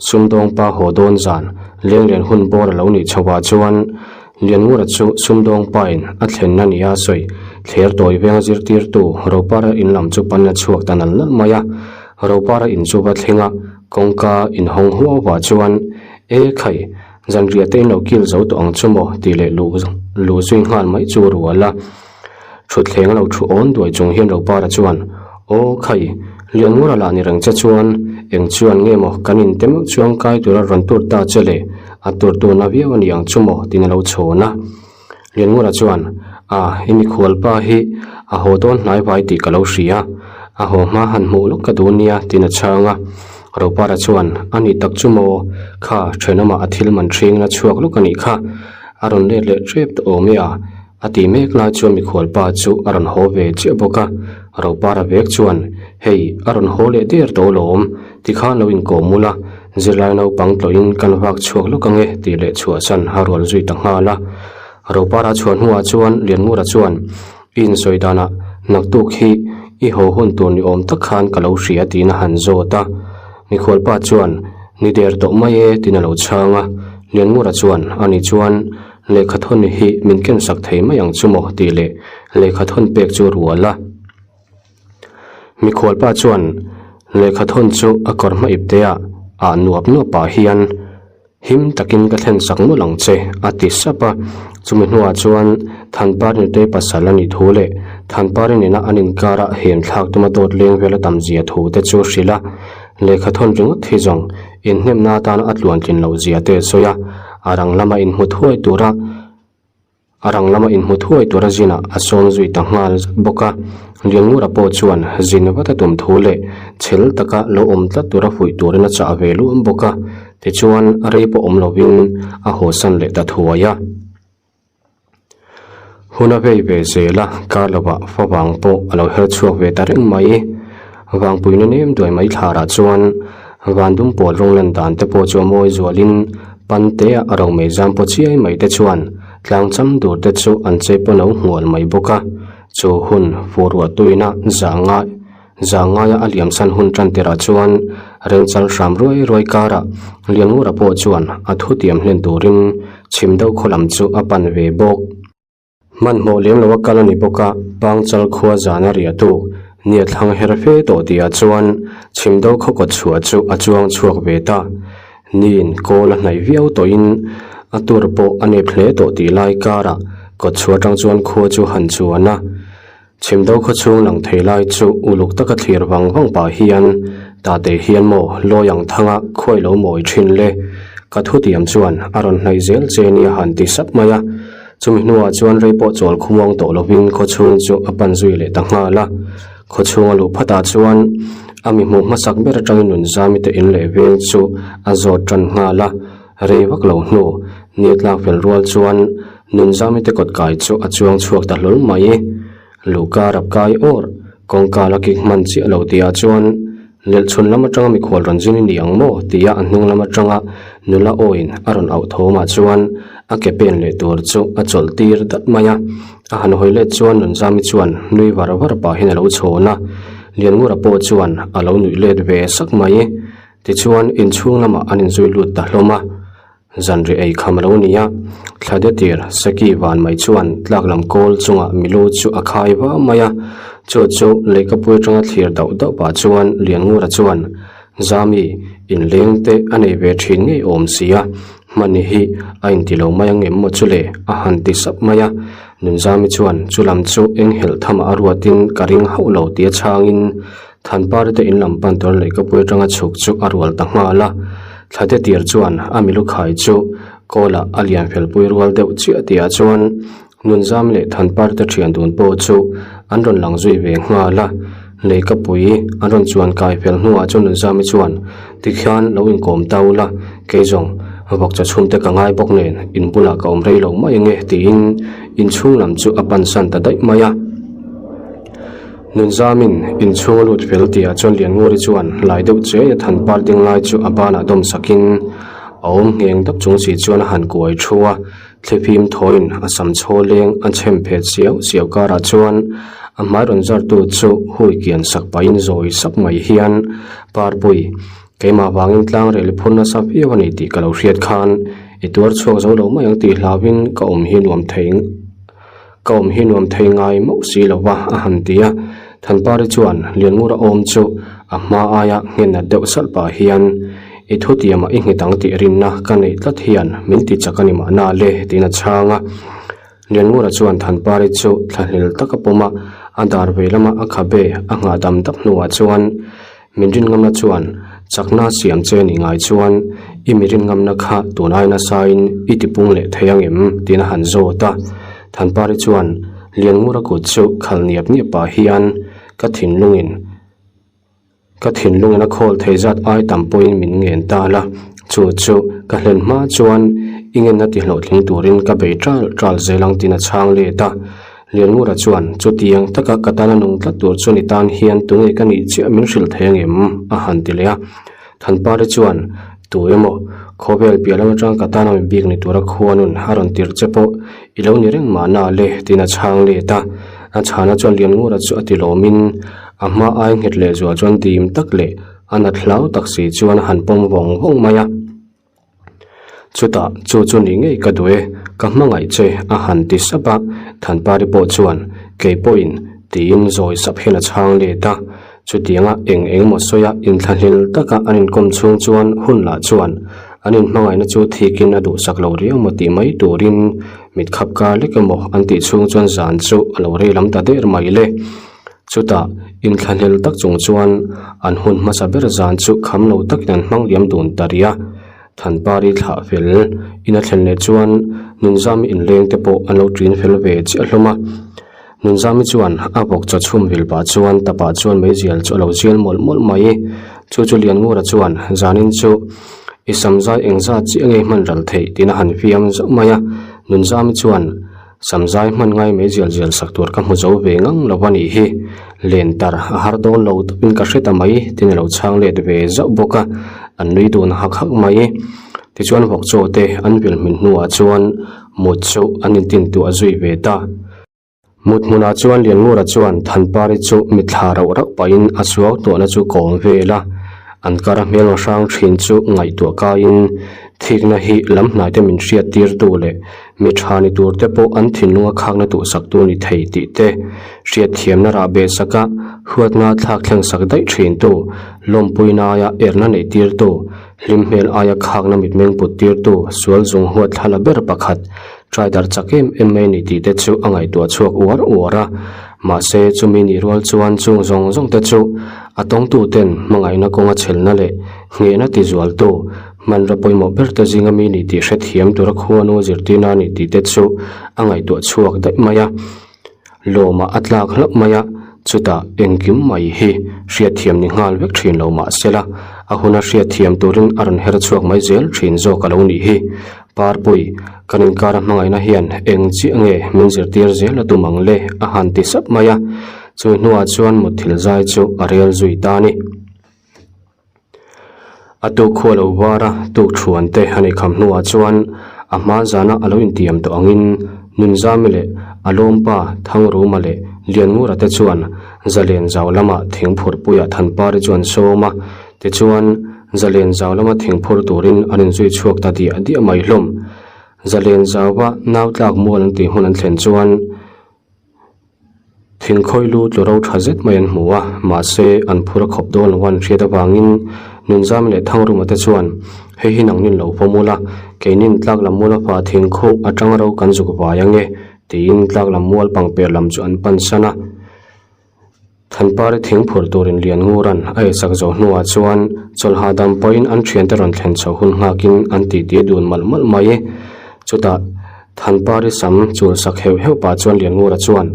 Sumdawngpa haw dawn zan, Lenglian hun bawr a lo nih chhoah chuan Lianngura chu Sumdawngpain a thlenna nia a sawi, thler tawi venga zirtirtu Ropara in lam chu pan a chhuak ta nal nal mai a. Ropara in chu va thleng a, kawngka inhawng huau vah chuan, E khai! Zanriah te in lo kil zo tawh ang chu maw tih leh luh luh zui nghal mai chu rual a. Thutthleng a lo thu awn duai chung hian Ropara chuan, Aw khai, Lianngura lah ni reng che chuan eng chuan nge maw kan in te meuh chuang kai tura rawn tur ta che le, a tur tun a viau a ni ang chu maw tiin a lo chhawn a. Lianngura chuan, A, i mikhualpa hi a haw dawn hnai vai tih ka lo hria, a haw hma han hmuh lawk ka duh nia tiin a chhang a. Ropara chuan, A nih tak chu maw, kha thenawmah a thil man ṭhingin a chhuak lawk a nih kha, a rawn let leh ṭep tawh awm e a, a ti mek lai chuan mikhualpa chu a rawn haw ve chiah bawk a. Ropara vek chuan, Hei, a rawn haw leh der tawh alawm, tikhan lo inkawm ula, Zirlai naupang tlawhin kan vak chhuak lawk ange tih leh chhuahsan a rual zui ta nghal a. Ropara chhuah hnuah chuan Lianngura chuan, I insawi danah naktuk hi i haw hun tur ni awm tak khan ka lo hria tiin a han zawt a. Mikhualpa chuan, Ni der tawh mai e tiin a lo chhang a. Lianngura chuan, Ani chuan lehkha thawn hi min kensak thei mai ang chu maw tih leh. Lehkha thawn pek chu a rual a. Mikhual pa chuan lehkha thawn chu a kawr hma ip te ah ah nuap nuap pah hian him takin ka thlen sak mawlh ang che a ti sap a. Chumi hnuah chuan Thanpar nutei pasal a nih thu leh Thanpari nena an inkara hem thlak tuma dawt leng vel a tam zia thu te chu hrilh a. Lehkha thawn ringawt hi zawng inhnemna atana a tluan tlin loh zia te a sawi a, a rang lama inhmu thuai tura A rang lama inhmu thuai tura zinah a sawn zui ta nghal bawk a. Lianngura pawh chuan zin vat a tum thu leh chhel taka lo awm tlat tura fuih turin a chah ve luam bawk a. Tichuan rei pawh awm lovin a hawsan leh ta thuai a. Hun a vei ve zel a, kar lovah favang pawh a lo her chhuak ve ta reng mai. Vangpuina nem duai mai thlarah chuan van dum pawl rawng lan dan te pawh chu a mawi zualin Pantea a romei zam pawh chiai mai te chuan tlang cham dur te chu an chei pawn lo hmual mai bawk a, chu hun fur ruah tuina zah ngai zah ngaia a liam san hun tan tirah chuan rengchal hram ruai ruai karah Lianngura pawh chuan a thutiam hlen turin chhim deuh khaw lam chu a pan ve bawk. Hmanhmawh lem lo a kal a ni bawk a, Pangchal khua zan a riah tuk. Ni a thlang her fe tawh tihah chuan Chhimdo khaw kawt chhuah chu a chuang chhuak ve ta. Niin kawl a hnaih viau tawhin a tur pawh a nep hle tawh tih lai karah kawt chhuah atang chuan khua chu han chuan a. Chhimdo khaw chhung lang thei lai chu uluk taka thlir vang vang pah hian Tate hian maw lawi ang thanga khuai lo mawi thin le, ka thutiam chuan a rawn hnaih zel che nia han ti sap mai a. Chumi hnuah chuan rei pawh chawl khumuang tawh lovin khaw chhung chu a pan zui leh ta nghal a. Khaw chhung a luh phatah chuan a mi hmuh hmasak ber atangin Nunzami te in leh veng chu a zawt tan nghal a. Rei vak lo hnu, ni tlak fel rual chuan Nunzami te kawt kai chu a chuang chhuak ta hlawl mai. Luhka rap kai awr, kawngka la kik hman chiah lo tihah chuan Lelhchhun lam atanga mikhual rawn zin i ni ang maw? tia a hnung lam atanga nula awiin a rawn auh thawmah chuan a ke pen leh tur chu a chawlh tir dat mai a. A han hawi let chuan Nunzami chuan nui var var pahin a lo chhawn a, Lianngura pawh chuan a lo nuih let ve sak mai. Tichuan inchhung lamah an inzui lut ta hlawm a, zanriah ei kham a lo ni a, thla de tir Seki van mai chuan tlak lam kawl chungah milu chu a khai va mai a, chu chu lehkapui atanga thlir dauh dauh pah chuan Lianngura chuan Zami inleng te a nei ve thin ngei awm si a, hmani hi a inti lo mai ang em maw chu le a han ti sap mai a, Nunzami chuan chu lam chu enghelh thamah a ruatin ka ring hauh lo tia chhangin Thanpari te in lam pan tur lehkapui atanga chhuk chu a rual ta nghal a, thlate tir chuan a milu khai chu kawlah a lian fel pui rual deuh chiah tihah chuan Nunzam leh Thanpari te thian dun pawh chu an rawn lang zui ve nghal a, lehkapui an rawn chuan kai fel hnuah chuan Nunzami chuan tikhian lo inkawm ta ula kei zawng vawkchaw chhum te ka ngai bawk nen in bulah ka awm rei lo mai ange tiin inchhung lam chu a pansan ta daih mai a. Nunzamin inchhung a lut fel tihah chuan Liannguri chuan lai deuh chiai a than par ding lai chu a banah dawm sakin a awm ngheng dap chung si chuan a han kuai thu a, thlifim thawiin a sam chhaw leng a chhem phet siau siau karah chuan a hmai rawn zartu chu hui kian sak pahin zawi sak mai hian Parpui, keimah vangin tlang rel i phur nasa viau a ni tih ka lo hriat khan i tuar chhuak zo lo mai ang tih hlauhin ka awm hi nuam thei Ka awm hi nuam thei ngai mauh si lo va, a han ti a. Thanpari chuan Lianngura awm chu a hma aia nghenat deuh salh pah hian, I thutiamah i nghet ang tih rinna ka neih tlat hian min ti chak a ni mahna le, tiin a chhang a. Lianngura chuan Thanpari chu thlahlel tak a pawm a, a dar vei lama a khabe a nghah dam dap hnuah chuan, Min rin ngamna chuan chakna siam che ni ngai chuan i mi rin ngamna kha tun ai nasain i tipung leh thei ang em? tiin a han zawt a. Thanpari chuan Lianngura kut chu khal niap niap pah hian ka thinlungin ka thinlungin a khawl thei zat ai tam pawhin min ngen ta la, chu chu ka hlen hma chuan i ngenna ti hlawhtling turin ka bei ṭal ṭal zel ang tiin a chhang let a. Lianngura chuan, Chutiang taka ka tana nung tlat tur chu ni tan hian tunge ka nih chiah min hrilh thei angem? a han ti leh a. Thanpari chuan, Tu emaw, khawvel piah lam atang ka tana mi bik ni tura khuanun a rawn tirh che pawh i lo ni reng mahna le, tiin a chhang let a. A chhana chuan Lianngura chu a ti lawmin a hma ai nghet lehzual chuan dim tak leh a nat hlau tak si chuan a han pawm vawng vawng mai a. Chutah, Chu chu ni ngei ka duh e, ka hmangaih che, a han ti sap a. Thanpari pawh chuan, Kei pawhin, tiin zawi sap hian a chhang let a. Chutianga eng eng maw sawia inthlahlel taka an inkawm chhung chuan hun lah chuan an inhmangaihna chu thikin a duhsak lo riau maw tih mai turin mit khap kar lek emaw an tih chhung chuan zan chu a lo rei lam ta der mai le. Chutah inthlahlel tak chung chuan an hun hmasa ber zan chu kham lo takin an hmang liam dun ta rih a. Thanpari thlah fel in a thlen leh chuan Nunzami inleng te pawh an lo ṭin fel ve chiah hlawm a. Nunzami chuan a vawk chaw chhum vil pah chuan tapah chuan meizial chu a lo zial mawlh mawlh mai. Chu chu Lianngura chuan zanin chu i samzai engzat chiah nge hman ral theih tiin a han fiam zauh mai a. Nunzami chuan samzai hman ngai meizial zial sak tur ka hmu zo ve ngang lo a nih hi. Len tar a har dawn lo tawpin ka hre ta mai tiin a lo chhang let ve zauh bawk a. An nui dun hak hak mai. Tichuan vawk chaw te an vil hmin hnuah chuan mut chu an intintuah zui ve ta. Mut hmunah chuan Lianngura chuan Thanpari chu mitthla rauh rauh pahin a suau tuahna chu kawm vel a, an kar a hmelma hrang thin chu ngaihtuah kaiin thikna hi lam hnaite min hriat tirtu leh mi tha ni tur te pawh an thinlunga khakna tuhsaktu ni thei tih te hriatthiamna rah beh saka huatna thlak thleng sak daih thintu lawmpuina aia erna neih tirtu hlim hmel aia khakna mitmeng put tirtu sual zung huat thla la ber pakhat Try dar chak em em mai ni tih te chu a ngaihtuah chhuak uar uar a, mahse chumi nih rual chuan chung zawng zawng te chu a tawngtu ten hmangaihna kawnga chhelna leh nghehna ti zualtu hmanraw pawimawh ber te zinga mi ni tih hrethiam tura khuanu zirtirna ni tih te chu a ngaihtuah chhuak daih mai a. Lawmah a tlak hlauh mai a, chutah engkim mai hi hriatthiam ni nghal vek thin lo mah sela, a huna hriatthiam turin a rawn her chhuak mai zel thin zawk a lo nih hi. Parpui, kan inkara hmangaihna hian eng chiah nge min zirtir zel a tum ang le a han ti sap mai a, chu hnuah chuan mutthil zai chu a rel zui ta a ni. A tuk khua lo var a, tuk thuan te a neih kham hnuah chuan a hma zana a lo intiam tawh angin Nunzami leh a lawmpa Thangruma leh Lianngura te chuan Zalen zau lama thingphurhpuiah Thanpari chu an sawm a, tichuan Zalen zau lama thingphur turin an inzui chhuak ta diah diah mai hlawm. Zalen zauva nau tlak mual an tih hmun an thlen chuan Thingkhawi lu tlu ro tha zet mai an hmu a, mahse an phur a khawp dawn lo a an hriat avangin Nunzam leh Thangruma te chuan hei hi nangnin lo pawm ula, keinin tlak lam mual a fa thingkhuh atang ro kan zuk vai ange tiin tlak lam mual pangper lam chu an pan san a. Thanpari thing phur turin Lianngura'n a eisak zawh hnuah chuan chawlhah dam pawhin an thiante rawn thlen chhoh hun nghakin an titi dun malh malh mai. Chutah Thanpari sam chul sak heuh heuh pah chuan Lianngura chuan,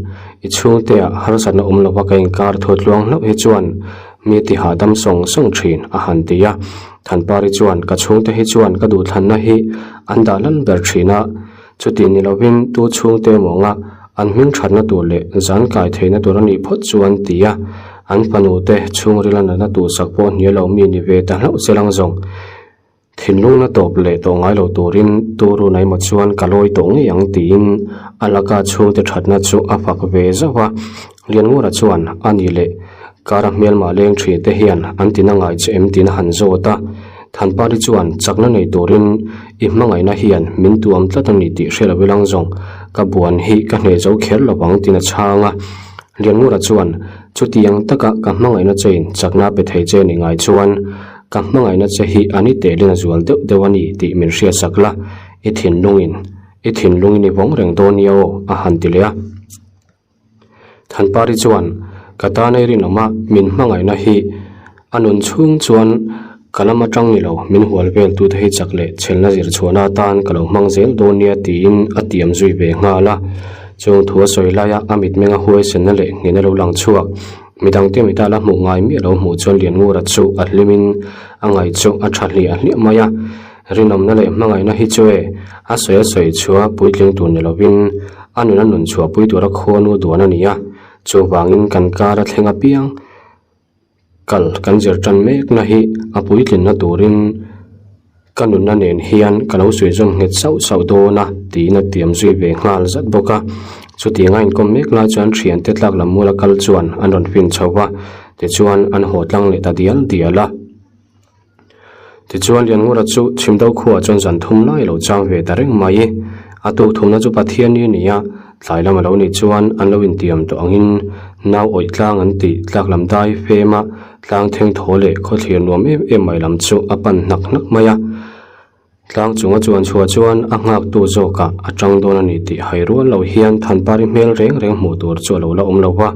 I chhungtea harsatna awm lova ka inkar thu tluang hlauh hi chuan mi ti hahdam sawng sawng thin a han ti a. Thanpari chuan, Ka chhungte hi chuan ka duhthlanna hi an dah lal ber thin a. Chuti ni lovin tu chhungte mawnga an hming thatna tur leh zan kai theihna tur a nih phawt chuan ti a, an fanute chhungrila natna tuhsak pawh hnial lo mi ni ve ta hlauh che lang zawng. Thinlungna tawp leh tawh ngai lo turin tu run emaw chuan ka lawi tawh ngei ang tiin a laka chhungte thatna chu a fak ve zauh a. Lianngura chuan a ni leh kara hmelmah leng thin te hian an tina ngai che em tiin a han zawt a. Thanpari chuan chakna nei turin i hmangaihna hian min tuam tlat a ni tih hre lo ilang zawng ka buan hi ka hneh zo kher lo vang tiin a chhang a. Lianngura chuan chutiang taka ka hmangaihna chein chakna pe thei che ni ngai chuan ka hmangaihna che hi a ni telin a zual deuh deuh a ni tih min hriatsak la, i thinlungin i thinlungin i vawng reng dawn nia aw a han ti leh a. Thanpari chuan, Ka tan ei rinawm a, min hmangaihna hi a nun chhung chuan ka lam atang ni lo, min hual vel tute hi chak leh chhelna zir chhuahna atan ka lo hmang zel dawn nia tiin a tiam zui ve nghal a. Chung thu a sawi laia a mitmenga huaisenna leh nghena lo lang chhuak midangte mita la hmuh ngai miah lo hmuh chuan Lianngura chu a hlimin a ngaih chu a tha hliah hliah mai a. Rinawmna leh hmangaihna hi chu e, a sawi a sawi chhuah puitling tur ni lovin a nun a nun chhuahpui tura khuanu duan a ni a, chuvangin kan kar a thleng apiang kal kan zir tan mekna hi a puitlinna turin ka nunna nen hian ka lo sawi zawm nghet sauh sauh dawn a tiin a tiam zui ve nghal zat bawk a. Chutiang a inkawm mek lai chuan thiante tlak lam muala kal chuan an rawn fin chho va, tichuan an haw tlang leh ta dial dial a. Tichuan Lianngura chu Chhimdo khuaah chuan zan thum lai a lo chang ve ta reng mai. A tuk thumna chu Pathianni a ni a, tlai lam a lo nih chuan an lo intiam tawh angin nau awih tlang an tih tlak lam dai fema tlang theng thaw leh khawthlir nuam em em mai lam chu a pan hnak hnak mai a. Tlang chunga chuan chhuah chuan a nghaktu zawkah a tang dawn a ni tih hai rual lo hian Thanpari hmel reng reng hmuh tur chu a lo la awm lo va.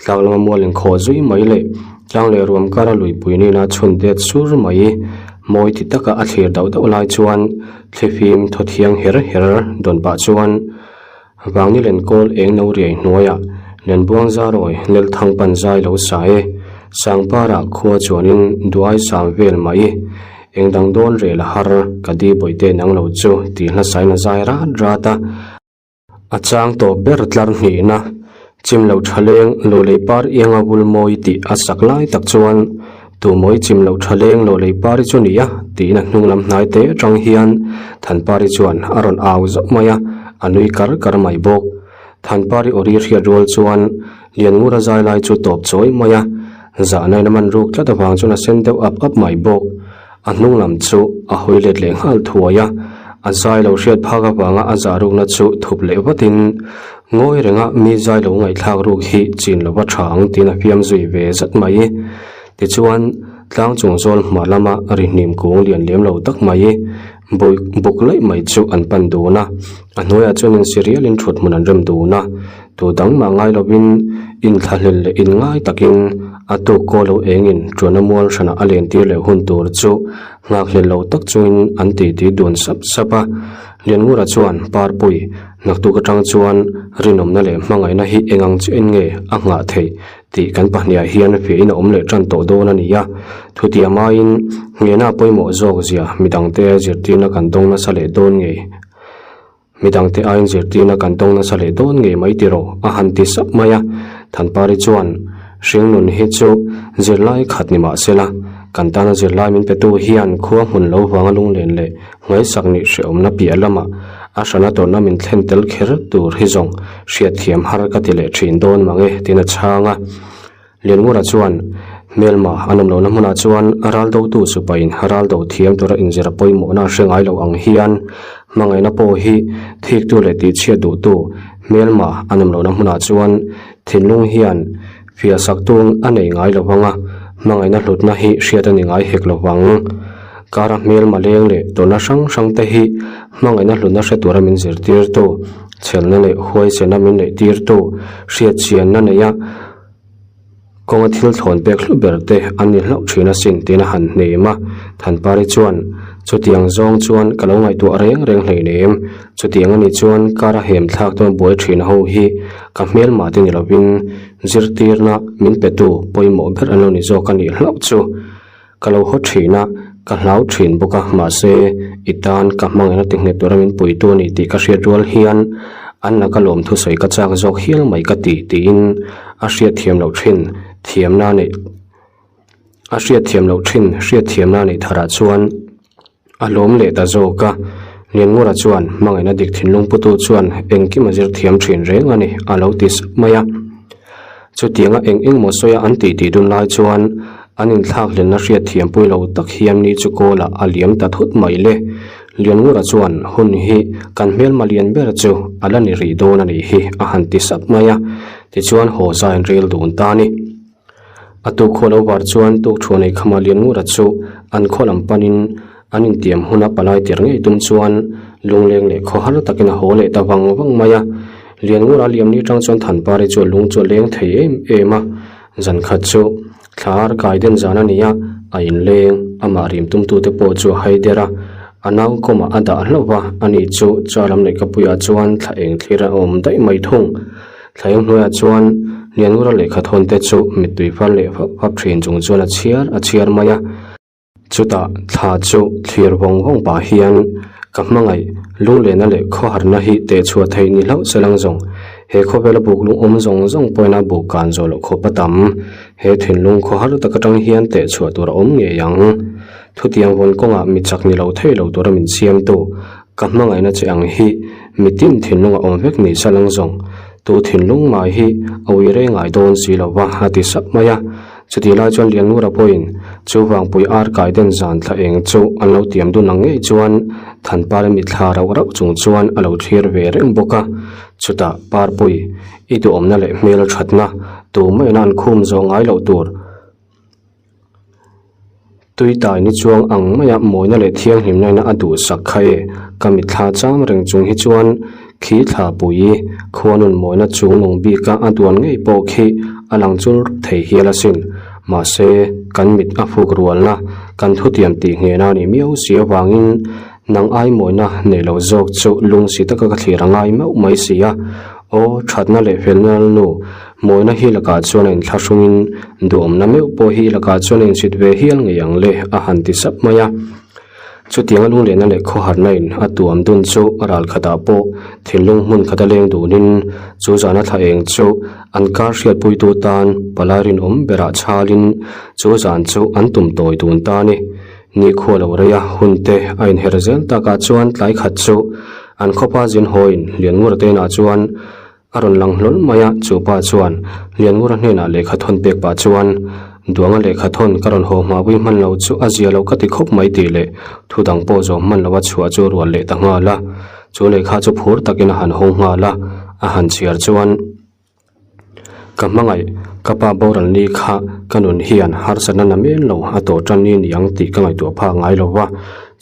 Tlang lama mual inkhawh zui mai leh tlang leh ruam kara luipui nena chhun det sur mai mawi ti taka a thlir dauh dauh lai chuan thlifim thaw thiang her her dawn pah chuan Vangni lenkawl eng no riai hnuaiah Lenbuang zarawi Lelthang pan zai lo sa e, Sangparah khua chuanin duai sang vel mai eng dang dawn rel a har ka di bawihte nang lo chu tih hlasain a zai rat rat a. A chang tawp ber tlar hnihna chim loh tha leng lo lei par ianga vul mawi tih a sak lai tak chuan Tumawi chim loh tha leng lo lei pari chu nia tiin a hnung lam hnai te atang hian Thanpari chuan a rawn au zauh mai a, a nui kar kar mai bawk. Thanpari awri hriat rual chuan Lianngura zai lai chu tawp chawi mai a, zahna in a man ruk tlat avang chuan a sen deuh ap ap mai bawk. A hnung lam chu a hawi let leh nghal thuai a, a zai lo hriat phak avanga a zah rukna chu thup leh vatin ngawi renga mi zai lo ngaihthlak ruk hi chin lova tha ang tiin a fiam zui ve zat mai. Tichuan, tlang chung zawl hma lama ri hnim kung lian lem lo tak mai bawih buk laih mai chu an pan dun a, a hnuaiah chuan insi rialin thut hmun an rem dun a. Tu dang mah ngai lovin inthlahlel leh inngai takin a tuk kaw lo engin ṭuana mual hranah a lentir leh hun tur chu nghakhlel lo tak chungin an titi dun sap sap a. Lianngura chuan Parpui naktuk atang chuan rinawmna leh hmangaihna hi eng ang chiahin nge a nghah theih tih kan pahniah hian fiahin a awm leh ṭan tawh dawn a ni a. Thutiah maiin nghehna pawimawh zawk zia midangte zirtirna kan dawng nasa leh dawn ngei. Midangte aiin zirtirna kan tawng nasa leh dawn ngei mai tiraw? a han ti sap mai a. Thanpari chuan, Hringnun hi chu zirlai khat ni mah sela, kan tana zirlai min petu hian khua hmun lo vanga lunglen leh ngaihsak nih hrehawmna piah lamah a hrana tawrhna min thlen tel kher tur hi zawng hriatthiam har ka ti leh thin dawn mang e, tiin a chhang a. Lianngura chuan, Hmelma an awm lohna hmunah chuan ral dotu sipain ral do thiam tura inzir a pawimawhna a hre ngai lo ang hian hmangaihna pawh hi thiktu leh tihchhiat duhtu hmelma an awm lohna hmunah chuan thinlung hian fiahsak tung a nei ngai lo vang a, hmangaihna hlutna hi hriat a ni ngai hek lo vang. Kara hmelma leng leh tawrhna hrang hrang te hi hmangaihna hlutna hre tura min zirtirtu, chhelna leh huaisena min neihtirtu, hriatchianna neia, Kawnga thil thlawn pek hlu ber te an ni hlauh thin asin tiin a han hnem a, Thanpari chuan, Chutiang zawng chuan ka lo ngaihtuah reng reng hleinem, chutiang anih chuan kar a hem thlak dawn buai thin ho hi ka hmelmah te ni lovin zirtirna min petu pawimawh ber an lo ni zawk a nih hlauh chu. Ka lo haw thin a, ka hlau thin bawk a, mahse i tan ka hmangaihna ti nghet tura min puitu a ni tih ka hriat rual hian an laka lawm thusawi ka chak zawk hial mai ka ti tiin a hriatthiam loh thin thiamna neih a hriatthiam loh thin hriatthiamna neih tharah chuan a lawm leh ta zawk a. Lianngura chuan hmangaihna dik thinlung putu chuan engkim a zir thiam thin reng a ni a lo ti sap mai a. Chutianga eng eng maw sawia an tih tih dun lai chuan an inthlak hlenna hriat thiampui lo tak hian ni chu kawlah a liam ta thut mai le. Lianngura chuan hun hi kan hmelma lian ber chu a la ni rih dawn a nih hi a han ti sap mai a, tichuan haw zai an rel dun ta a ni. A tuk khaw lo var chuan tuk thuan ei khama Lianngura chu an khaw lam panin an intiam huna palai tir ngei tum chuan lungleng leh khaw har takin a haw leh ta vang vang mai a. Lianngura liamni atang chuan Thanpari chu a lung chu a leng thei em em a, zan khat chu thla ar kai den zan a ni a, a inleng, amah rim tumtute pawh chu a hai der a, a nau kawmah a dah hlauh va, ani chu chaw lam lehkhapuiah chuan thla eng thlir a awm daih mai thung. Thla eng hnuaiah chuan Lianngura lehkha thawn te chu mittui far leh fap fap thin chung chuan a chhiar a chhiar mai a. Chutah thla chu thlir vawng vawng pah hian ka hmangaih lunglehna leh khawharna hi teh chhuah theih ni hlauh se lang zawng. He khawvela buk lung awm zawng zawng pawhin a buk kan zawh loh khawp a tam. He thinlung khawhar tak atang hian teh chhuah tur a awm ngei ang. Thutiang vawn kawngah mi chak ni lo thei lo tura min siamtu ka hmangaihna che ang hi mitin thinlung a awm vek ni se lang zawng. Tu thinlung mai hi a ui reng ngai dawn si lo va a ti sap mai a. Chutih lai chuan Lianngura pawhin. Chu vangpui ar kai den zan thla eng chu an lo tiam dun ang ngei chuan Thanpara mitthla rauh rauh chung chuan a lo thlir ve reng bawk a. Chutah Parpui, i duhawmna leh hmel thatna tumah ina an khum zawh ngai loh tur. Tuitai ni chuang ang maia mawina leh thianghlimna ina a duhsak kha e, ka mitthla chang reng chung hi chuan khi thlapui khuanun mawina chung nung bika a duan ngei pawh khi a lang chul thei hial asin. Mahse, kan mit a fuk rualna kan thutiam tih nghehna a nih miau si avangin nang ai mawina nei lo zawk chu lungsi taka ka thlir a ngai meuh mai si a. Aw, thatna leh felna nu Mawina hi lakah chuan a inthlahrungin duhawmna meuh pawh hi lakah chuan a insit ve hial ngei ang le a han ti sap mai a. Chutianga lunglehna leh khawharna in a tuam dun chu ral khatah pawh thinlung hmun khata leng dunin chu zana thla eng chu an kar hriatpuitu tan palai rinawm berah chhalin chu zan chu an tum tawi dun ta a ni. Nikhua lo reia hunte a inher zel takah chuan tlai khat chu an khawpa zin hawiin Lianngura te inah chuan A rawn lang hlawl mai a, chu pa chuan Lianngura hnenah lehkha thawn pek pah chuan, Duanga lehkha thawn ka rawn haw hmahpui hman lo chu a zia lo ka ti khawp mai tih leh thu dang pawh zawm hman lo a chhuah chu rual leh ta nghal a. Chu lehkha chu phur takin a han hawng nghal a, a han chhiar chuan, Ka hmangaih, ka pa boral ni kha ka nun hian harsatna na men lo a tawh tan ni niang tih ka ngaihtuah phak ngai lo va,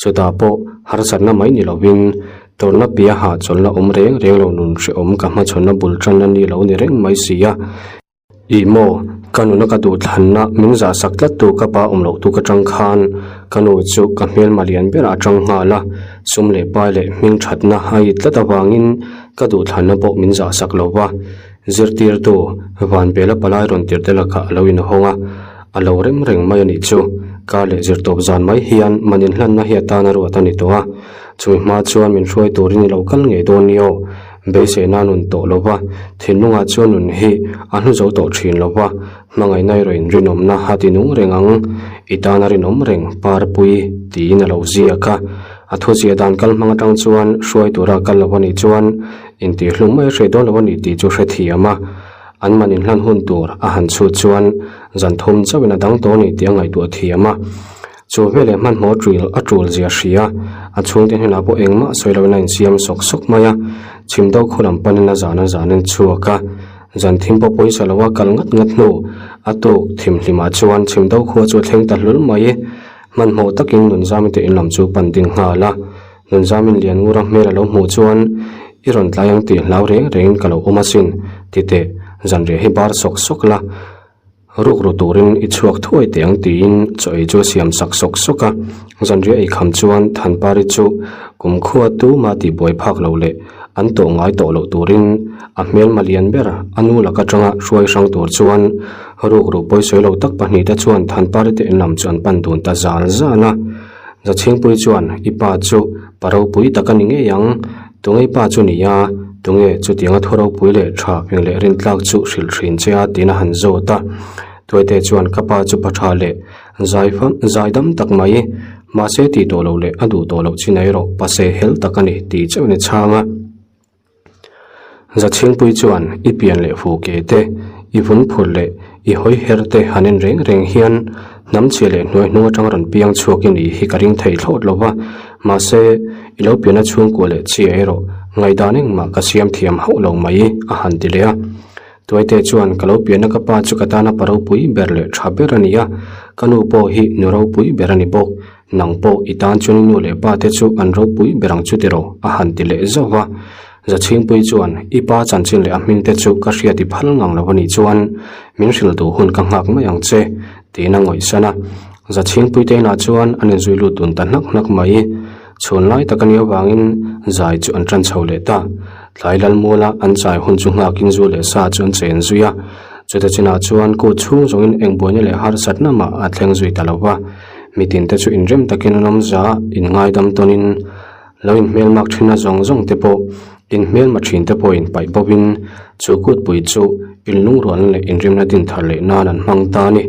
chutah pawh harsatna mai ni lovin Tawrhna piaha chawlhna awm reng reng lo nun hrehawm ka hmachhawnna bul tanna ni lo ni reng mai si a. Ih maw, ka nuna ka duhthlanna min zahsak tlattu ka pa awm loh tu ka tang khan ka nu chu ka hmelma lian berah a tang nghal a, sum leh pai leh hming thatna a it tlat avangin ka duhthlanna pawh min zahsak lo va. Zirtirtu, Vanbela palai rawn tirh te lakah a lo inhawng a, a lo rem reng mai a nih chu. Kar leh zirtawp zan mai hian man inhlanna hi atan a ruat a ni tawh a. Chumi hma chuan min hruai turin i lo kal ngei dawn ni aw. Beiseina a nun tawh lo va, thinlungah chuan nun hi a hnu zo tawh thin lo va, hmangaihna erawh in rinawmna a ti nung reng ang. I tan a rinawm reng, Parpui, tiin a lo ziak a. A thuziah dan kal hmang atang chuan hruai tura kal lo a nih chuan intihhlum mai a hre dawn lo a ni tih chu hrethiam a. An man inhlan hun tur a han chhut chuan zan thum chauhin a dang tawh a ni tih a ngaihtuah thiam a. Chu veleh hmanhmawh tul a tul zia hria, a chhungte hnenah pawh engmah sawi loin a insiam sawk sawk mai a, chhim do khu lam panin a zan a zan in chhuak a, zan thim pawh pawisa lo a kal ngat ngat hnu a tuk thim hlimah chuan chhim do khua chu a thleng ta hlul mai. Hmanhmawh takin Nunzami te in lam chu pan ding nghal a, Nunzamin Lianngura hmel a lo hmuh chuan i rawn tlai ang tih hlau reng rengin ka lo awm asin, titeh zanriah hi bar sawk sawk la, Rukru turin i chhuak thuai teh ang tiin chaw ei chu a siam sak sawk sawk a, zanriah ei kham chuan Thanpari chu kumkhua tuma tihbuai phak lo leh an tawh ngai tawh loh turin a hmelma lian ber a nu lak atanga hruai hrang tur chuan rukru pawisawi lo tak pahnihte chuan Thanpari te in lam chu an pan dun ta zal zal a. Zachhingpui chuan i pa chu pa ropui tak a ni ngei ang, tunge i pa chu ni a, tunge chutianga thu ropui leh tha fing leh rintlak chu hrilh thin che a tiin a han zawt a. Tuaite chuan ka pa chu pa tha leh zai fam zai dam tak mai, mahse tih tawh loh leh a duh tawh loh chin erawh pa se hel tak a ni tih chauhin a chhang a. Zachhingpui chuan i pian leh fu ke te, i vun phur leh i hawi her te han en reng reng hian hnam chhia leh hnuai hnung atang rawn piang chhuak i nih hi ka ring thei thlawt lo va, mahse i lo pianna chhungkua leh chhia erawh ngaihdan engmah ka siam thiam hauh lo mai a han ti leh a. Tuaite chuan ka lo pianna ka pa chu ka tana pa ropui ber leh tha ber a ni a, ka nu pawh hi nu ropui ber a ni bawk. Nang pawh i tan chuan i nu leh pa te chu an ropui ber ang chu tiraw? a han ti leh zauh va. Zachhingpui chuan, I pa chanchin leh a hming te chu ka hriat i phal ngang lo a nih chuan min hrilh duh hun ka nghak mai ang che, tiin a ngawihsan a. Zachhingpui te inah chuan an inzui lut dun ta hnak hnak mai. Chhun lai tak a nih avangin zai chu an tan chho leh ta. Tlai Lalmuala an chai hun chu nghakin zu leh sa chu an chen zui a. Chuta chinah chuan kut chhung zawngin eng buaina leh harsatna mah a thleng zui ta lo va. Mitin te chu inrem takin an awm za, inngaidam tawnin lo inhmelmak thin a zawng zawng te pawh inhmelma thin te pawh inpaih bawkin chu kutpui chu inlungrualna leh inrimna din thar leh nan an hmang ta a ni.